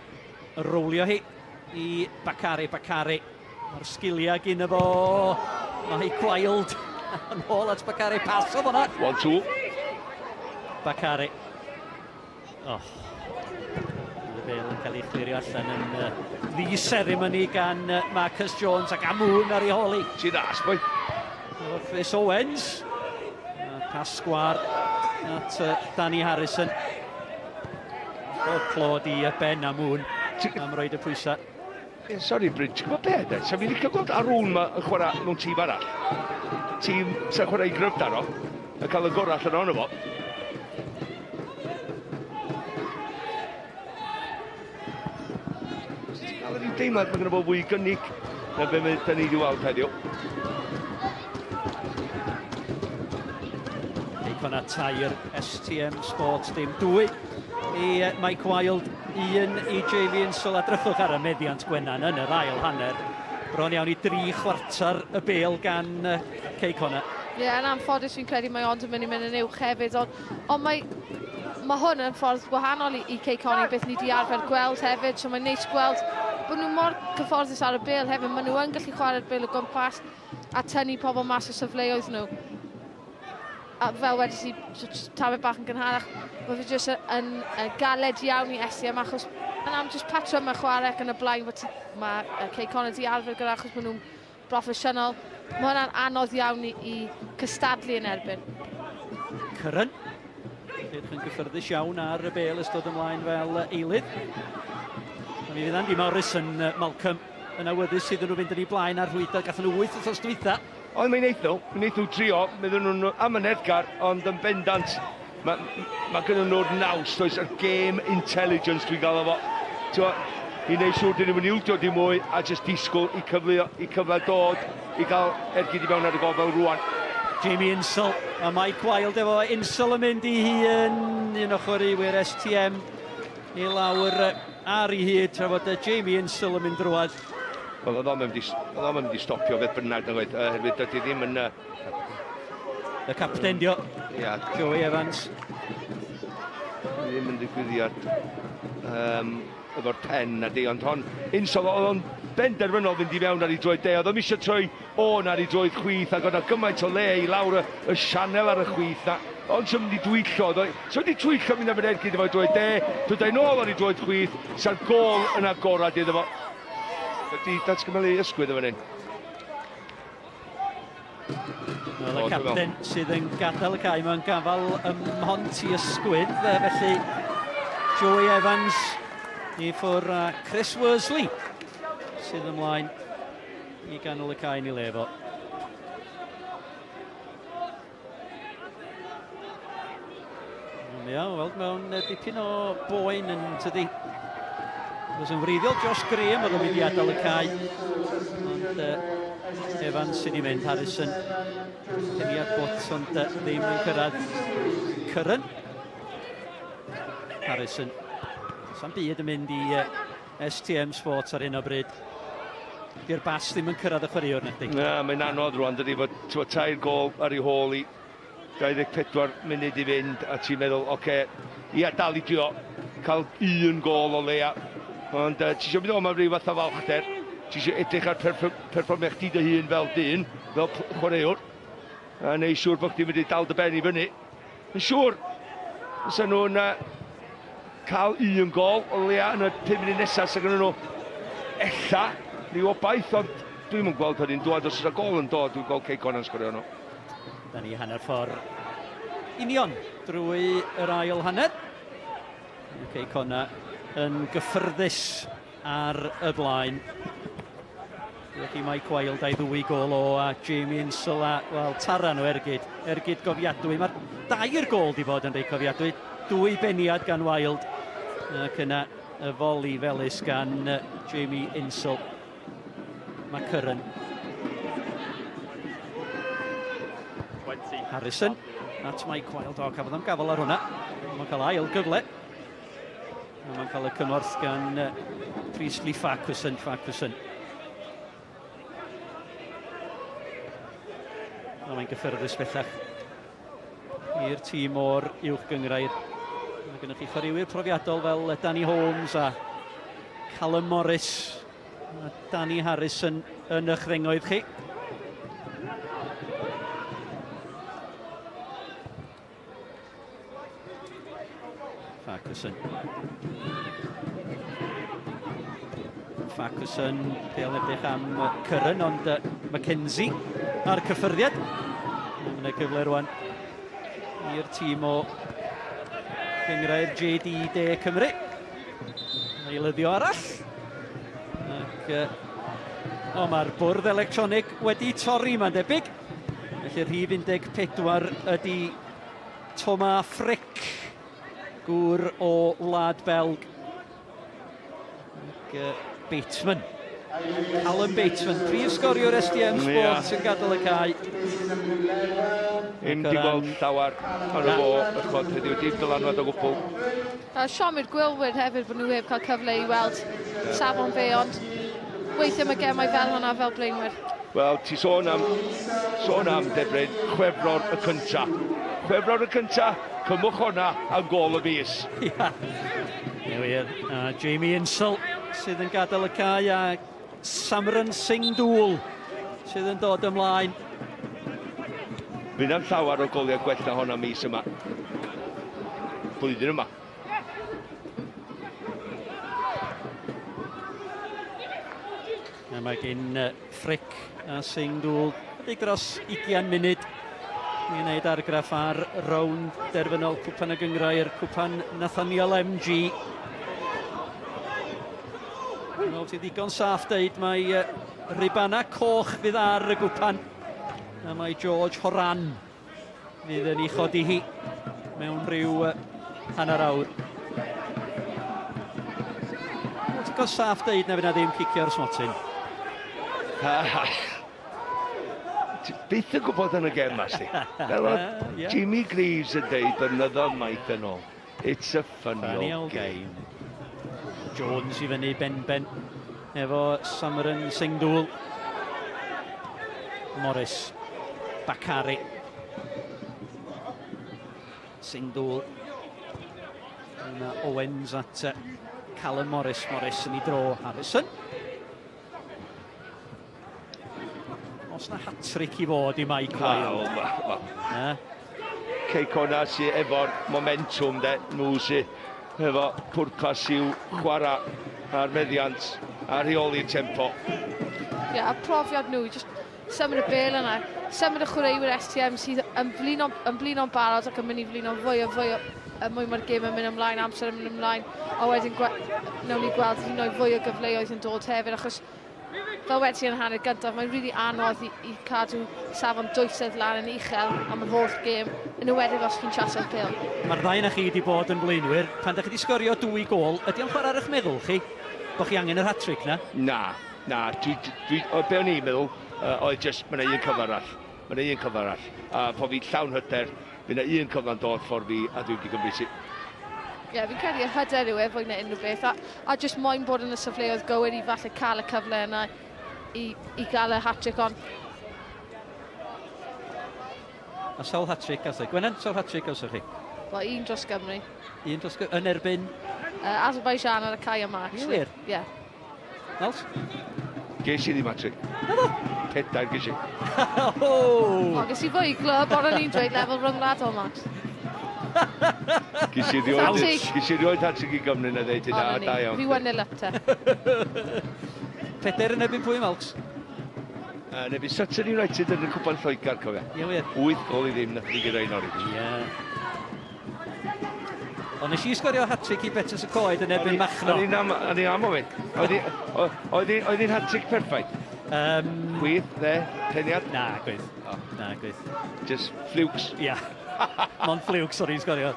rowlio hi i Bakare. Bakare. Mae'r sgiliau gyn fo. Mike Wild yn ôl at Bakare. Pas o hwnna. 1-2. Bakare. Oh. Y bel yn cael ei chlirio allan yn ddi-seremoni gan Marcus Jones ac Amoon ar ei holi. Ti'n as, boi. Chris Owens. Pas sgwar at Danny Harrison. O clod i Ben Amoon am roed y pwysau. Yeah, sorry Bryn, ti'n gwybod be de? Sa fi'n licio gweld Arun ma yn chwarae mewn tîm arall. Tîm sy'n chwarae i gryfdar o, a cael y gorau allan ohono fo. Ti'n cael yr un deimlad, mae gynno fo fwy i gynnig na be mae da ni wedi weld heddiw. Eicona tair STM Sports dim dwy i Mike Wild, un i Jamie Insall. A drychwch ar y meddiant Gwenan yn yr ail hanner. Bron iawn i dri chwarter y bel gan Cei Connah. Ie, yeah, yn anffodus fi'n credu mae ond yn mynd i mynd yn uwch hefyd, ond on mae, mae hwn yn ffordd gwahanol i, i Cei Connah, beth ni wedi arfer gweld hefyd, so mae'n neis gweld bod nhw mor cyfforddus ar y bel hefyd, maen nhw yn gallu chwarae'r bel o gwmpas a tynnu pobl mas o safleoedd nhw. A fel wedys i tamed bach yn gynharach, mae fe jyst yn, yn galed iawn i SCM achos yn am jyst patrymau chwarae ac yn y blaen mae Cei Connah di arfer gyda achos maen nhw'n broffesiynol. Mae hwnna'n anodd iawn i, i cystadlu yn erbyn. Curran. Edrych yn gyffyrddus iawn ar y bel ystod ymlaen fel eilydd. A mi fydd Andy Morrison, Malcolm, yn awyddus iddyn nhw fynd yn ei blaen ar rhwydo. Gathen nhw wyth wythnos dwytha. Ond mae'n neith nhw, mae'n neith nhw trio, mae'n nhw'n amyneddgar, ond yn bendant, mae ma gynnu nhw'r naws, does, yr game intelligence dwi'n gael efo. T'wo, i wneud siŵr dyn nhw'n ildio dim mwy a jyst disgwyl i cyfle, i cyfle dod i gael ergyd i mewn ar y gofel rwan. Jamie Insall a Mike Wild efo Insall yn mynd i hun, un o chwaraewyr STM i lawr ar ei hyd tra fod Jamie Insall yn mynd drwad. Wel, oedd o'n mynd i, oedd o'n mynd i stopio beth bynnag, nag oedd, oherwydd dydy ddim yn... Y capten dio, Ia. Joey Evans. Ddim yn ddigwyddiad efo'r pen na di, ond hon, Insall, oedd o'n benderfynol fynd i fewn ar ei droed de, oedd o'n eisiau troi o'n ar ei droed chwith, ac oedd o gymaint o le i lawr y, y sianel ar y chwith na, ond sy'n mynd i dwyllo, oedd sy'n mynd i twyllo mynd am yr ergyd efo'i droed de, dod o'i nôl ar ei droed chwith, sa'r gôl yn agorad iddo fo. Ydy datgymalu ysgwydd yn fan hyn. Wel, y capten sydd yn gadael y cae mae'n gafal ym mhont i ysgwydd, felly Joey Evans i ffwr a Chris Worsley sydd ymlaen i ganol y cae ni le fo. Ia, weld mewn dipyn o boen yn tydi. Oedd yn wreiddiol Josh Graham oedd yn mynd i adael y cae. Ond Evans sydd wedi mynd, Harrison. Peniad bwt, ond ddim yn cyrraedd. Curran. Harrison. Sa'n byd yn mynd i STM Sports ar hyn o bryd. Di'r bas ddim yn cyrraedd y chwaraewr na chdi. Na, mae'n anodd rwan, dydy, fod t'mo, tair gol ar ei hôl i 24 munud i fynd, a ti'n meddwl, oce, okay, ia, dal i drio, cael un gol o leia. Ond ti eisiau mynd o, mae rhyw fath o falchder. Ti eisiau edrych ar perfformiad chdi dy hun fel dyn, fel chwaraewr, a neud siŵr bod chdi'n mynd i dal dy ben i fyny. Yn siŵr, fysa nhw'n cael un gol o leia yn y 5 munud nesaf, sy'n gynnu nhw ella rhyw obaith, ond dwi'm yn gweld hynny'n dod. Os oes gol yn dod, dwi'n gweld Cei Connah yn sgorio nhw. Da ni hanner ffordd union drwy yr ail hanner. Cei Connah yn gyffyrddus ar y blaen. Diolch i Mike Wilde a'i ddwy gol o a Jamie Insall a, wel, taran o ergyd. Ergyd gofiadwy. Mae'r dair gol di bod yn rei cofiadwy. Dwy beniad gan Wilde ac yna y foli felys gan Jamie Insall. McCurran. Harrison at Mike Wilde. O, cafodd am gafel ar hwnna. Mae'n cael ail gyfle. Mae'n cael y cymorth gan Priestley Farquharson. Farquharson. A mae'n gyffyrddus bellach i'r tîm o'r uwch gynghrair. Mae gennych chi chwaraewyr profiadol fel Danny Holmes a Callum Morris a Danny Harrison yn eich rhengoedd chi. Farquharson. Farquharson, pêl edrych am Curran, ond Mackenzie a'r cyffyrddiad. Mae yna gyfle rwan i'r tîm o Gynghrair JD De Cymru. Eilyddio arall. Ac, o, mae'r bwrdd electronig wedi torri, mae'n debyg. Felly rhif 14 ydy Thomas Frick, gŵr o Wlad Belg. Ac, Bateman. Alan Bateman, prif sgoriwr SDM Sports yeah. yn gadael y cae. Un di gweld llawer ar y fo y chod heddiw, dim dylanwad o gwbl. A siom i'r gwylwyr hefyd bod nhw heb cael cyfle i weld safon fe, ond weithiau mae gemau fel hwnna fel blaenwyr. Wel, ti sôn am, sôn am Debryn, Chwefror y cynta. Chwefror y cynta, cymwch hwnna am gôl y mis. Ia, ie wir. A Jamie Insall sydd yn gadael y cae a Samran Singh Dŵl sydd yn dod ymlaen. Fydd am llawer o goliau gwell na honna mis yma. Blwyddyn yma. A mae gen Frick a Singh Dŵl ydy dros 20 munud i wneud argraff ar rownd derfynol Cwpan y Gynghrair, Cwpan Nathaniel MG. Wel, ti ddigon saff deud mae ribana coch fydd ar y gwpan. A mae George Horan fydd yn ei chodi hi mewn rhyw hanner awr. Wel, ti'n cael saff deud na fydd na ddim cicio'r smotyn. Ti byth yn gwybod yn y gem ma, sti. Fel oedd yeah. Jimmy Greaves yn deud blynyddoedd maith yn ôl. It's a funny, funny old game. game. Jones i fyny ben-ben efo Samran Singdŵl. Morris. Bakari. Singdŵl. Yna Owens at Callum Morris. Morris yn ei dro. Harrison. Os na hat-trick i fod i Mike Wilde. Wel, Cei Connah sy efo'r momentum de, nhw sy efo pwrpas i'w chwarae a'r meddiant a rheoli'r tempo. Ie, yeah, a profiad nhw, just symud y bel yna, symud y chwaraewyr STM sydd yn blino, yn blino'n barod ac yn mynd i flino fwy a fwy o, y mwy mae'r gêm yn mynd ymlaen, amser yn mynd ymlaen, a wedyn gwe, nawn ni gweld hyd yn oed fwy o gyfleoedd yn dod hefyd, achos fel wedi yn hanner gyntaf, mae'n rili really anodd i, i cadw safon dwysedd lan yn uchel am yr holl gêm, yn enwedig os chi'n chaso'r pêl. Mae'r ddau na chi wedi bod yn blaenwyr. Pan da chi wedi sgorio dwy gôl, ydy o'n chwarae ar eich meddwl chi? Bod chi angen yr hat-trick na? Na, na. Dwi, dwi, o, be o'n i'n meddwl, oedd just, mae yna un cyfle arall. Mae yna un cyfle arall. A po fi llawn hyder, fydd yna un cyfle'n dod ffordd fi a dwi wedi gymryd si. Ie, yeah, fi'n credu yr hyder yw e fwy na unrhyw beth, a, a just moyn bod yn y safleoedd gywir i falle cael y cyfle yna i, i gael y hat-trick on. A sawl hat-trick gath Gwenan, sawl hat-trick gawsoch chi? Wel, un dros Gymru. Un dros Gymru, yn erbyn? Azerbaijan ar y cae yma, actually. Wir? Ie. Yeah. Nels? Ges i ddim hat-trick. Naddo? Pedair ges i. O, ges i fwy glwb, ond o'n i'n dweud lefel rhyngwladol, Max. Ges i rioed, ges i rioed hat-trick i Gymru na ddeud hynna, da iawn. Fi 1-0 up te. Pedair yn erbyn pwy, Malks? Yn erbyn Sutton United yn y Cwpan Lloegr, cofia. Ie, wir. 8 gol i ddim, nath ni gyrraedd Norwich. Ie. Ond nes i sgorio hat-trick i Betws y Coed yn erbyn Machno. O'n i'n am, o'n i'n am ofyn. Oedd hi'n hat-trick perffaith? Chwith, dde, peniad? Na, gwyth. Oh. Na, gwyth. Just flukes? Ia. Yeah. Mon flukes o'n i'n sgorio.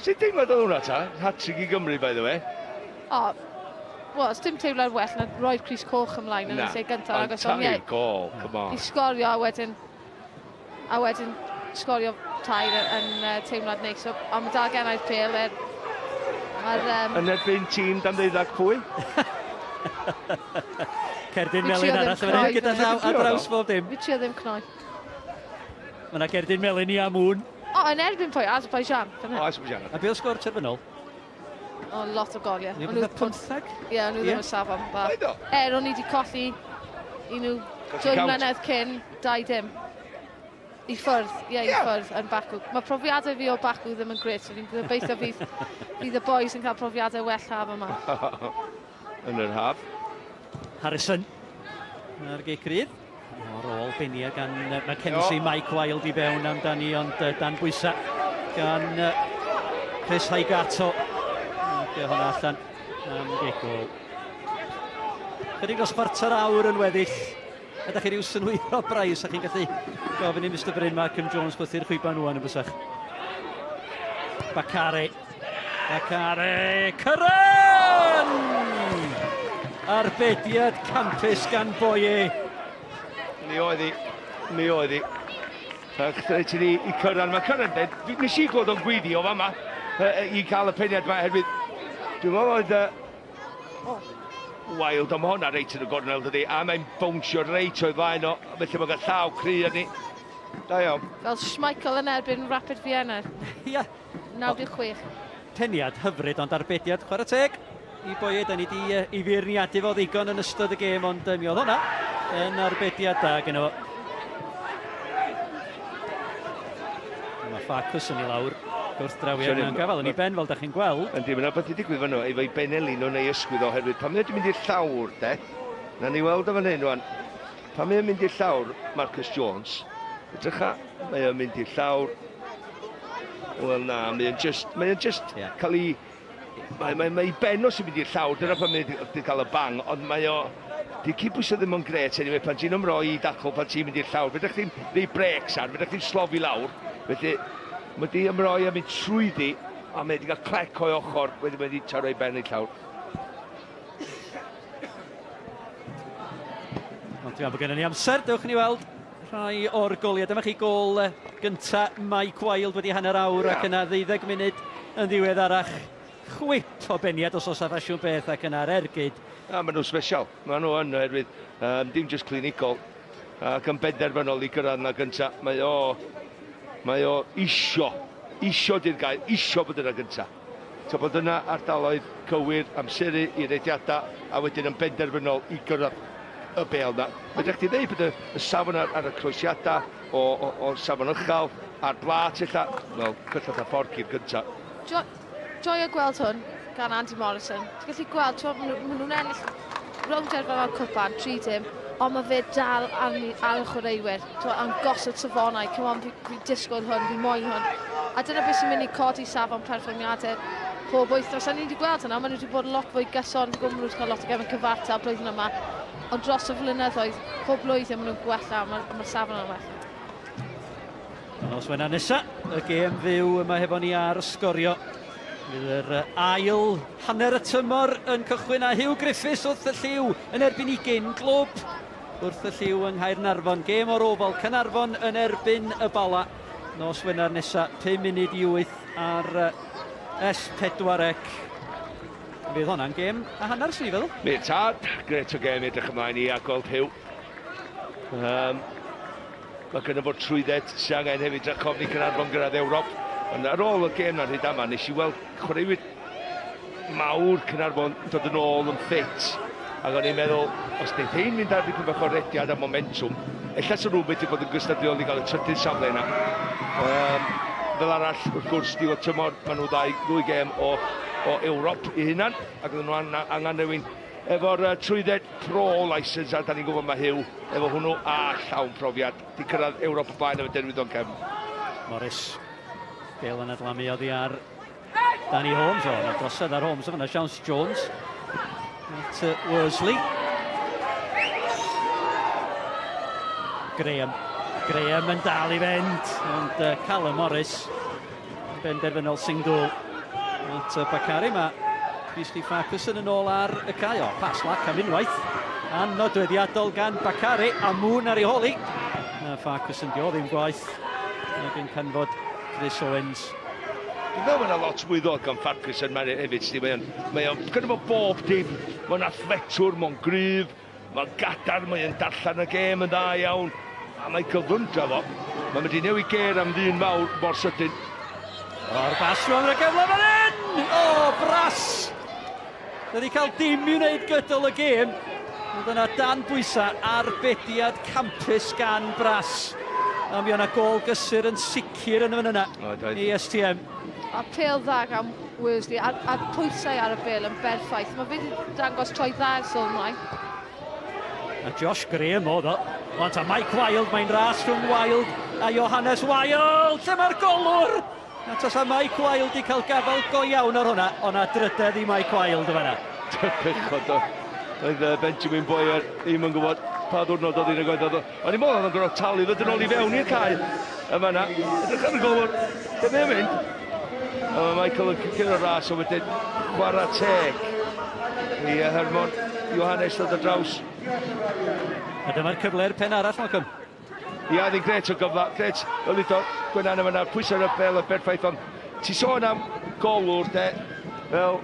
Sut deimlad oedd hwnna ta? Hat-trick i Gymru, by the way. O, wel, dim teimlad well na roi'r crys coch ymlaen yn y lle gyntaf. Ond tair gol, come on. I sgorio a wedyn, a wedyn sgorio tair yn teimlad neis. So, ond mae dal gennau'r pêl er... Mae'r... Yn erbyn tîm dan ddeuddag pwy? Cerdyn melyn arall yn fan hyn gyda llaw ar draws bob dim. Fi trio ddim cnoi. Mae yna gerdyn melyn i Amwn. O, yn erbyn pwy? Azerbaijan. O, Azerbaijan. A beth oedd sgôr terfynol? O, lot o goliau. O'n nhw'n 15? Ie, o'n nhw ddim yn safon dda. Er, o'n i wedi colli i nhw dwy mlynedd cyn, 2-0. I ffwrdd, ie, i ffwrdd yn Baku. Mae profiadau fi o Baku ddim yn grêt, so fi'n gobeithio fydd, fydd y boys yn cael profiadau well haf yma. Yn yr haf. Harrison. Ar gic rydd. O'r ôl benia gan Mackenzie, Mike Wilde i fewn amdani, ond dan bwysau gan Chris Haigato. Ac hwnna allan am gic gôl. Chydig dros chwarter awr yn weddill. Ydych chi ryw synhwyro braidd, sa chi'n gallu gofyn i Mr Bryn Markham Jones blythu'r chwiban wan yn bysach. Bakare. Bakare. Curran! Arbediad campus gan Boye. Mi oedd hi. Mi oedd hi. Ac rhaid ti ni i Curran. Mae Curran dweud, nes i glod o'n gweiddi o fama i cael y peniad yma herwydd dwi'n meddwl oedd Wild, ond mae hwnna reit yn y gornel dydy, a mae'n bownsio reit o'i flaen o, felly mae'n cael llaw cry arni. Da iawn. Fel Schmeichel yn erbyn Rapid Vienna. Ia. 96. Peniad hyfryd ond arbediad chwarae teg i Boye. Da ni di ei feirniadu fo ddigon yn ystod y gêm, ond mi oedd hwnna yn arbediad da gyda fo. Mae Farquharson i lawr gwrthdrawiad mewn gafael yn ei ben fel da chi'n gweld. Yndi, mae'n rhywbeth i digwydd fanno efo'i benelin o neu ysgwydd oherwydd pan mae'n mynd i'r llawr de, na ni weld o fan hyn rwan, pan mae'n mynd i'r llawr, Marcus Jones, edrycha, mae o'n mynd i'r llawr, wel na, mae'n just, mae'n just yeah. cael ei, mae, mae, mae ben o sy'n mynd i'r llawr, dyna pan mae'n wedi cael y bang, ond mae o, di cydbwyso ddim yn gret anyway, pan ti'n ymroi i dacl, pan ti'n mynd i'r llawr, fedrwch chi'n rhoi breaks ar, fedrwch chi'n slofi lawr, felly mae di ymroi a mynd trwyddi, a mae wedi cael clec o'i ochr, wedyn mae wedi taro ei ben i'r llawr. Ond dwi'n meddwl bod gennym ni amser, dewch i ni weld rhai o'r goliau. Dyma chi gol gynta Mike Wilde wedi hanner awr yeah. ac yna ddeuddeg munud yn ddiweddarach. Chwip o beniad os oes a ffasiwn beth ac yna'r ergyd. A maen nhw'n special, maen nhw yn oherwydd um, dim jyst clinigol ac yn benderfynol i gyrraedd yna gynta. Mae o, mae o isio, isio di'r gair, isio bod yna gynta. So bod yna ardaloedd cywir, amseru i rediadau a wedyn yn benderfynol i gyrraedd y bêl 'na. Fedrech chdi ddeud bod y, y safon ar, ar y croesiadau o, o, o safon uchel a'r blât ella, wel, cyllell a fforc i'r gyntaf. Jo, joio gweld hwn gan Andy Morrison. Ti'n gallu gweld, ti'n maen nhw'n ennill rownd derfynol cwpan, 3-0, ond mae fe dal ar, ar y chwaraewyr. Ti'n yn gosod safonau, come on, fi, fi disgwyl hwn, fi moyn hwn. A dyna beth sy'n mynd i codi safon perfformiadau pob wythnos. A ni wedi gweld hynna, maen nhw wedi bod yn lot fwy gyson, fi'n gwybod maen nhw wedi cael lot o gefn cyfartal blwyddyn yma, ond dros y flynyddoedd, pob blwyddyn maen nhw'n gwella, mae'r ma safon yn well. Nos Wener nesa, y gêm fyw yma hefo ni ar Sgorio. Fydd yr ail hanner y tymor yn cychwyn â Huw Griffiths wrth y lliw yn erbyn i gyn glwb wrth y lliw yng Nghaernarfon. Gêm o'r ofal, Caernarfon yn erbyn y Bala. Nos Wener nesa, 5 munud i 8 ar S4C. Fydd hwnna'n gêm a hanner, swn i'n feddwl. Mi tad, gret o gêm i edrych ymlaen i a gweld Huw. Um, mae gynno fo'r trwydded sy'n angen hefyd rhaid cofni Caernarfon gyrraedd Ewrop. Ond ar ôl y gêm na'n rhyd yma, nes i weld chwaraewyr mawr Caernarfon dod yn ôl yn ffit. Ac o'n i'n meddwl, os wneith hein fynd ar dipyn bach o rediad a momentum, ella sy'n nhw'n medru bod yn gystadleuol i gael y trydydd safle yna. Um, fel arall, wrth gwrs, diwedd tymor, maen nhw ddau, ddwy gêm o, o Ewrop i hunan, ac oedden nhw angen, angen rhywun efo'r uh, trwydded pro license, a da ni'n gwybod mae Huw efo hwnnw a llawn profiad, di cyrraedd Ewrop o blaen efo Derwyddon Cefn. Morris, bêl yn adlamu oddi ar Danny Holmes, o, na drosedd ar Holmes yma, siawns Jones. At Worsley. Graham. Graham yn dal i fynd, ond Callum Morris yn benderfynol singl at Bakary. Mae Beasley Farquharson yn ôl ar y cae. O, pas lac am unwaith. Annodweddiadol gan Bakary, a Moon ar ei holi. Farquharson dio ddim gwaith ac yn canfod Chris Owens. Dwi'n meddwl mae yna lot mwy ddod gan Farquharson mae'n hefyd, sti. Mae o'n, mae o'n, gyda fo bob dim. Mae'n athletwr, mae'n gryf, mae'n gadarn, mae'n darllen y gêm yn dda iawn. A mae cyflymdra fo. Mae'n mynd i newid gêr am ddyn mawr mor sydyn. O'r bas rwan y gyfle fan hyn! O, Brass! Wedi cael dim i wneud gydol y gêm. Ond yna dan bwysau arbediad campus gan Brass. A mi o'na gol gysur yn sicr yn y fan yna i STM. A pêl dda gan Worsley, a'r, a pwysau ar y bêl yn berffaith. Mae fe wedi dangos troi dda ers ôl ymlaen. A Josh Graham oedd o. Ond a Mike Wilde, mae'n ras rhwng Wilde a Johannes Wilde. Lle mae'r golwr? Na tasa Mike Wilde 'di cael gafael go iawn ar hwnna, ond na drydedd i Mike Wilde yn fan'na. Bechod o. Oedd Benjamin Boyer ddim yn gwybod pa ddwrnod oedd hi'n y gwaith oedd o. O'n i'n meddwl oedd o'n gorfod talu ddod yn ôl i fewn i'r cae yn fan'na. Edrych ar y golwr, lle mae'n mynd? A mae Michael yn cyrraedd ras o wedyn chwarae teg i Hermon Johannes ddod ar draws. A dyma'r cyfle i'r pen arall, Malcolm. Ia, oedd hi'n grêt o gyfle, grêt. Fel ddudodd Gwenan yn fan'na, pwysau ar y bêl yn berffaith, ond ti sôn am golwr, de, fel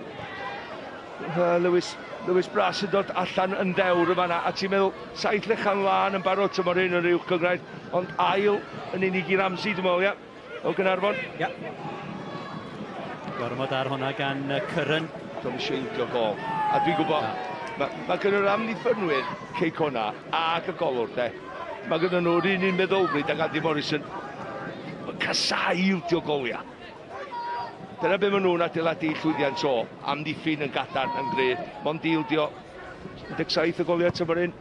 Lewis, Lewis Brass yn dod allan yn ddewr yn fan'na, a ti'n meddwl, saith lechan lân yn barod tymor hyn yn yr uwch gynghrair, ond ail yn unig i Ramsey, dwi'n meddwl, ia, o Gaernarfon. Ia. Gormod ar hwnna gan Curran. Dwi'n eisiau ildio gol. A dwi'n gwybod, mae ma gen yr amddiffynwyr Cei Connah ac y golwr, de. Mae gyda nhw'r un un meddylfryd ag Andy Morrison. Mae'n casau ildio goliau. Dyna be maen nhw'n adeiladu llwyddiant o. Amddiffyn yn gadarn, yn gry. Mond ildio 17 o goliau tymor hyn.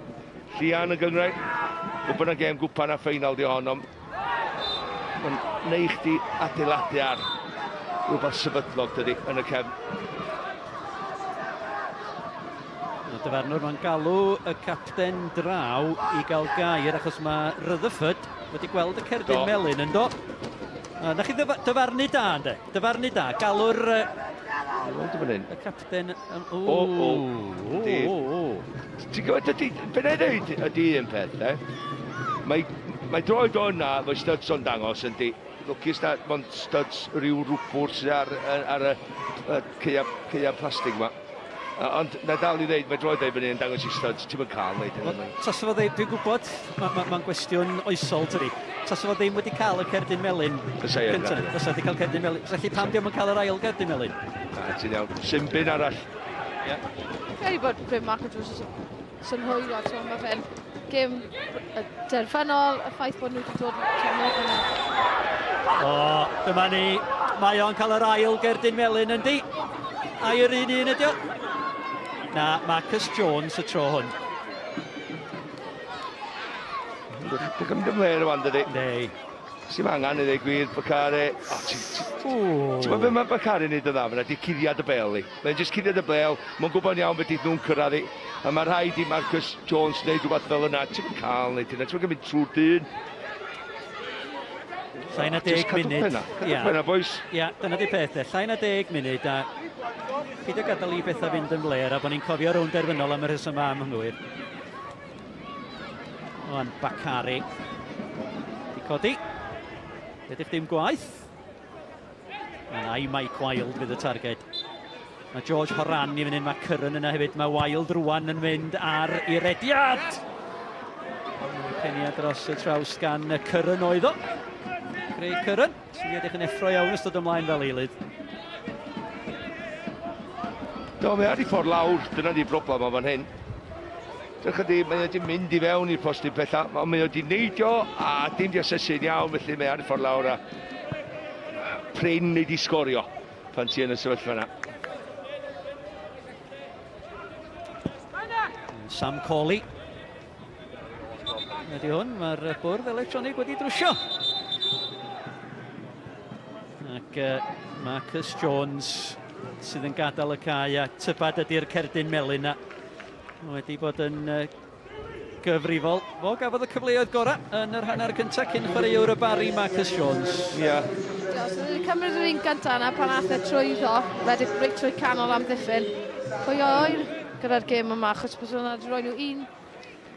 Llian y gynghrair. Gwbl na gêm gwpan a ffeinal di hon, ond mae'n neu chdi adeiladu ar rhywbeth sefydlog dydy yn y cefn. Y dyfarnwr mae'n galw y capten draw i gael gair achos mae Rutherford wedi gweld y cerdyn do. melyn yn do. Na chi dyfarnu da, ynddo? Dyfarnu da. Galw'r... Y capten... O, o, o, o, o. Ti'n gwybod, dydy, be na i ddeud ydy un peth, de? Mae, mae droed o yna, mae studs o'n dangos, yndi. Lwcus na, mond studs rhyw rwbwr sydd ar, ar, ar y, y ceia, ceia plastig ma. Ond na dal i ddeud, mae droed o'i fyny yn dangos i studs, ti'n mynd cael neud hynny. Tasa fo ddim, dwi'n gwybod, mae'n ma, ma gwestiwn oesol, tydi. Tasa fo ddim wedi cael y cerdyn melyn Fysa ie, cyntaf. Fysa wedi cael cerdyn melyn. Felly pam diolch yn cael yr ail gerdyn melyn? Na, ti'n iawn. Simbin arall. Ie. Credu bod Bryn Mark Jones yn synhwyro, ti'n mae fe'n gêm derfynol, y ffaith bod nhw wedi dod yn yna. O, dyma ni. Mae o'n cael yr ail gerdyn melyn yndi. A'i yr un un ydi o? Na, Marcus Jones y tro hwn. Dwi'n cymryd ymlaen rwan, dydy. Neu. Sy'n angen i ddweud gwir, Bakary. O, ti... Ti'n gwybod beth mae Bakary yn neud yn dda fyna? Di cuddiad y bel i. Mae'n jyst cuddiad y bel, mae'n gwybod iawn beth nhw'n cyrraedd i. A mae rhaid i Marcus Jones wneud rhywbeth fel yna. Ti'n cael wneud hynna, ti'n mynd trwy'r dyn. Llai na deg munud. Cadwch penna, boys. Ia, dyna di peth e. Llai na deg munud a peidio gadael i bethau fynd yn fler a bod ni'n cofio rownd derfynol am y rheswm am hwyr. Oan, Bakary. Di codi. Edrych dim gwaith. Mae'n ai Mike Wilde fydd y targed. Mae George Horan i fynd un, mae Curran yna hefyd. Mae Wilde rwan yn mynd ar i rediad. Peniad dros y traws gan Curran oedd o. Craig Curran, sy'n edrych yn effro iawn ystod ymlaen fel eilydd. Do, mae ar ei ffordd lawr, dyna di broblem o fan hyn. Dych ydi, mae wedi mynd i fewn i'r postyn pethau, ond mae wedi neidio a dim di asesu'n iawn, felly mae ar ei ffordd lawr a prin neu di sgorio pan ti yn y sefyllfa yna. Sam Corley. Ydy hwn, mae'r bwrdd electronig wedi drwsio. Ac Marcus Jones sydd yn gadael y cae a tybad ydy'r cerdyn melyn na wedi bod yn gyfrifol. Fo gafodd y cyfleoedd gorau yn yr hanner cyntaf cyn chwaraewr y Barri Marcus Jones. Ie. Yeah. So wedi cymryd yr un gyntaf yna pan ath e trwyddo, wedi reit trwy canol amddiffyn. Pwy oer gyda'r gêm yma, achos bod hwnna wedi rhoi nhw un,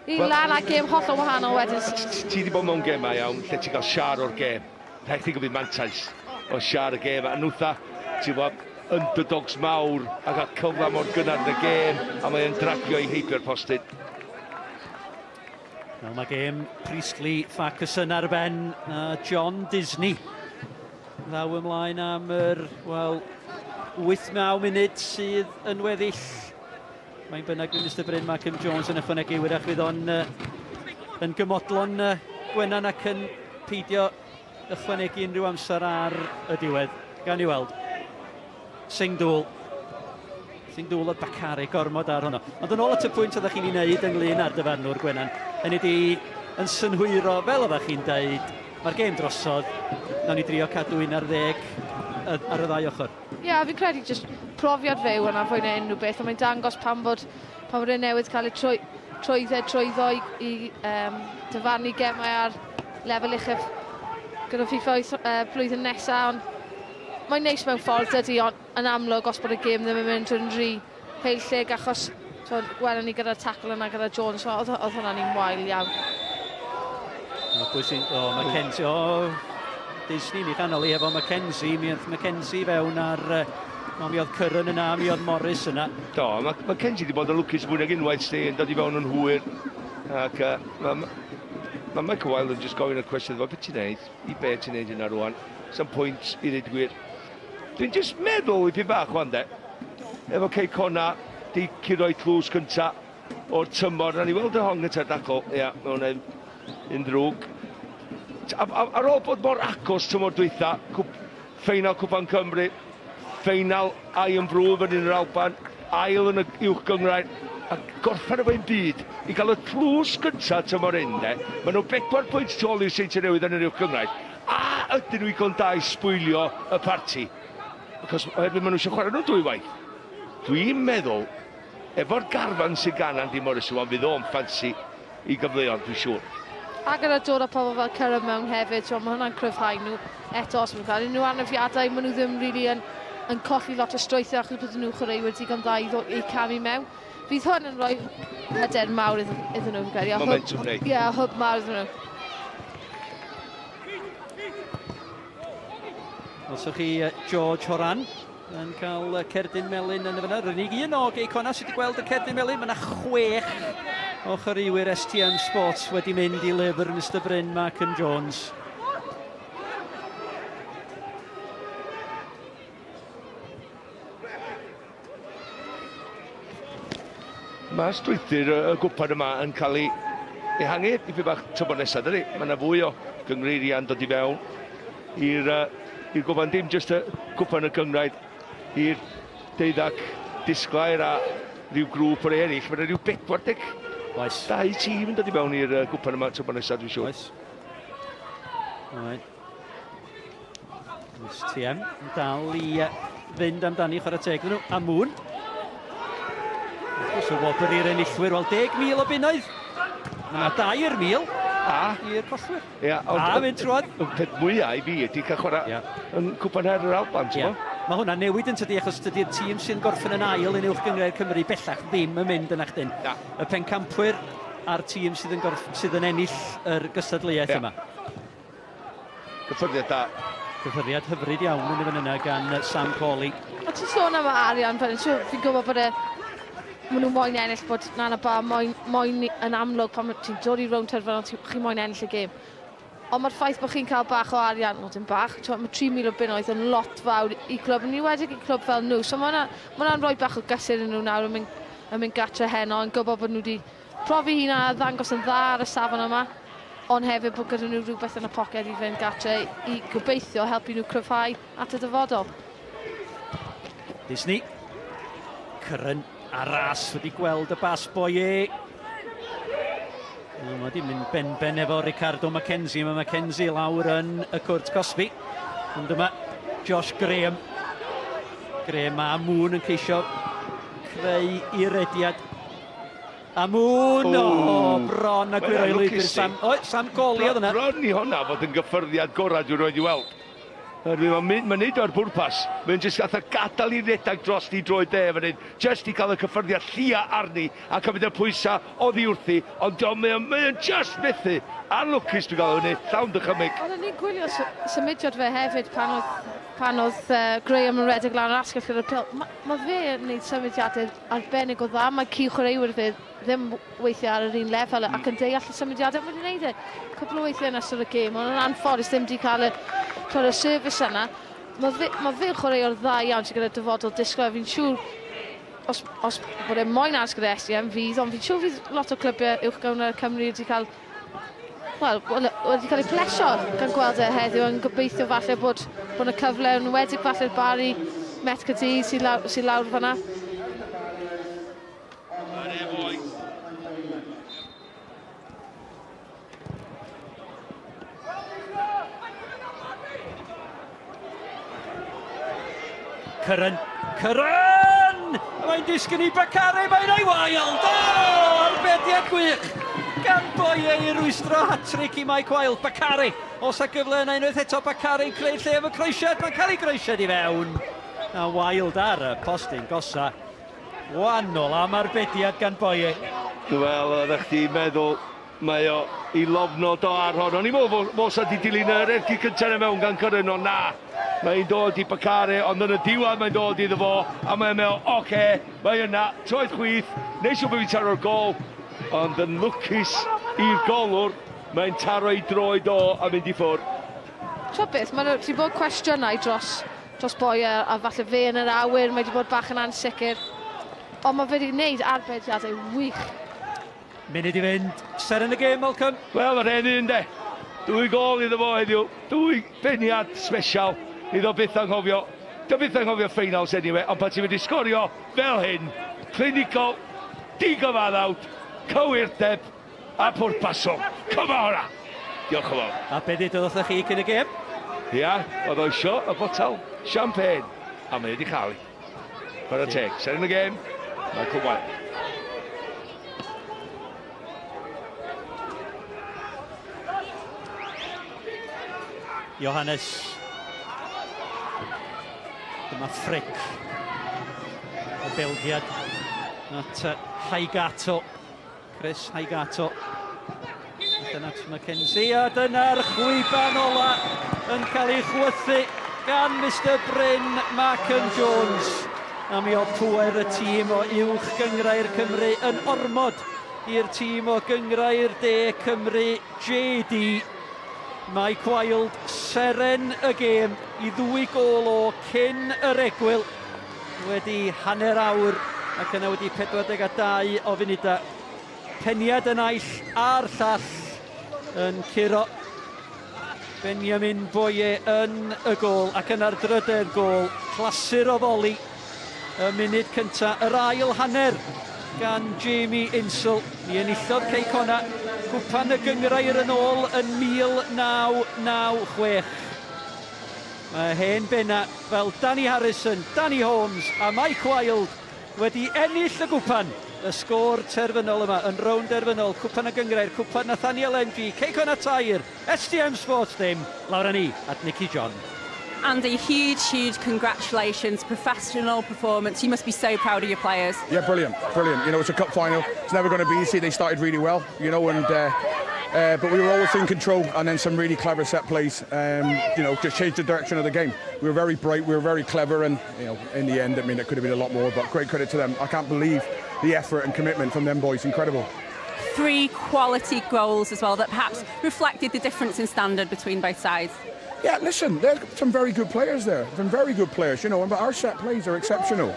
un well, lan a gêm hollol wahanol wedyn. Ti wedi bod mewn gemau iawn lle ti'n cael siar o'r gêm. Rhaid chi gymryd mantais o siar y gêm. A nwtha, ti'n gwybod, underdogs mawr a cael cyfle mor gynnar yn y gêm a mae'n dragio i heibio'r postyn. Wel, mae gêm Priestley Farquharson ar ben a John Disney ddaw ymlaen am yr, wel, 8-9 munud sydd yn weddill. Mae'n bynnag bydd Mr Bryn Malcolm Jones yn ychwanegu wyrach fydd o'n yn gymodlon Gwenan ac yn peidio ychwanegu unrhyw amser ar y diwedd. Gan i weld. Singdŵl. Singdŵl oedd Bakary gormod ar honno. Ond yn ôl at y pwynt oeddech chi'n ei wneud ynglyn â'r dyfarnwr Gwenan, hynny di yn synhwyro, fel oeddech chi'n deud, mae'r gêm drosodd, nawn ni drio cadw un ar ddeg ar y ddau ochr. Ie, yeah, fi'n credu jyst profiad fe yw hwnna fwy na unrhyw beth, ond mae'n dangos pam bod, pam bod e newydd cael ei trwy, trwydded trwyddo i, i dyfarnu gemau ar lefel uchaf gyda FIFA blwyddyn nesaf, ond mae'n neis mewn ffordd dydy, ond yn amlwg os bod y gêm ddim yn mynd yn rhy heillig achos twod, gwelwn ni gyda'r tackle yna gyda Jones, so oedd, oedd hwnna'n un wael iawn. Mae pwy sy'n... O, Mackenzie... O, Disney ni chanol i efo Mackenzie. Mi oedd Mackenzie fewn ar... No, mi oedd Curran yna, mi oedd Morris yna. Do, mae Mackenzie wedi bod yn lwcus mwy nag unwaith, sti, yn dod i fewn yn hwyr. Ac mae ma Michael Wilde yn just gofyn y cwestiwn iddo fo, beth ti'n neud? I be ti'n neud hynna rwan? Sam pwynt i ddweud gwir. Dwi'n just meddwl i bach wan de. Efo Cei Connah, di curo'i tlws cynta o'r tymor. Na ni weld y hon gyda'r dacl. Ia, mae hwnna'n un ddrwg. Ar ôl bod mor agos tymor dwytha, ffeinal Cwpan Cymru, ffeinal Iron Brew fyny yn yr Alban, ail yn y uwch gynghrair, a gorffen efo un byd i gael y tlws gynta tymor hyn, de. Maen nhw 4 pwynt tu ôl i'r Seintiau Newydd yn yr uwch gynghrair. A ydyn nhw i da i sbwylio y parti? Achos oherwydd maen nhw eisiau chwarae nhw dwywaith. Dwi'n meddwl, efo'r garfan sydd gan Andy Morris rwan, fydd o'n ffansi i gyfleoedd, dwi'n siŵr. A gyda dod â pobl fel Curran mewn hefyd, so mae hwnna'n cryfhau nhw eto os maen nhw'n cael unrhyw anafiadau, maen nhw ddim really yn, yn colli lot o strwythur achos bod nhw chwaraewyr digon dda i, ddod, i camu mewn. Fydd hwn yn rhoi hyder mawr iddyn nhw, fi'n credu. Momentum neu. Ie, yeah, hwb mawr iddyn nhw. Welsoch chi George Horan yn cael cerdyn melyn yn y fyna. Yr unig un o Gei Connah sydd wedi gweld y cerdyn melyn. Mae yna 6 o chwaraewyr STM Sports wedi mynd i lyfr Mr Bryn Markham Jones. Mae strwythur y gwpan yma yn cael ei ehangu dipyn bach tymor nesaf, dydy? Mae yna fwy o gyngreiriau'n dod i fewn i'r i'r gwpan, dim jyst y gwpan y gynghrair i'r deuddag disglair a rhyw grŵp o'r eraill. Mae yna rhyw 42 Oes. tîm yn dod i fewn i'r gwpan yma tymor nesaf, dwi'n siŵr. Oes. Right. STM yn dal i fynd amdani chwarae teg iddyn nhw. A Moon. Wrth gwrs, y wobr i'r enillwyr, wel 10,000 o bunnoedd. Mae yna 2,000 A i'r collwyr. Ia, A mynd trwad. Y peth mwyaf i fi ydy cael chwarae yn Cwpan Her yr Alban, ti'n Ie. Mae hwnna'n newid yn tydi, achos dydy'r tîm sy'n gorffen yn ail yn uwch gynghrair Cymru bellach ddim yn mynd yn achdyn. Y pencampwyr a'r tîm sydd yn, gorff, sydd yn ennill yr gystadleuaeth yma. Cyffyrddiad da. Cyffyrddiad hyfryd iawn yn y fan yna gan Sam Cawley. A ti'n sôn am arian, fel siŵr, fi'n gwybod bod e, maen nhw moyn ennill, bod Nana Ba moyn, moyn yn amlwg pan ti'n dod i rownd terfynol, chi moyn ennill y gêm. Ond mae'r ffaith bod chi'n cael bach o arian, wel dim bach, mae 3,000 o bunnoedd yn lot fawr i clwb, yn enwedig i clwb fel nhw. So mae hwnna'n rhoi bach o gysur yn nhw nawr yn mynd, gatre heno, yn gwybod bod nhw wedi profi hynna a ddangos yn dda ar y safon yma, ond hefyd bod gyda nhw rhywbeth yn y poced i fynd gatre i gobeithio helpu nhw cryfhau at y dyfodol. Disney. Curran a ras wedi gweld y bas Boye. Mae wedi mynd ben-ben efo Ricardo Mackenzie. Mae Mackenzie lawr yn y cwrt cosbi. Ond yma Josh Graham. Graham a Moon yn ceisio creu i rediad. A Moon, o, bron a gwyro i lwybr Sam. O, Sam Goli oedd yna. Bron i honna fod yn gyffyrddiad gorau dwi'n roed i weld. Mae'n neud o'r pwrpas. Mae'n jyst fatha gadael i redag dros i droed de fan hyn. Jyst i gael y cyffyrddiad llia arni a cymryd y pwysau oddi wrthi. Ond mae'n just methu. Anlwcus dwi'n gael hynny, llawn dychymyg. Oedden ni'n gwylio symudiad fe hefyd pan oedd Graham yn redeg lan yr asgell gyda'r pêl. Mae fe yn gwneud symudiadau arbennig o dda. Mae ci chwaraewyr fe ddim weithiau ar yr un lefel ac yn deall y symudiadau. Mae wedi gwneud e cwpl o weithiau yn ystod y gêm, ond yn anffodus ddim wedi cael y service yna. Mae fe'n chwaraewr dda iawn sydd gyda dyfodol disgwyl. Fi'n siŵr, os bod e moyn aros gyda SDM fydd, ond fi'n siŵr fydd lot o clybiau uwch gynghrair Cymru wedi cael, wel, wedi cael eu plesio gan gweld e heddiw, yn gobeithio falle bod yna cyfle, yn enwedig falle'r Barry, Met Caerdydd sydd lawr fan'na. Curran, Curran! Mae'n disgyn i Bakare, mae'n ei Wild! O, arbediad gwych! Gan Boye i rwystro hat-trick i Mike Wild. Bakare, os a gyfle yna unwaith eto, Bakare yn creu lle efo croesiad, mae'n cael ei groesiad i fewn. A Wild ar y postyn gosa. 1-0 am arbediad gan Boye. Wel, oeddech chdi'n meddwl mae o i lofnod o ar hon. O'n i'n meddwl fo sa di dilyn yr ergyd cyntaf yna mewn gan Curran, ond na. Mae'n dod i Bakare, ond yn y diwedd mae'n dod iddo fo, a mae'n meddwl, oce, mae yna, troed chwith, neud siŵr bod fi'n taro'r gol, ond yn lwcus i'r golwr, mae'n taro ei droed o a mynd i ffwrdd. Tro beth, mae wedi bod cwestiynau dros Boye, a falle fe yn yr awyr, mae wedi bod bach yn ansicr, ond mae fe wedi gwneud arbediadau wych. Munud i fynd, seren y gêm, Malcolm. Wel, mae'r hen un de. 2 gôl iddo fo heddiw, 2 beniad special. Iddo byth anghofio. Dio byth anghofio finals anyway, ond pan ti'n mynd i sgorio fel hyn, clinical, digyfaddawd, cywirdeb a pwrpasol. Come on! Diolch yn fawr. A be ddudodd wrthoch chi cyn y gêm? Ia, oedd o isio y botel champagne, a mae wedi cael ei. Chwarae teg, seren y gêm, Michael Wilde. Johannes. Dyma Frick. Y Belgiad at Haigato. Chris Haigato. Dyna at McKenzie, a dyna'r chwiban ola yn cael ei chwythu gan Mr Bryn Markham Jones. A mi oedd pŵer y tîm o uwch gynghrair Cymru yn ormod i'r tîm o gynghrair De Cymru JD. Mike Wild, seren y gêm i 2 gôl o cyn yr egwyl wedi hanner awr ac yna wedi 42 o funudau. Peniad y naill a'r llall yn curo Benjamin Boye yn y gôl ac yna'r drydedd gôl, clasur o foli y munud cyntaf, yr ail hanner gan Jamie Insall. Mi enillodd Cei Connah cwpan y gynghrair yn ôl yn 1996. Mae hen benna fel Danny Harrison, Danny Holmes a Mike Wild wedi ennill y gwpan. Y sgôr terfynol yma yn rownd derfynol, cwpan y gynghrair, cwpan Nathaniel MG, Cei Connah 3, STM Sports dim. Lawr â ni at Nicky John. Andy, huge, huge congratulations. Professional performance. You must be so proud of your players. Yeah, brilliant, brilliant. You know, it's a cup final. It's never going to be easy. They started really well, you know, and but we were always in control, and then some really clever set plays, you know, just changed the direction of the game. We were very bright, we were very clever, and, you know, in the end, I mean, it could have been a lot more, but great credit to them. I can't believe the effort and commitment from them boys. Incredible. 3 quality goals as well that perhaps reflected the difference in standard between both sides. Yeah, listen, there's some very good players there, some very good players, you know, but our set plays are exceptional.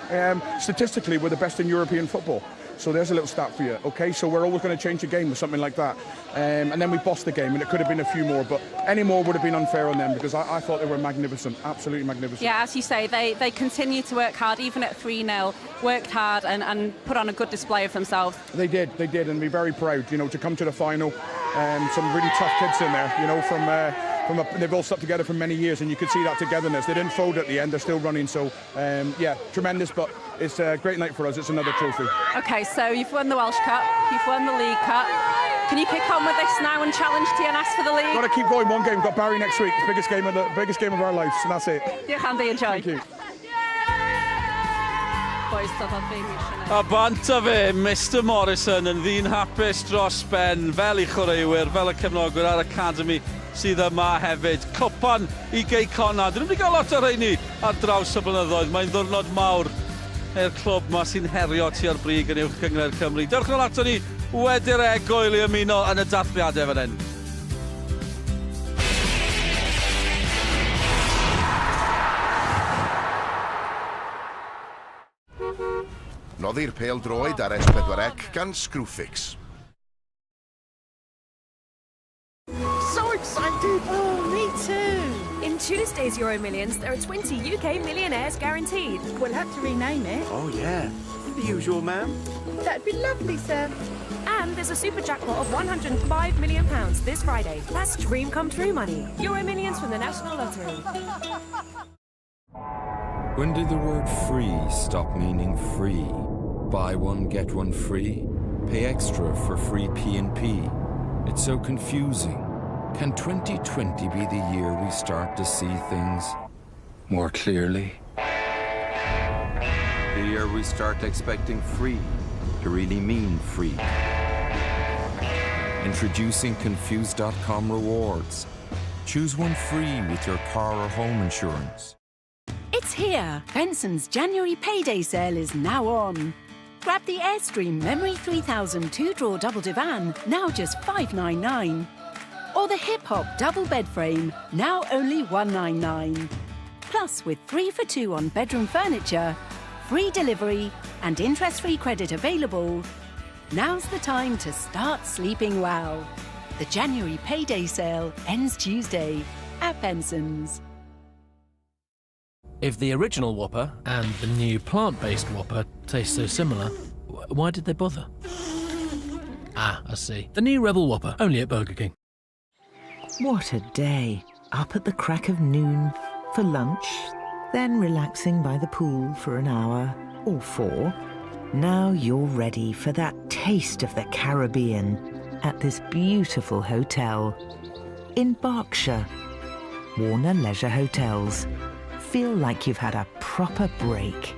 Statistically, we're the best in European football. So there's a little stat for you, okay? So we're always going to change the game with something like that. And then we bossed the game, and it could have been a few more, but any more would have been unfair on them because I thought they were magnificent, absolutely magnificent. Yeah, as you say, they continue to work hard, even at 3-0, worked hard and put on a good display of themselves. They did, and be very proud, you know, to come to the final. Some really tough kids in there, you know, from They've all stuck together for many years, and you could see that togetherness. They didn't fold at the end, they're still running. So, yeah, tremendous, but it's a great night for us. It's another trophy. OK, so you've won the Welsh Cup, you've won the League Cup. Can you kick on with this now and challenge TNS for the league? Got to keep going. One game. We've got Barry next week. It's the biggest game of our lives, and that's it. Diolch, Andy. Enjoy. Thank you. Boys, doedd o ddim eisiau A bant â fe, Mr Morrison yn ddyn hapus dros ben, fel i chwaraewyr, fel y cefnogwyr a'r academy sydd yma hefyd. Cwpan i Gei Connah. Dyn nhw wedi cael lot o rheini ar draws y blynyddoedd. Mae'n ddwrnod mawr i'r clwb ma sy'n herio tua'r brig yn Uwch Gynghrair Cymru. Dewch nôl ato ni wedi'r egwyl i ymuno yn y dathliadau fan hyn. Noddir pêl droed ar S4C gan Screwfix. So excited! Oh, me too. In Tuesday's Euro Millions, there are 20 UK millionaires guaranteed. We'll have to rename it. Oh, yeah. The usual, ma'am. That'd be lovely, sir. And there's a super jackpot of £105 million this Friday. That's dream come true money. Euro Millions from the National Lottery. When did the word free stop meaning free? Buy one, get one free? Pay extra for free P&P? It's so confusing. Can 2020 be the year we start to see things more clearly? The year we start expecting free to really mean free. Introducing Confused.com Rewards. Choose one free with your car or home insurance. It's here! Benson's January payday sale is now on. Grab the Airstream Memory 3000 2-drawer double divan, now just £5.99. Or the Hip Hop double bed frame, now only £1.99. Plus, with 3 for 2 on bedroom furniture, free delivery and interest-free credit available, now's the time to start sleeping well. The January payday sale ends Tuesday at Benson's. If the original Whopper and the new plant-based Whopper taste so similar, why did they bother? Ah, I see. The new Rebel Whopper, only at Burger King. What a day. Up at the crack of noon for lunch, then relaxing by the pool for an hour or four. Now you're ready for that taste of the Caribbean at this beautiful hotel in Berkshire. Warner Leisure Hotels. Feel like you've had a proper break.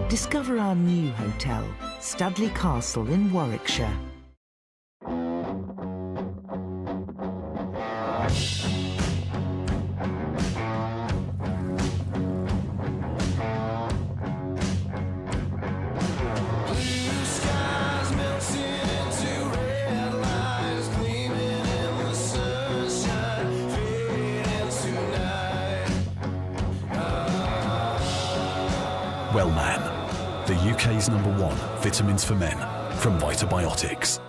Discover our new hotel, Studley Castle in Warwickshire. Blue skies melting into red lines, gleaming in the sunshine, fading tonight. Wellman, the UK's #1 vitamins for men from Vitabiotics.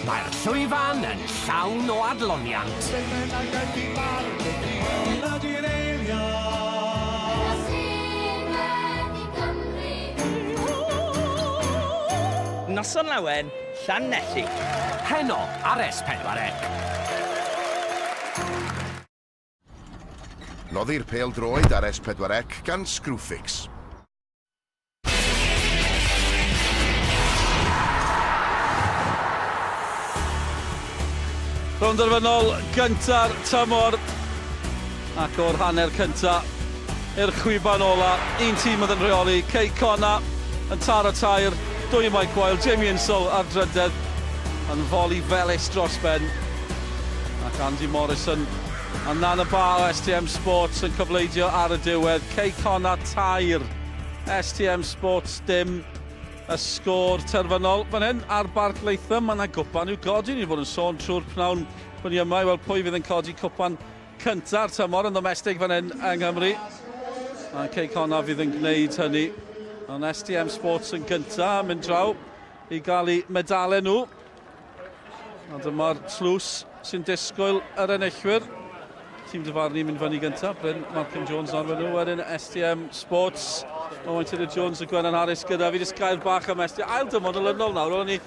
Mae'r llwyfan yn llawn o adloniant. Noson Lawen, Llanelli. Heno ar S4C. Noddir pêl droed ar S4C gan Screwfix. Rownd derfynol gynta'r tymor ac o'r hanner cynta i'r chwiban ola. Un tîm oedd yn rheoli, Cei Connah yn taro tair, dwy Mike Wilde, Jamie Insall ar drydedd yn foli felys dros ben. Ac Andy Morrison a Nana Ba o STM Sports yn cyfleidio ar y diwedd. Cei Connah 3, STM Sports dim. Y sgôr terfynol fan hyn ar Barc Latham. Mae yna gwpan i'w godi. Ni wedi bod yn sôn trwy'r pnawn bod ni yma i weld pwy fydd yn codi cwpan cynta'r tymor yn ddomestig fan hyn yng Nghymru. A Cei Connah fydd yn gwneud hynny. Ond STM Sports yn gyntaf mynd draw i gael eu medalau nhw. A dyma'r tlws sy'n disgwyl yr enillwyr. Tîm dyfarnu mynd fyny gyntaf, Bryn Malcolm Jones arwen nhw, wedyn STM Sports. Owain Tudur Jones a Gwennan Harris gyda fi, jyst gair bach am STM. Ail dymor olynol nawr, o'n i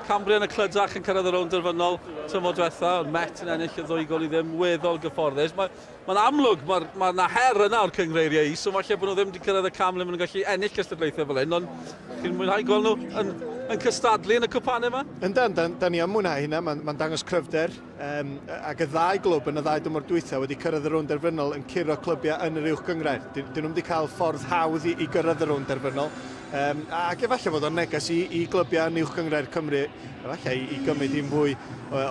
Cambrian y Clydach yn cyrraedd y rownd derfynol tymor diwetha, ond Met yn ennill y ddwy gol i ddim, weddol gyfforddus. Mae'n ma amlwg, mae'r ma yna her yna o'r cyngreiriau is, so falle bod nhw ddim wedi cyrraedd y cam le maen nhw'n gallu ennill cystadlaethau fel hyn, ond chi'n mwynhau gweld nhw yn, yn cystadlu yn y cwpanau yma? Yndan, da, da ni am mwynhau hynna, mae'n ma dangos cryfder. Um, ac y ddau glwb yn y ddau dymor dwytha wedi cyrraedd y rownd derfynol yn curo clybiau yn yr uwch gynghrair. Dyn, dyn nhw'm wedi cael ffordd hawdd i, i gyrraedd y rownd derfynol. Um, ac efallai fod o'n neges i, i glybiau yn uwch gynghrair Cymru, efallai i, i gymryd hi'n fwy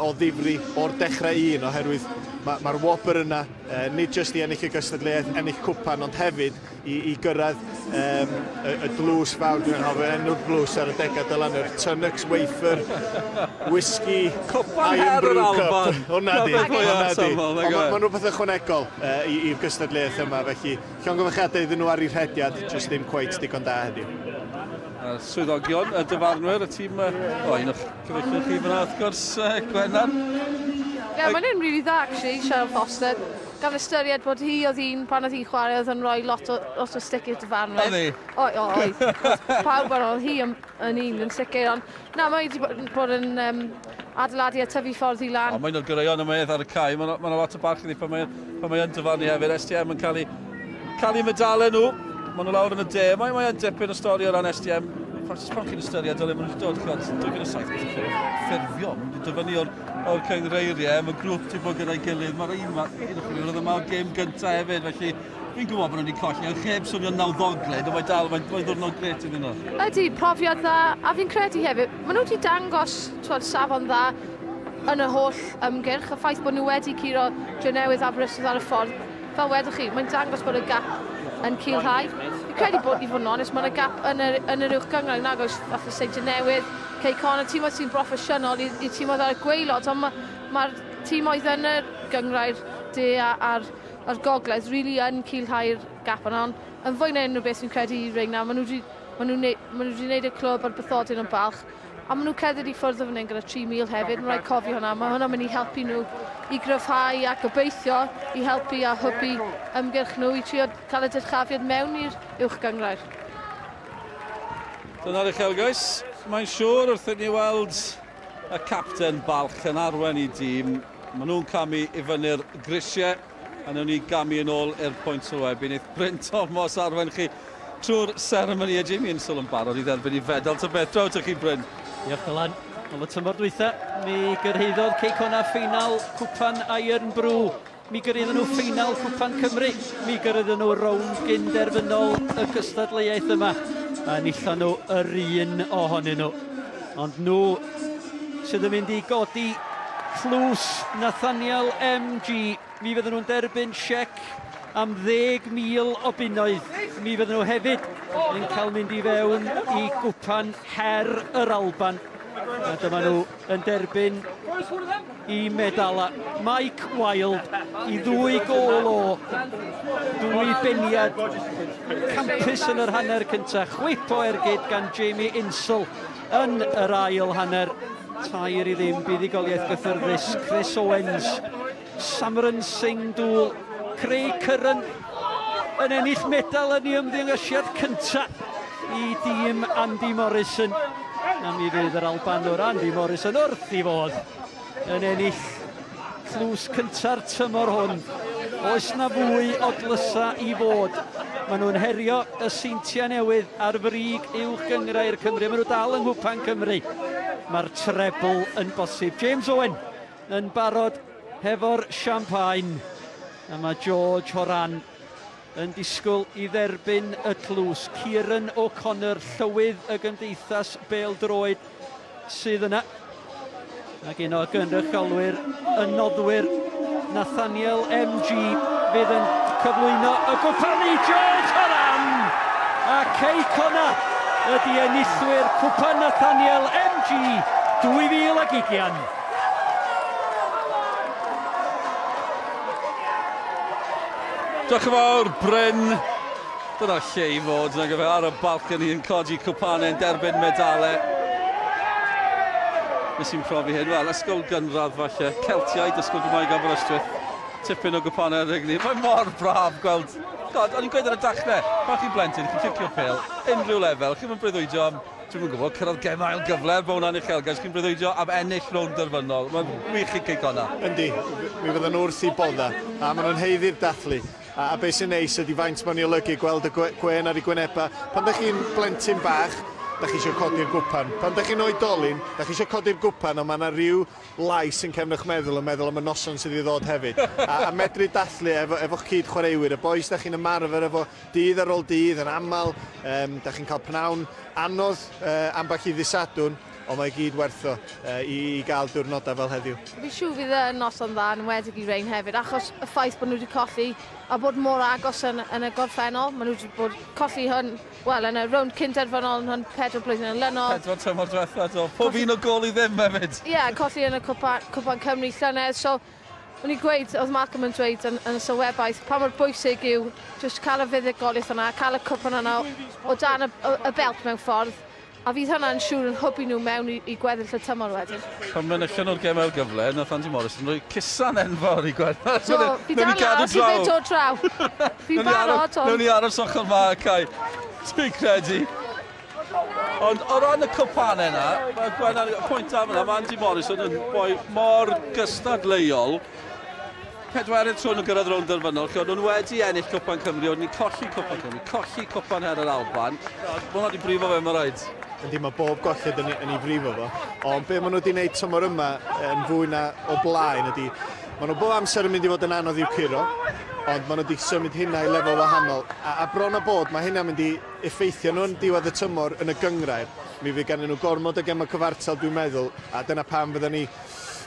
o ddifri o'r dechrau un, oherwydd mae'r ma, wobr yna, uh, nid jyst i ennill y gystadleuaeth, ennill cwpan, ond hefyd i, i gyrraedd um, y, y dlws fawr, dwi'n anghofio enw'r dlws ar y degau Dylan, yr Tunnock's Wafer, Whisky, Cwpan Her yr Alban. Hwna di, hwnna di. Ond mae'n rhywbeth ychwanegol uh, i'r gystadleuaeth yma, felly llongyfarchiadau iddyn nhw ar eu rhediad, jyst ddim cweit digon da heddiw. Y swyddogion, y dyfarnwyr, y tîm, o, un o'ch cyfeillion chi fyna, wrth gwrs, Gwennan. Ie, yeah, mae'n un really dda, actually, Cheryl Foster. Gan ystyried bod hi oedd un, pan oedd hi'n chwarae, oedd yn rhoi lot o, lot o stick i'r dyfarnwyr. Oedd hi? O, oedd. Pawb ar oedd hi yn, yn un yn sicr, ond na, mae wedi bod, bod yn um, adeiladu a tyfu ffordd i lan. O, mae'n o'r goreuon yma ar y cae, mae'n ma lot o barch iddi pan mae'n mae yn dyfarnu hefyd. STM yn cael ei, cael ei medalau nhw. Maen nhw lawr yn y de. Mae mae'n dipyn o stori o ran STM. Francis, pan chi'n ystyried dyle maen nhw wedi dod, chod, 2007, ffurfio, maen nhw wedi dyfynnu o'r o'r cyngreiriau, mae grŵp wedi bod gyda'i gilydd, mae'r un ma, un o'r chwaraewyr oedd yma o'r gêm gyntaf hefyd, felly fi'n gwybod bod nhw wedi colli, ond heb swnio'n nawddoglyd, ond mae dal, mae'n mae ddwrnod gret iddyn nhw. Ydy, profiad dda, a fi'n credu hefyd, maen nhw wedi dangos twod, safon dda yn y holl ymgyrch, y ffaith bod nhw wedi curo Drenewydd Aberystwyth ar y ffordd, fel wedwch chi, mae'n dangos bod y gap yn culhau. Fi'n credu bod, i fod yn onest, mae yna gap yn yr, yn yr uwch gynghrair, nag oes falle Seintiau Newydd, Cei Connah, timoedd sy'n broffesiynol i, i timoedd ar y gwaelod, ond mae'r ma, timoedd yn y gynghrair de a'r, a'r gogledd really yn culhau'r gap yna, ond yn fwy na unrhyw beth fi'n credu i Reina, maen nhw wedi ma nhw ma nhw wedi gwneud y clwb a'r bythodyn yn balch, a maen nhw'n cerdded i ffwrdd o fan hyn gyda 3,000 hefyd, mae'n rhaid cofio hwnna, mae hwnna'n mynd i helpu nhw i gryfhau a gobeithio i helpu a hybu ymgyrch nhw i trio cael y dyrchafiad mewn i'r uwch gynghrair. Dyna'r uchelgais, mae'n siŵr wrth i ni weld y capten balch yn arwen i dîm. Maen nhw'n camu i fyny'r grisiau a newn ni gamu yn ôl i'r pwynt sylwebu. Wneith Bryn Thomas arwen chi trwy'r seremoni a Jamie Insall yn barod i dderbyn i fedal. Ta beth, draw ty chi Bryn. Diolch Dylan. Wel, y tymor dwytha, mi gyrhaeddodd Cei Connah ffeinal Cwpan Iron Brew. Mi gyrhaeddon nhw ffeinal Cwpan Cymru. Mi gyrhaeddon nhw rownd gyn-derfynol y gystadleuaeth yma. A enillon nhw yr un ohonyn nhw. Ond nhw sydd yn mynd i godi tlws Nathaniel MG. Mi fydden nhw'n derbyn siec am 10,000 o bunnoedd. Mi fydden nhw hefyd yn cael mynd i fewn i gwpan Her yr Alban. A dyma nhw yn derbyn i medala. Mike Wilde i ddwy gôl o dwy beniad campus yn yr hanner cyntaf. Chwip o ergyd gan Jamie Insall yn yr ail hanner. 3-0 buddugoliaeth gyffyrddus Chris Owens. Samran Singh Dŵl, Craig Curran yn ennill medal yn ei ymddangosiad cyntaf i dîm Andy Morrison. A mi fydd yr Albanwr Andy Morrison wrth i fod yn ennill tlws cynta'r tymor hwn. Oes na fwy o dlysa i fod? Maen nhw'n herio y Seintiau Newydd ar frig uwch gynghrair Cymru. Maen nhw dal yng Nghwpan Cymru. Mae'r trebl yn bosib. James Owen yn barod hefo'r champagne. A mae George Horan yn disgwyl i dderbyn y tlws. Kieran O'Connor, llywydd y Gymdeithas Bêl-droed sydd yna. Ac un o gynrychiolwyr y noddwyr, Nathaniel MG, fydd yn cyflwyno y gwpan i George Horan! A Cei Connah ydy enillwyr Cwpan Nathaniel MG 2020. Diolch yn fawr, Bryn. Dyna lle i fod, nag efe ar y balcony yn codi cwpanau yn derbyn medalau. Nes i'n profi hyn, wel, ysgol gynradd falle, Celtiaid, Ysgol Gymraeg Aberystwyth, tipyn o gwpanau ar egni. Mae mor braf gweld, God, o'n i'n gweud ar y dechrau, pan chi'n blentyn, chi'n cicio pêl, unrhyw lefel, chi'n mynd breuddwydio am, dwi'm yn gwybod, cyrraedd gem ail gyfle, bod hwnna'n uchelgais, chi'n breuddwydio am ennill rownd derfynol. Mae'n wych i Cei Connah. Yndi, mi fyddan nhw wrth eu bodda, a maen nhw'n haeddu'r dathlu. A beth sy'n neis ydy faint mae'n ei olygu gweld y gwên ar eu gwynebau. Pan da chi'n blentyn bach, da chi eisiau codi'r gwpan. Pan da chi'n oedolyn, da chi eisiau codi'r gwpan, ond mae yna rhyw lais yn cefn eich meddwl yn meddwl am y noson sydd i ddod hefyd. A medru dathlu efo'ch cyd chwaraewyr, y bois da chi'n ymarfer efo dydd ar ôl dydd yn aml, da chi'n cael pnawn anodd ambell i ddydd Sadwrn, ond mae i gyd werth o i gael diwrnodau fel heddiw. Fi'n siŵr fydd yn noson dda yn enwedig i Rein hefyd, achos y ffaith bod nhw wedi colli a bod mor agos yn y gorffennol. Maen nhw wedi bod colli hwn, wel, yn y rownd cyn-derfynol yn hwn 4 blwyddyn yn olynol. 4 tymor diwetha, do. Pob un o gôl i ddim hefyd. Ie, yeah, colli yn y Cwpan Cymru llynedd. So, o'n i'n gweud, oedd Malcolm yn dweud yn y sylwebaeth, pa mor bwysig yw just cael y fuddugoliaeth yna, cael y cwpan yna o dan y belt mewn ffordd. A fydd hwnna'n siŵr yn hwbu nhw mewn i gweddill y tymor wedyn. Pan enillon nhw'r gem ail gyfle, nath Andy Morrison rhoi cusan enfawr i Gwennan. So, fi dal aros i fe dod draw. Fi'n barod, ond... Newn ni aros ochr ma, Cai. Dwi'n credu. Ond o ran y cwpanau yna, mae Gwennan, y pwynt am yna, mae Andy Morrison yn boi mor gystadleuol. Pedwerydd tro nhw'n gyrraedd rownd derfynol, lle o'n nhw wedi ennill Cwpan Cymru, o'n nhw'n colli Cwpan Cymru, colli Cwpan Her yr Alban. Mae hwnna wedi brifo fe, mae rhaid. Yndi, mae bob golled yn ei frifo fo. Ond be maen nhw wedi gwneud tymor yma yn fwy na o blaen ydy, maen nhw bob amser yn mynd i fod yn anodd i'w curo, ond maen nhw wedi symud hynna i lefel wahanol. A bron a bod, mae hynna'n mynd i effeithio nhw yn diwedd y tymor yn y gynghrair. Mi fydd ganddyn nhw gormod o gemau cyfartal, dwi'n meddwl, a dyna pam fydden ni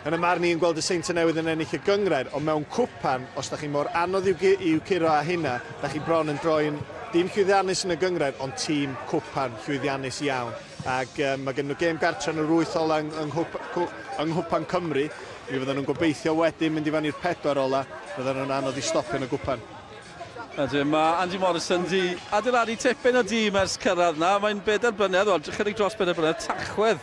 yn y marn i yn gweld y Seintiau Newydd yn ennill y gynghrair, ond mewn cwpan, os da chi mor anodd i'w curo a hynna, da chi bron yn droi'n dim llwyddiannus yn y gynghrair, ond tîm cwpan llwyddiannus iawn. Ac mae gen nhw gêm gartre yn yr 8 ola yng Nghwpan Cymru. Mi fyddan nhw'n gobeithio wedyn mynd i fan i'r 4 ola, fyddan nhw'n anodd i stopio yn y gwpan. Ydyn, mae Andy Morrison di adeiladu tipyn o dîm ers cyrraedd na. Mae'n 4 blynedd, wel, chydig dros 4 blynedd, Tachwedd.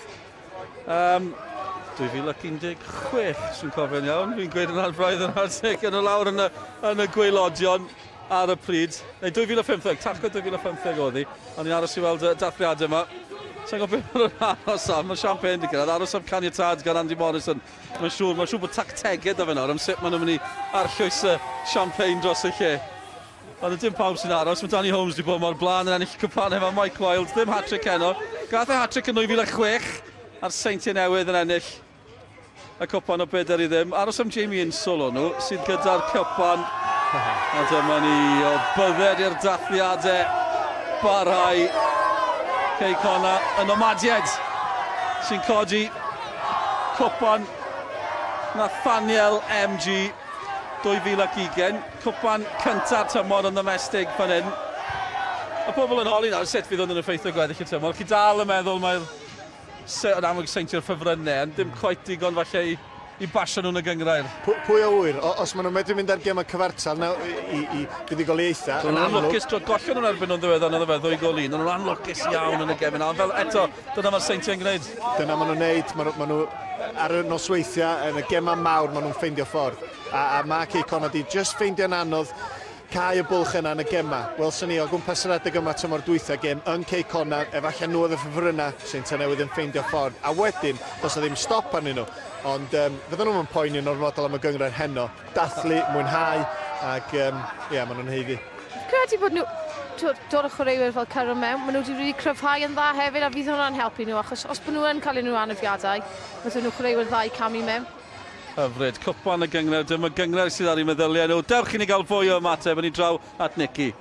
2016, sy'n cofio'n iawn. Fi'n gweud yna'n braidd yn artig, yn y lawr yn y gwaelodion ar y pryd. Neu 2015, Tachwedd 2015 oedd hi. O'n i'n aros i weld y dathliadau yma. Sa'n gwybod beth maen nhw'n aros am, mae champagne di gyrraedd, aros am caniatâd gan Andy Morrison. Mae'n siŵr bod tactegau da fe nawr am sut maen nhw'n mynd i arllwys y champagne dros y lle. Ond dim pawb sy'n aros, mae Danny Holmes wedi bod mor blaen yn ennill cwpanau efo Mike Wilde, ddim hat-trick heno. Gath e hat-trick yn 2006 a'r Seintiau Newydd yn ennill y cwpan o 4-0. Aros am Jamie Insall o'n nhw, sydd gyda'r cwpan. A dyma ni o bydded i'r dathliadau barhau. Cei Connah y Nomadiaid sy'n codi cwpan Nathaniel MG 2020. Cwpan cyntaf tymor yn ddomestig fan hyn. A pobl yn holi nawr sut fydd hwn yn effeithio gweddill y tymor. Chi dal yn meddwl mae'r yn amlwg Seintiau'r ffefrynnau, ond dim cweit digon falle i basio nhw'n y gynghrair. Pwy a ŵyr, os maen nhw'n medru mynd ar gemau cyfartal na i fuddugoliaethau, yn amlwg. Anlwcus, gollon nhw'n erbyn nhw'n ddiweddar, yn ddiweddar, 2-1, ond nhw'n anlwcus iawn yn y gemau yna. Ond fel eto, dyna mae'r Seintiau'n gwneud. Dyna maen nhw'n gwneud, maen nhw ar y nosweithiau, yn y gemau mawr, maen nhw'n ffeindio ffordd. A mae Cei Connah di just ffeindio'n anodd cau y bwlch yna yn y gema. Welson ni o gwmpas yr adeg yma tymor dwytha gêm yn Cei Connah, efallai nhw oedd y ffefrynnau, Seintiau Newydd yn ffeindio ffordd. A wedyn, does na ddim stop arnyn nhw. Ond fydden nhw'n poeni yn ormodol am y gynghrair heno. Dathlu, mwynhau, ac ie, maen nhw'n haeddu. Credu bod nhw, dod o chwaraewyr fel Cyrra mewn, maen nhw wedi really cryfhau yn dda hefyd, a fydd hwnna'n helpu nhw, achos os bod nhw yn cael unrhyw anafiadau, fydden nhw chwaraewyr dda i camu mewn. Hyfryd, cwpan y gynghrair, dyma gynghrair sydd ar ei meddyliau nhw. Dewch i ni gael fwy o ymateb, yn i draw at Nicky.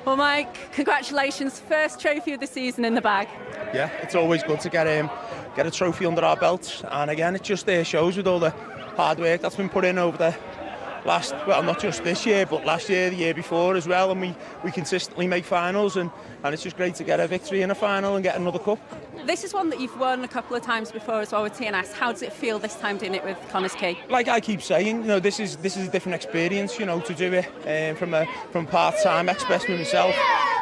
Well, Mike, congratulations, first trophy of the season in the bag. Yeah, it's always good to get a trophy under our belt, and again, it just shows with all the hard work that's been put in over Last, well, not just this year, but last year, the year before as well, and we consistently make finals, and it's just great to get a victory in a final and get another cup. This is one that you've won a couple of times before as well with TNS. How does it feel this time doing it with Connah's Quay? Like I keep saying, this is a different experience, to do it from part-time ex-best myself.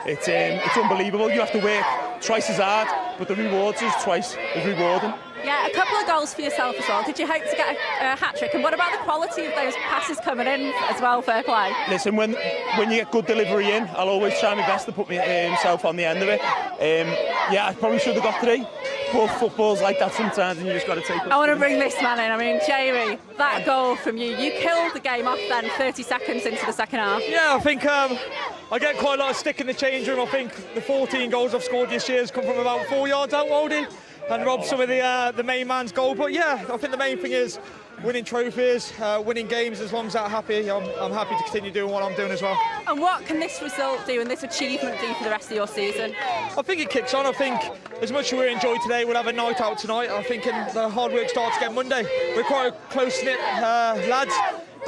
It's unbelievable. You have to work twice as hard, but the rewards is twice as rewarding. Yeah, a couple of goals for yourself as well. Did you hope to get a hat-trick? And what about the quality of those passes coming in as well, fair play? Listen, when you get good delivery in, I'll always try my best to put myself on the end of it. Yeah, I probably should have got three, but football's like that sometimes and you just got to take it. I want to bring this man in. I mean, Jamie, that goal from you, you killed the game off then 30 seconds into the second half. Yeah, I think I get quite a lot of stick in the change room. I think the 14 goals I've scored this year has come from about 4 yards out, Waldy, and robbed some of the main man's goal. But yeah, I think the main thing is winning trophies, winning games. As long as I'm happy, I'm happy to continue doing what I'm doing as well. And what can this result do and this achievement do for the rest of your season? I think it kicks on. I think as much as we enjoy today, we'll have a night out tonight. I think and the hard work starts again Monday. We're quite a close-knit lads,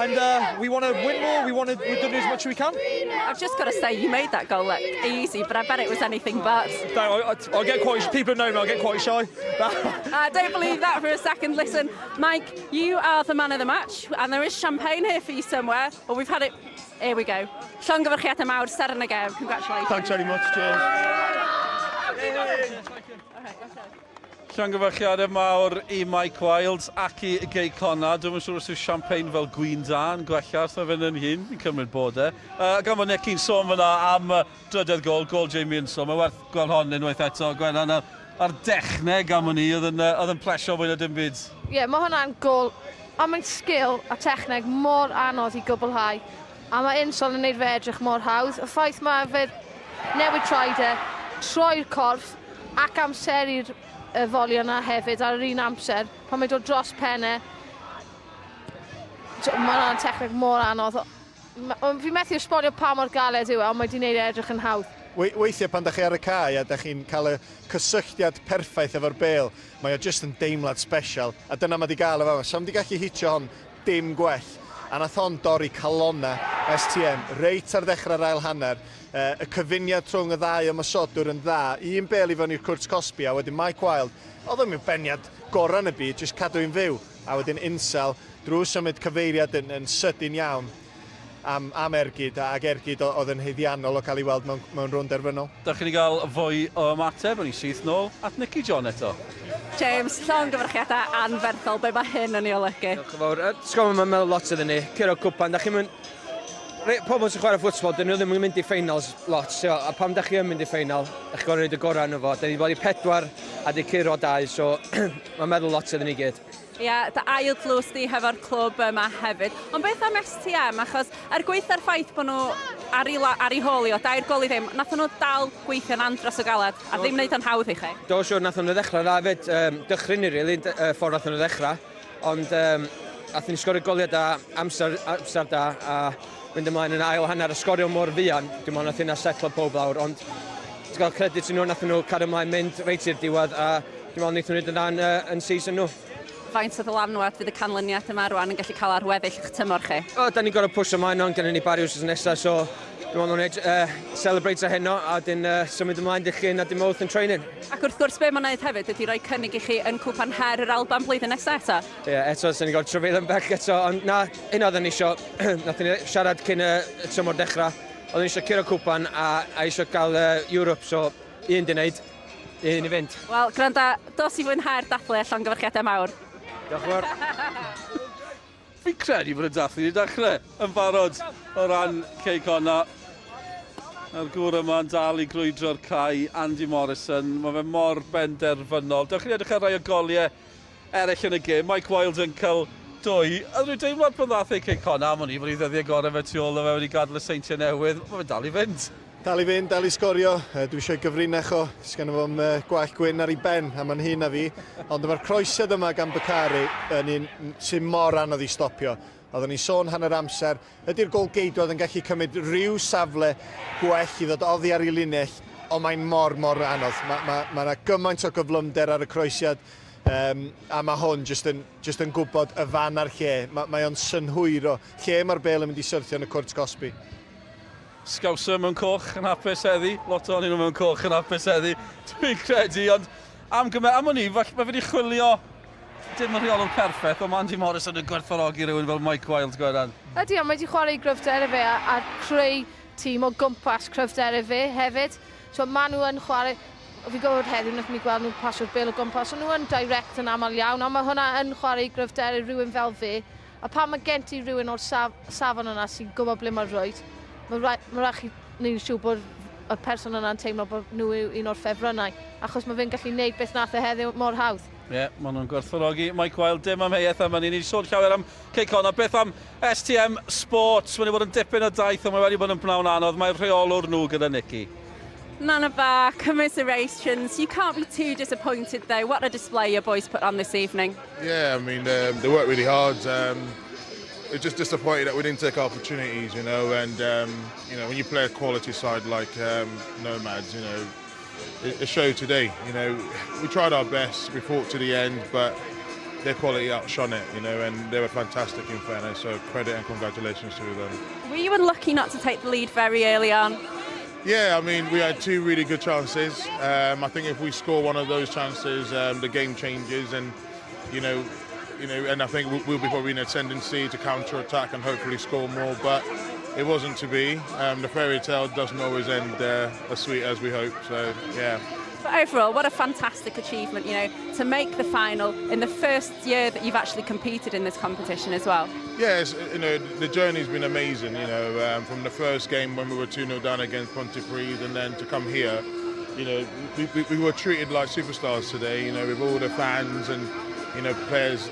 and we want to win more. We want to we do as much as we can. I've just got to say, you made that goal look easy, but I bet it was anything but. No, I get quite. People know me. I get quite shy. I don't believe that for a second. Listen, Mike, you are the man of the match, and there is champagne here for you somewhere. Well, we've had it. Here we go. Llongyfarchiadau mawr, seren y gêm. Congratulations. Thanks very much. Cheers. Llongyfarchiadau mawr i Mike Wilds ac i Gei Connah. Dwi'n siŵr os yw champagne fel gwin da yn gwella wrth fynd yn hyn. Fi'n cymryd bod e. Gan fod Nicky'n sôn fyna am drydedd gol, gol Jamie Insall. Mae werth gweld hon unwaith eto. Gwenan ar dechneg am hwnni, oedd yn plesio fwy na dim byd. Ie, yeah, mae hwnna'n gol, a mae'n sgil a techneg mor anodd i gwblhau. A mae Insall yn neud fe edrych mor hawdd. Y ffaith mae fe newid traed e, troi'r corff ac amseru'r y foli yna hefyd ar yr un amser, pan mae'n dod dros penne. Mae hwnna'n techneg mor anodd. Fi methu esbonio pa mor galed yw e, ond mae wedi gwneud e edrych yn hawdd. Weithiau pan da chi ar y cae a da chi'n cael y cysylltiad perffaith efo'r bel, mae o jyst yn deimlad special. A dyna mae di gael efo. Sam di gallu hitio hon dim gwell. A nath hon dorri calona STM reit ar ddechrau'r ail hanner. Y cyfuniad rhwng y ddau ymosodwr yn dda. Un bel i fyny i'r cwrt cosbi a wedyn Mike Wild, oedd o'n beniad gorau yn y byd, jyst cadw i'n fyw. A wedyn Insel, drwy symud cyfeiriad yn sydyn iawn am ergyd, ac ergyd oedd yn haeddiannol o cael ei weld mewn rownd derfynol. Da chi wedi cael fwy o ymateb, o'n i syth nôl at Nicky John eto. James, llongyfarchiadau anferthol, be mae hyn yn ei olygu? Diolch yn fawr. Ti'n mae'n meddwl lot iddyn ni. Curo cwpan, da chi'n mynd... Pobl sy'n chwarae ffwtbol, dyn nhw ddim yn mynd i finals lot. So, a pam da chi yn mynd i final, da chi'n gorfod gwneud y gorau yno fo. Da ni wedi bod i pedwar a di curo dau, so mae'n meddwl lot iddyn ni gyd. Ie, yeah, dy ail tlws di hefo'r clwb yma hefyd. Ond beth am STM, achos er gweitha'r ffaith bod nhw ar ei hôl i o 2 gôl i ddim, nath nhw dal gweithio'n andros o galed a ddim wneud yn hawdd i chi. Do, siwr, nath nhw ddechrau dda hefyd. Dychryn ni, really, ffordd nath nhw ddechrau. Ond nath ni sgorio goliau da, amser da, a mynd ymlaen yn ail hanner a sgorio mor fuan. Dwi'n meddwl nath hynna setlo pob lawr, ond ti'n gael credit i nhw, nath nhw cario ymlaen mynd reit i'r diwedd, a dwi'n meddwl wnaethon nhw wneud yn dda yn season nhw. Faint o ddylanwad fydd y canlyniad yma rwan yn gallu cael ar weddill eich tymor chi? O, da ni'n gorfod push ymlaen ond gennym ni Barry wsos nesaf, so dwi'n meddwl nhw'n celebrate a heno, a dyn symud ymlaen dydd Llun a dydd Mawrth yn training. Ac wrth gwrs, be mae'n neud hefyd ydy rhoi cynnig i chi yn Cwpan Her yr Alban blwyddyn nesaf eto. Ie, yeah, eto, sy'n ni'n gorfod trafeilio'n bell eto, ond na, hynna oedden ni isio, nath ni siarad cyn y tymor dechrau, oedden ni isio curo cwpan a isio gael Europe, so un di wneud, un i fynd. Wel, gwranda, dos i fwynhau'r dathlu a llongyfarchiadau mawr. Diolch yn fawr. Fi'n credu bod y dathlu wedi dechrau yn barod o ran Cei Connah. A'r gŵr yma'n dal i grwydro'r cae, Andy Morrison. Mae fe mor benderfynol. Dewch chi edrych ar rai o goliau eraill yn y gêm. Mike Wild yn cael dwy. A rwy'n deimlad pan ddath e Cei Connah am hwn i fod i ddyddiau gorau fe tu ôl o fe wedi gadael y Seintiau Newydd. Mae fe dal i fynd. Dal i fynd, dal i sgorio. Dwi eisiau gyfrinach o, sgan fo'm gwallt gwyn ar ei ben, a mae'n hyn a fi. Ond mae'r croesiad yma gan Bakari yn un sy'n mor anodd i stopio. Oedden ni'n sôn hanner amser, ydy'r gol geidwad yn gallu cymryd rhyw safle gwell i ddod oddi ar ei linell, ond mae'n mor, mor anodd. Mae ma yna gymaint o gyflymder ar y croesiad. A mae hwn jyst yn, jyst yn gwybod y fan a'r lle. Mae o'n synhwyro lle mae'r bêl yn mynd i syrthio yn y cwrt cosbi. Scouser mewn coch yn hapus heddi. Lot ohonyn nhw mewn coch yn hapus heddi, dwi'n credu. Ond am gymer, am o'n i, falle mae fe wedi chwilio dim yn rheolwr perffaith, ond mae Andy Morrison yn gwerthfawrogi rhywun fel Mike Wilde, Gwenan. Ydy, ond mae wedi chwarae i gryfderau fe a creu tîm o gwmpas cryfderau fe hefyd. So maen nhw yn chwarae, fi'n gwybod heddiw wnaethon ni gweld nhw'n pasio'r bêl o gwmpas, ond nhw yn direct yn aml iawn, ond mae hwnna yn chwarae i gryfderau rhywun fel fe. A pan mae gen ti rhywun o'r safon yna sy'n gwybod ble mae'r rwyd, mae rhaid chi wneud yn siŵr bod y person yna'n teimlo bod nhw yw un o'r ffefrynnau, achos mae fe'n gallu gwneud beth nath e heddiw mor hawdd. Ie, yeah, maen nhw'n gwerthfawrogi Mike Wilde, dim amheuaeth am hynny. Ni wedi sôn llawer am Cei Connah. Beth am STM Sports? Mae wedi bod yn dipyn o daith, ond mae wedi bod yn bnawn anodd. Mae'r rheolwr nhw gyda Nicky. Nanaba, commiserations. You can't be too disappointed though. What a display your boys put on this evening. Yeah, I mean, they worked really hard. It's just disappointed that we didn't take our opportunities, and when you play a quality side like Nomads, it showed today. We tried our best, we fought to the end, but their quality outshone it, and they were fantastic in fairness, so credit and congratulations to them. Were you unlucky not to take the lead very early on? Yeah, I mean, we had two really good chances. I think if we score one of those chances, the game changes, and I think we'll be probably in a tendency to counter-attack and hopefully score more, but it wasn't to be. The fairy tale doesn't always end as sweet as we hope, so yeah. But overall, what a fantastic achievement, to make the final in the first year that you've actually competed in this competition as well. Yeah, the journey's been amazing, from the first game when we were 2-0 down against Pontypridd, and then to come here, we were treated like superstars today, with all the fans and players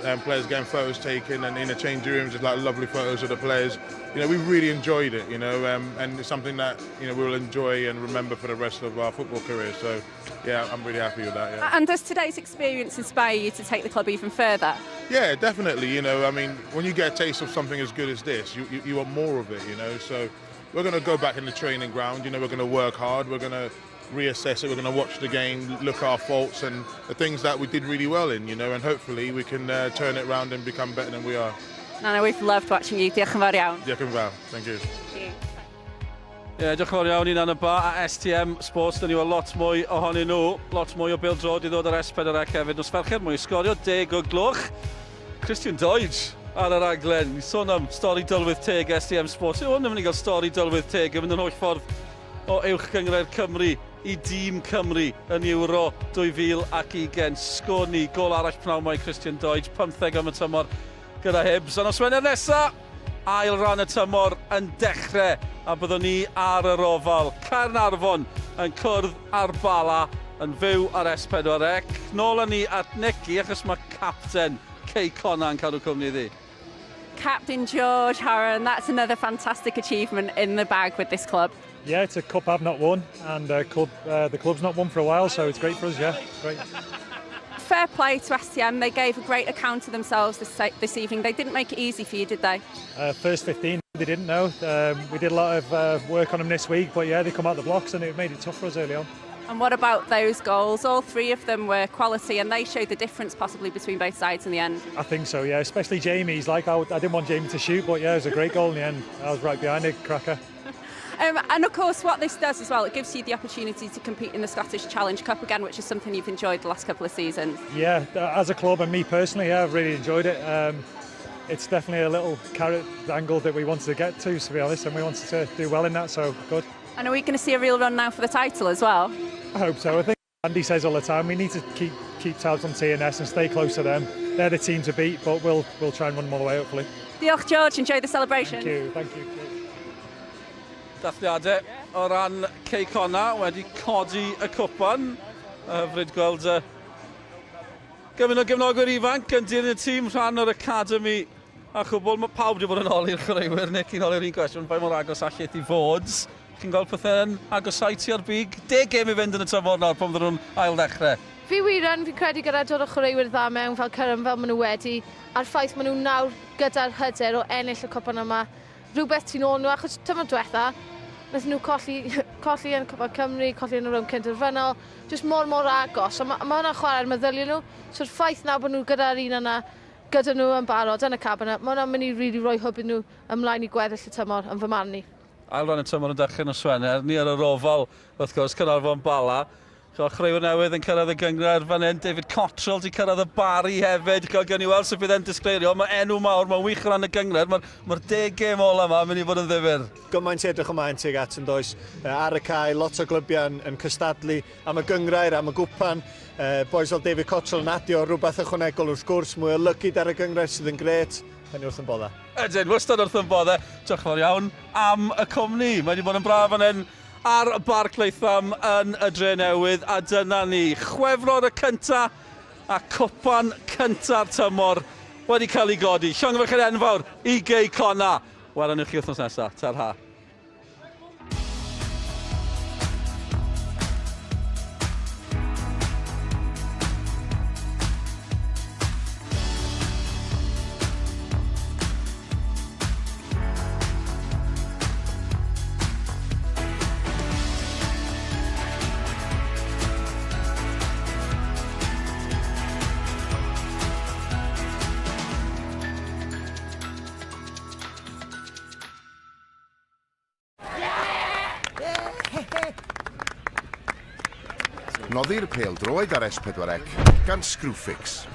getting photos taken, and in the changing rooms, just like lovely photos of the players. We really enjoyed it, and it's something that, we'll enjoy and remember for the rest of our football career. So, yeah, I'm really happy with that. Yeah. And does today's experience inspire you to take the club even further? Yeah, definitely. When you get a taste of something as good as this, you want more of it, So we're going to go back in the training ground, we're going to work hard, we're going to reassess it, we're going to watch the game, look at our faults and the things that we did really well in, and hopefully we can turn it round and become better than we are. Nana, we've loved watching you. Diolch yn fawr iawn. Diolch yn fawr. Thank you. Ie, diolch yn fawr iawn i Nana Ba a STM Sports. Dyn ni weld lot mwy ohonyn nhw, lot mwy o bêl-droed i ddod ar S4C hefyd. Nos Fercher, mwy o sgorio, 10 o gloch. Christian Doidge ar yr raglen. Ni sôn am stori dylwyth teg STM Sports. Yw hwn yn mynd i gael stori dylwyth teg yn mynd yn holl ffordd o Uwch Gynghrair Cymru i dîm Cymru yn Euro 2020. Sgwn i gôl arall pnawn mae Christian Doidge, 15 am y tymor gyda Hibs. A nos Wener nesa, ail ran y tymor yn dechrau a byddwn ni ar yr Ofal. Caernarfon yn cwrdd ar Bala yn fyw ar S4C. Nôl â ni at Nicky achos mae capten Cei Connah yn cadw cwmni iddi. Captain George Horan, that's another fantastic achievement in the bag with this club. Yeah, it's a cup I've not won, and the club's not won for a while, so it's great for us. Yeah, it's great. Fair play to STM. They gave a great account of themselves this evening. They didn't make it easy for you, did they? First 15, they didn't know. We did a lot of work on them this week, but yeah, they come out the blocks and it made it tough for us early on. And what about those goals? All three of them were quality and they showed the difference possibly between both sides in the end. I think so, yeah, especially Jamie's. Like, I didn't want Jamie to shoot, but yeah, it was a great goal in the end. I was right behind it, cracker. And of course, what this does as well, it gives you the opportunity to compete in the Scottish Challenge Cup again, which is something you've enjoyed the last couple of seasons. Yeah, as a club and me personally, yeah, I've really enjoyed it. It's definitely a little carrot dangle that we wanted to get to be honest, and we wanted to do well in that, so good. And are we going to see a real run now for the title as well? I hope so. I think Andy says all the time we need to keep tabs on TNS and stay close to them. They're the team to beat, but we'll try and run them all the way, hopefully. Diolch, George. Enjoy the celebration. Thank you. Thank you. Dathliadau o ran Cei Connah wedi codi y cwpan. Hyfryd gweld gymaint o gefnogwyr ifanc yn dilyn y tîm rhan o'r academy a chwbl. Mae pawb wedi bod yn holi'r chwaraewyr, Nick, i'n holi'r un cwestiwn, faint mor agos allith i fod. Chi'n gweld pethau yn agosau tua'r big? 10 gêm i fynd yn y tymor nawr pan fydden nhw'n ail ddechrau. Fi wir yn, fi'n credu gyda dod o chwaraewyr dda mewn fel Cyrran fel maen nhw wedi, a'r ffaith maen nhw nawr gyda'r hyder o ennill y cwpan yma, rhywbeth tu ôl nhw, achos tymor diwetha, Nath nhw colli yn Cwpan Cymru, colli yn y rownd cynderfynol, jyst mor mor agos. A ma hwnna'n chwarae'r meddyliau nhw. So'r ffaith nawr bod nhw gyda'r un yna, gyda nhw yn barod yn y cabinet, mae hwnna'n mynd i really roi hwb iddyn nhw ymlaen i gweddill y tymor yn fy marn i. Ail ran y tymor yn dechrau nos Wener, ni ar yr Ofal, wrth gwrs, Caernarfon Bala. Chwa, chwaraewyr newydd yn cyrraedd y gynghrair fan hyn, David Cottrell di cyrraedd y Barri hefyd. Chwa, gawn ni weld sut bydd e'n disgleirio. Mae enw mawr, mae'n wych o ran y gynghrair. Mae'r 10 gêm ola yma yn mynd i fod yn ddifyr. Gymaint i edrych ymlaen tuag at yn does. Ar y cae, lot o glybiau yn cystadlu am y gynghrair, am y gwpan. Boys fel David Cottrell yn adio rhywbeth ychwanegol wrth gwrs, mwy o lygid ar y gynghrair sydd yn grêt. Da ni wrth yn bodda. Ydyn, wastad wrth yn bodda. Diolch yn fawr iawn am y cwmni. Mae wedi bod yn braf fan hyn ar Barc Latham yn y Dre Newydd, a dyna ni, Chwefror y cynta a cwpan cynta'r tymor wedi cael ei godi. Llongyfarchiadau enfawr i Gei Connah. Welwn ni chi wythnos nesaf. Ta-ra. Noddir pêl-droed ar S4C gan Screwfix.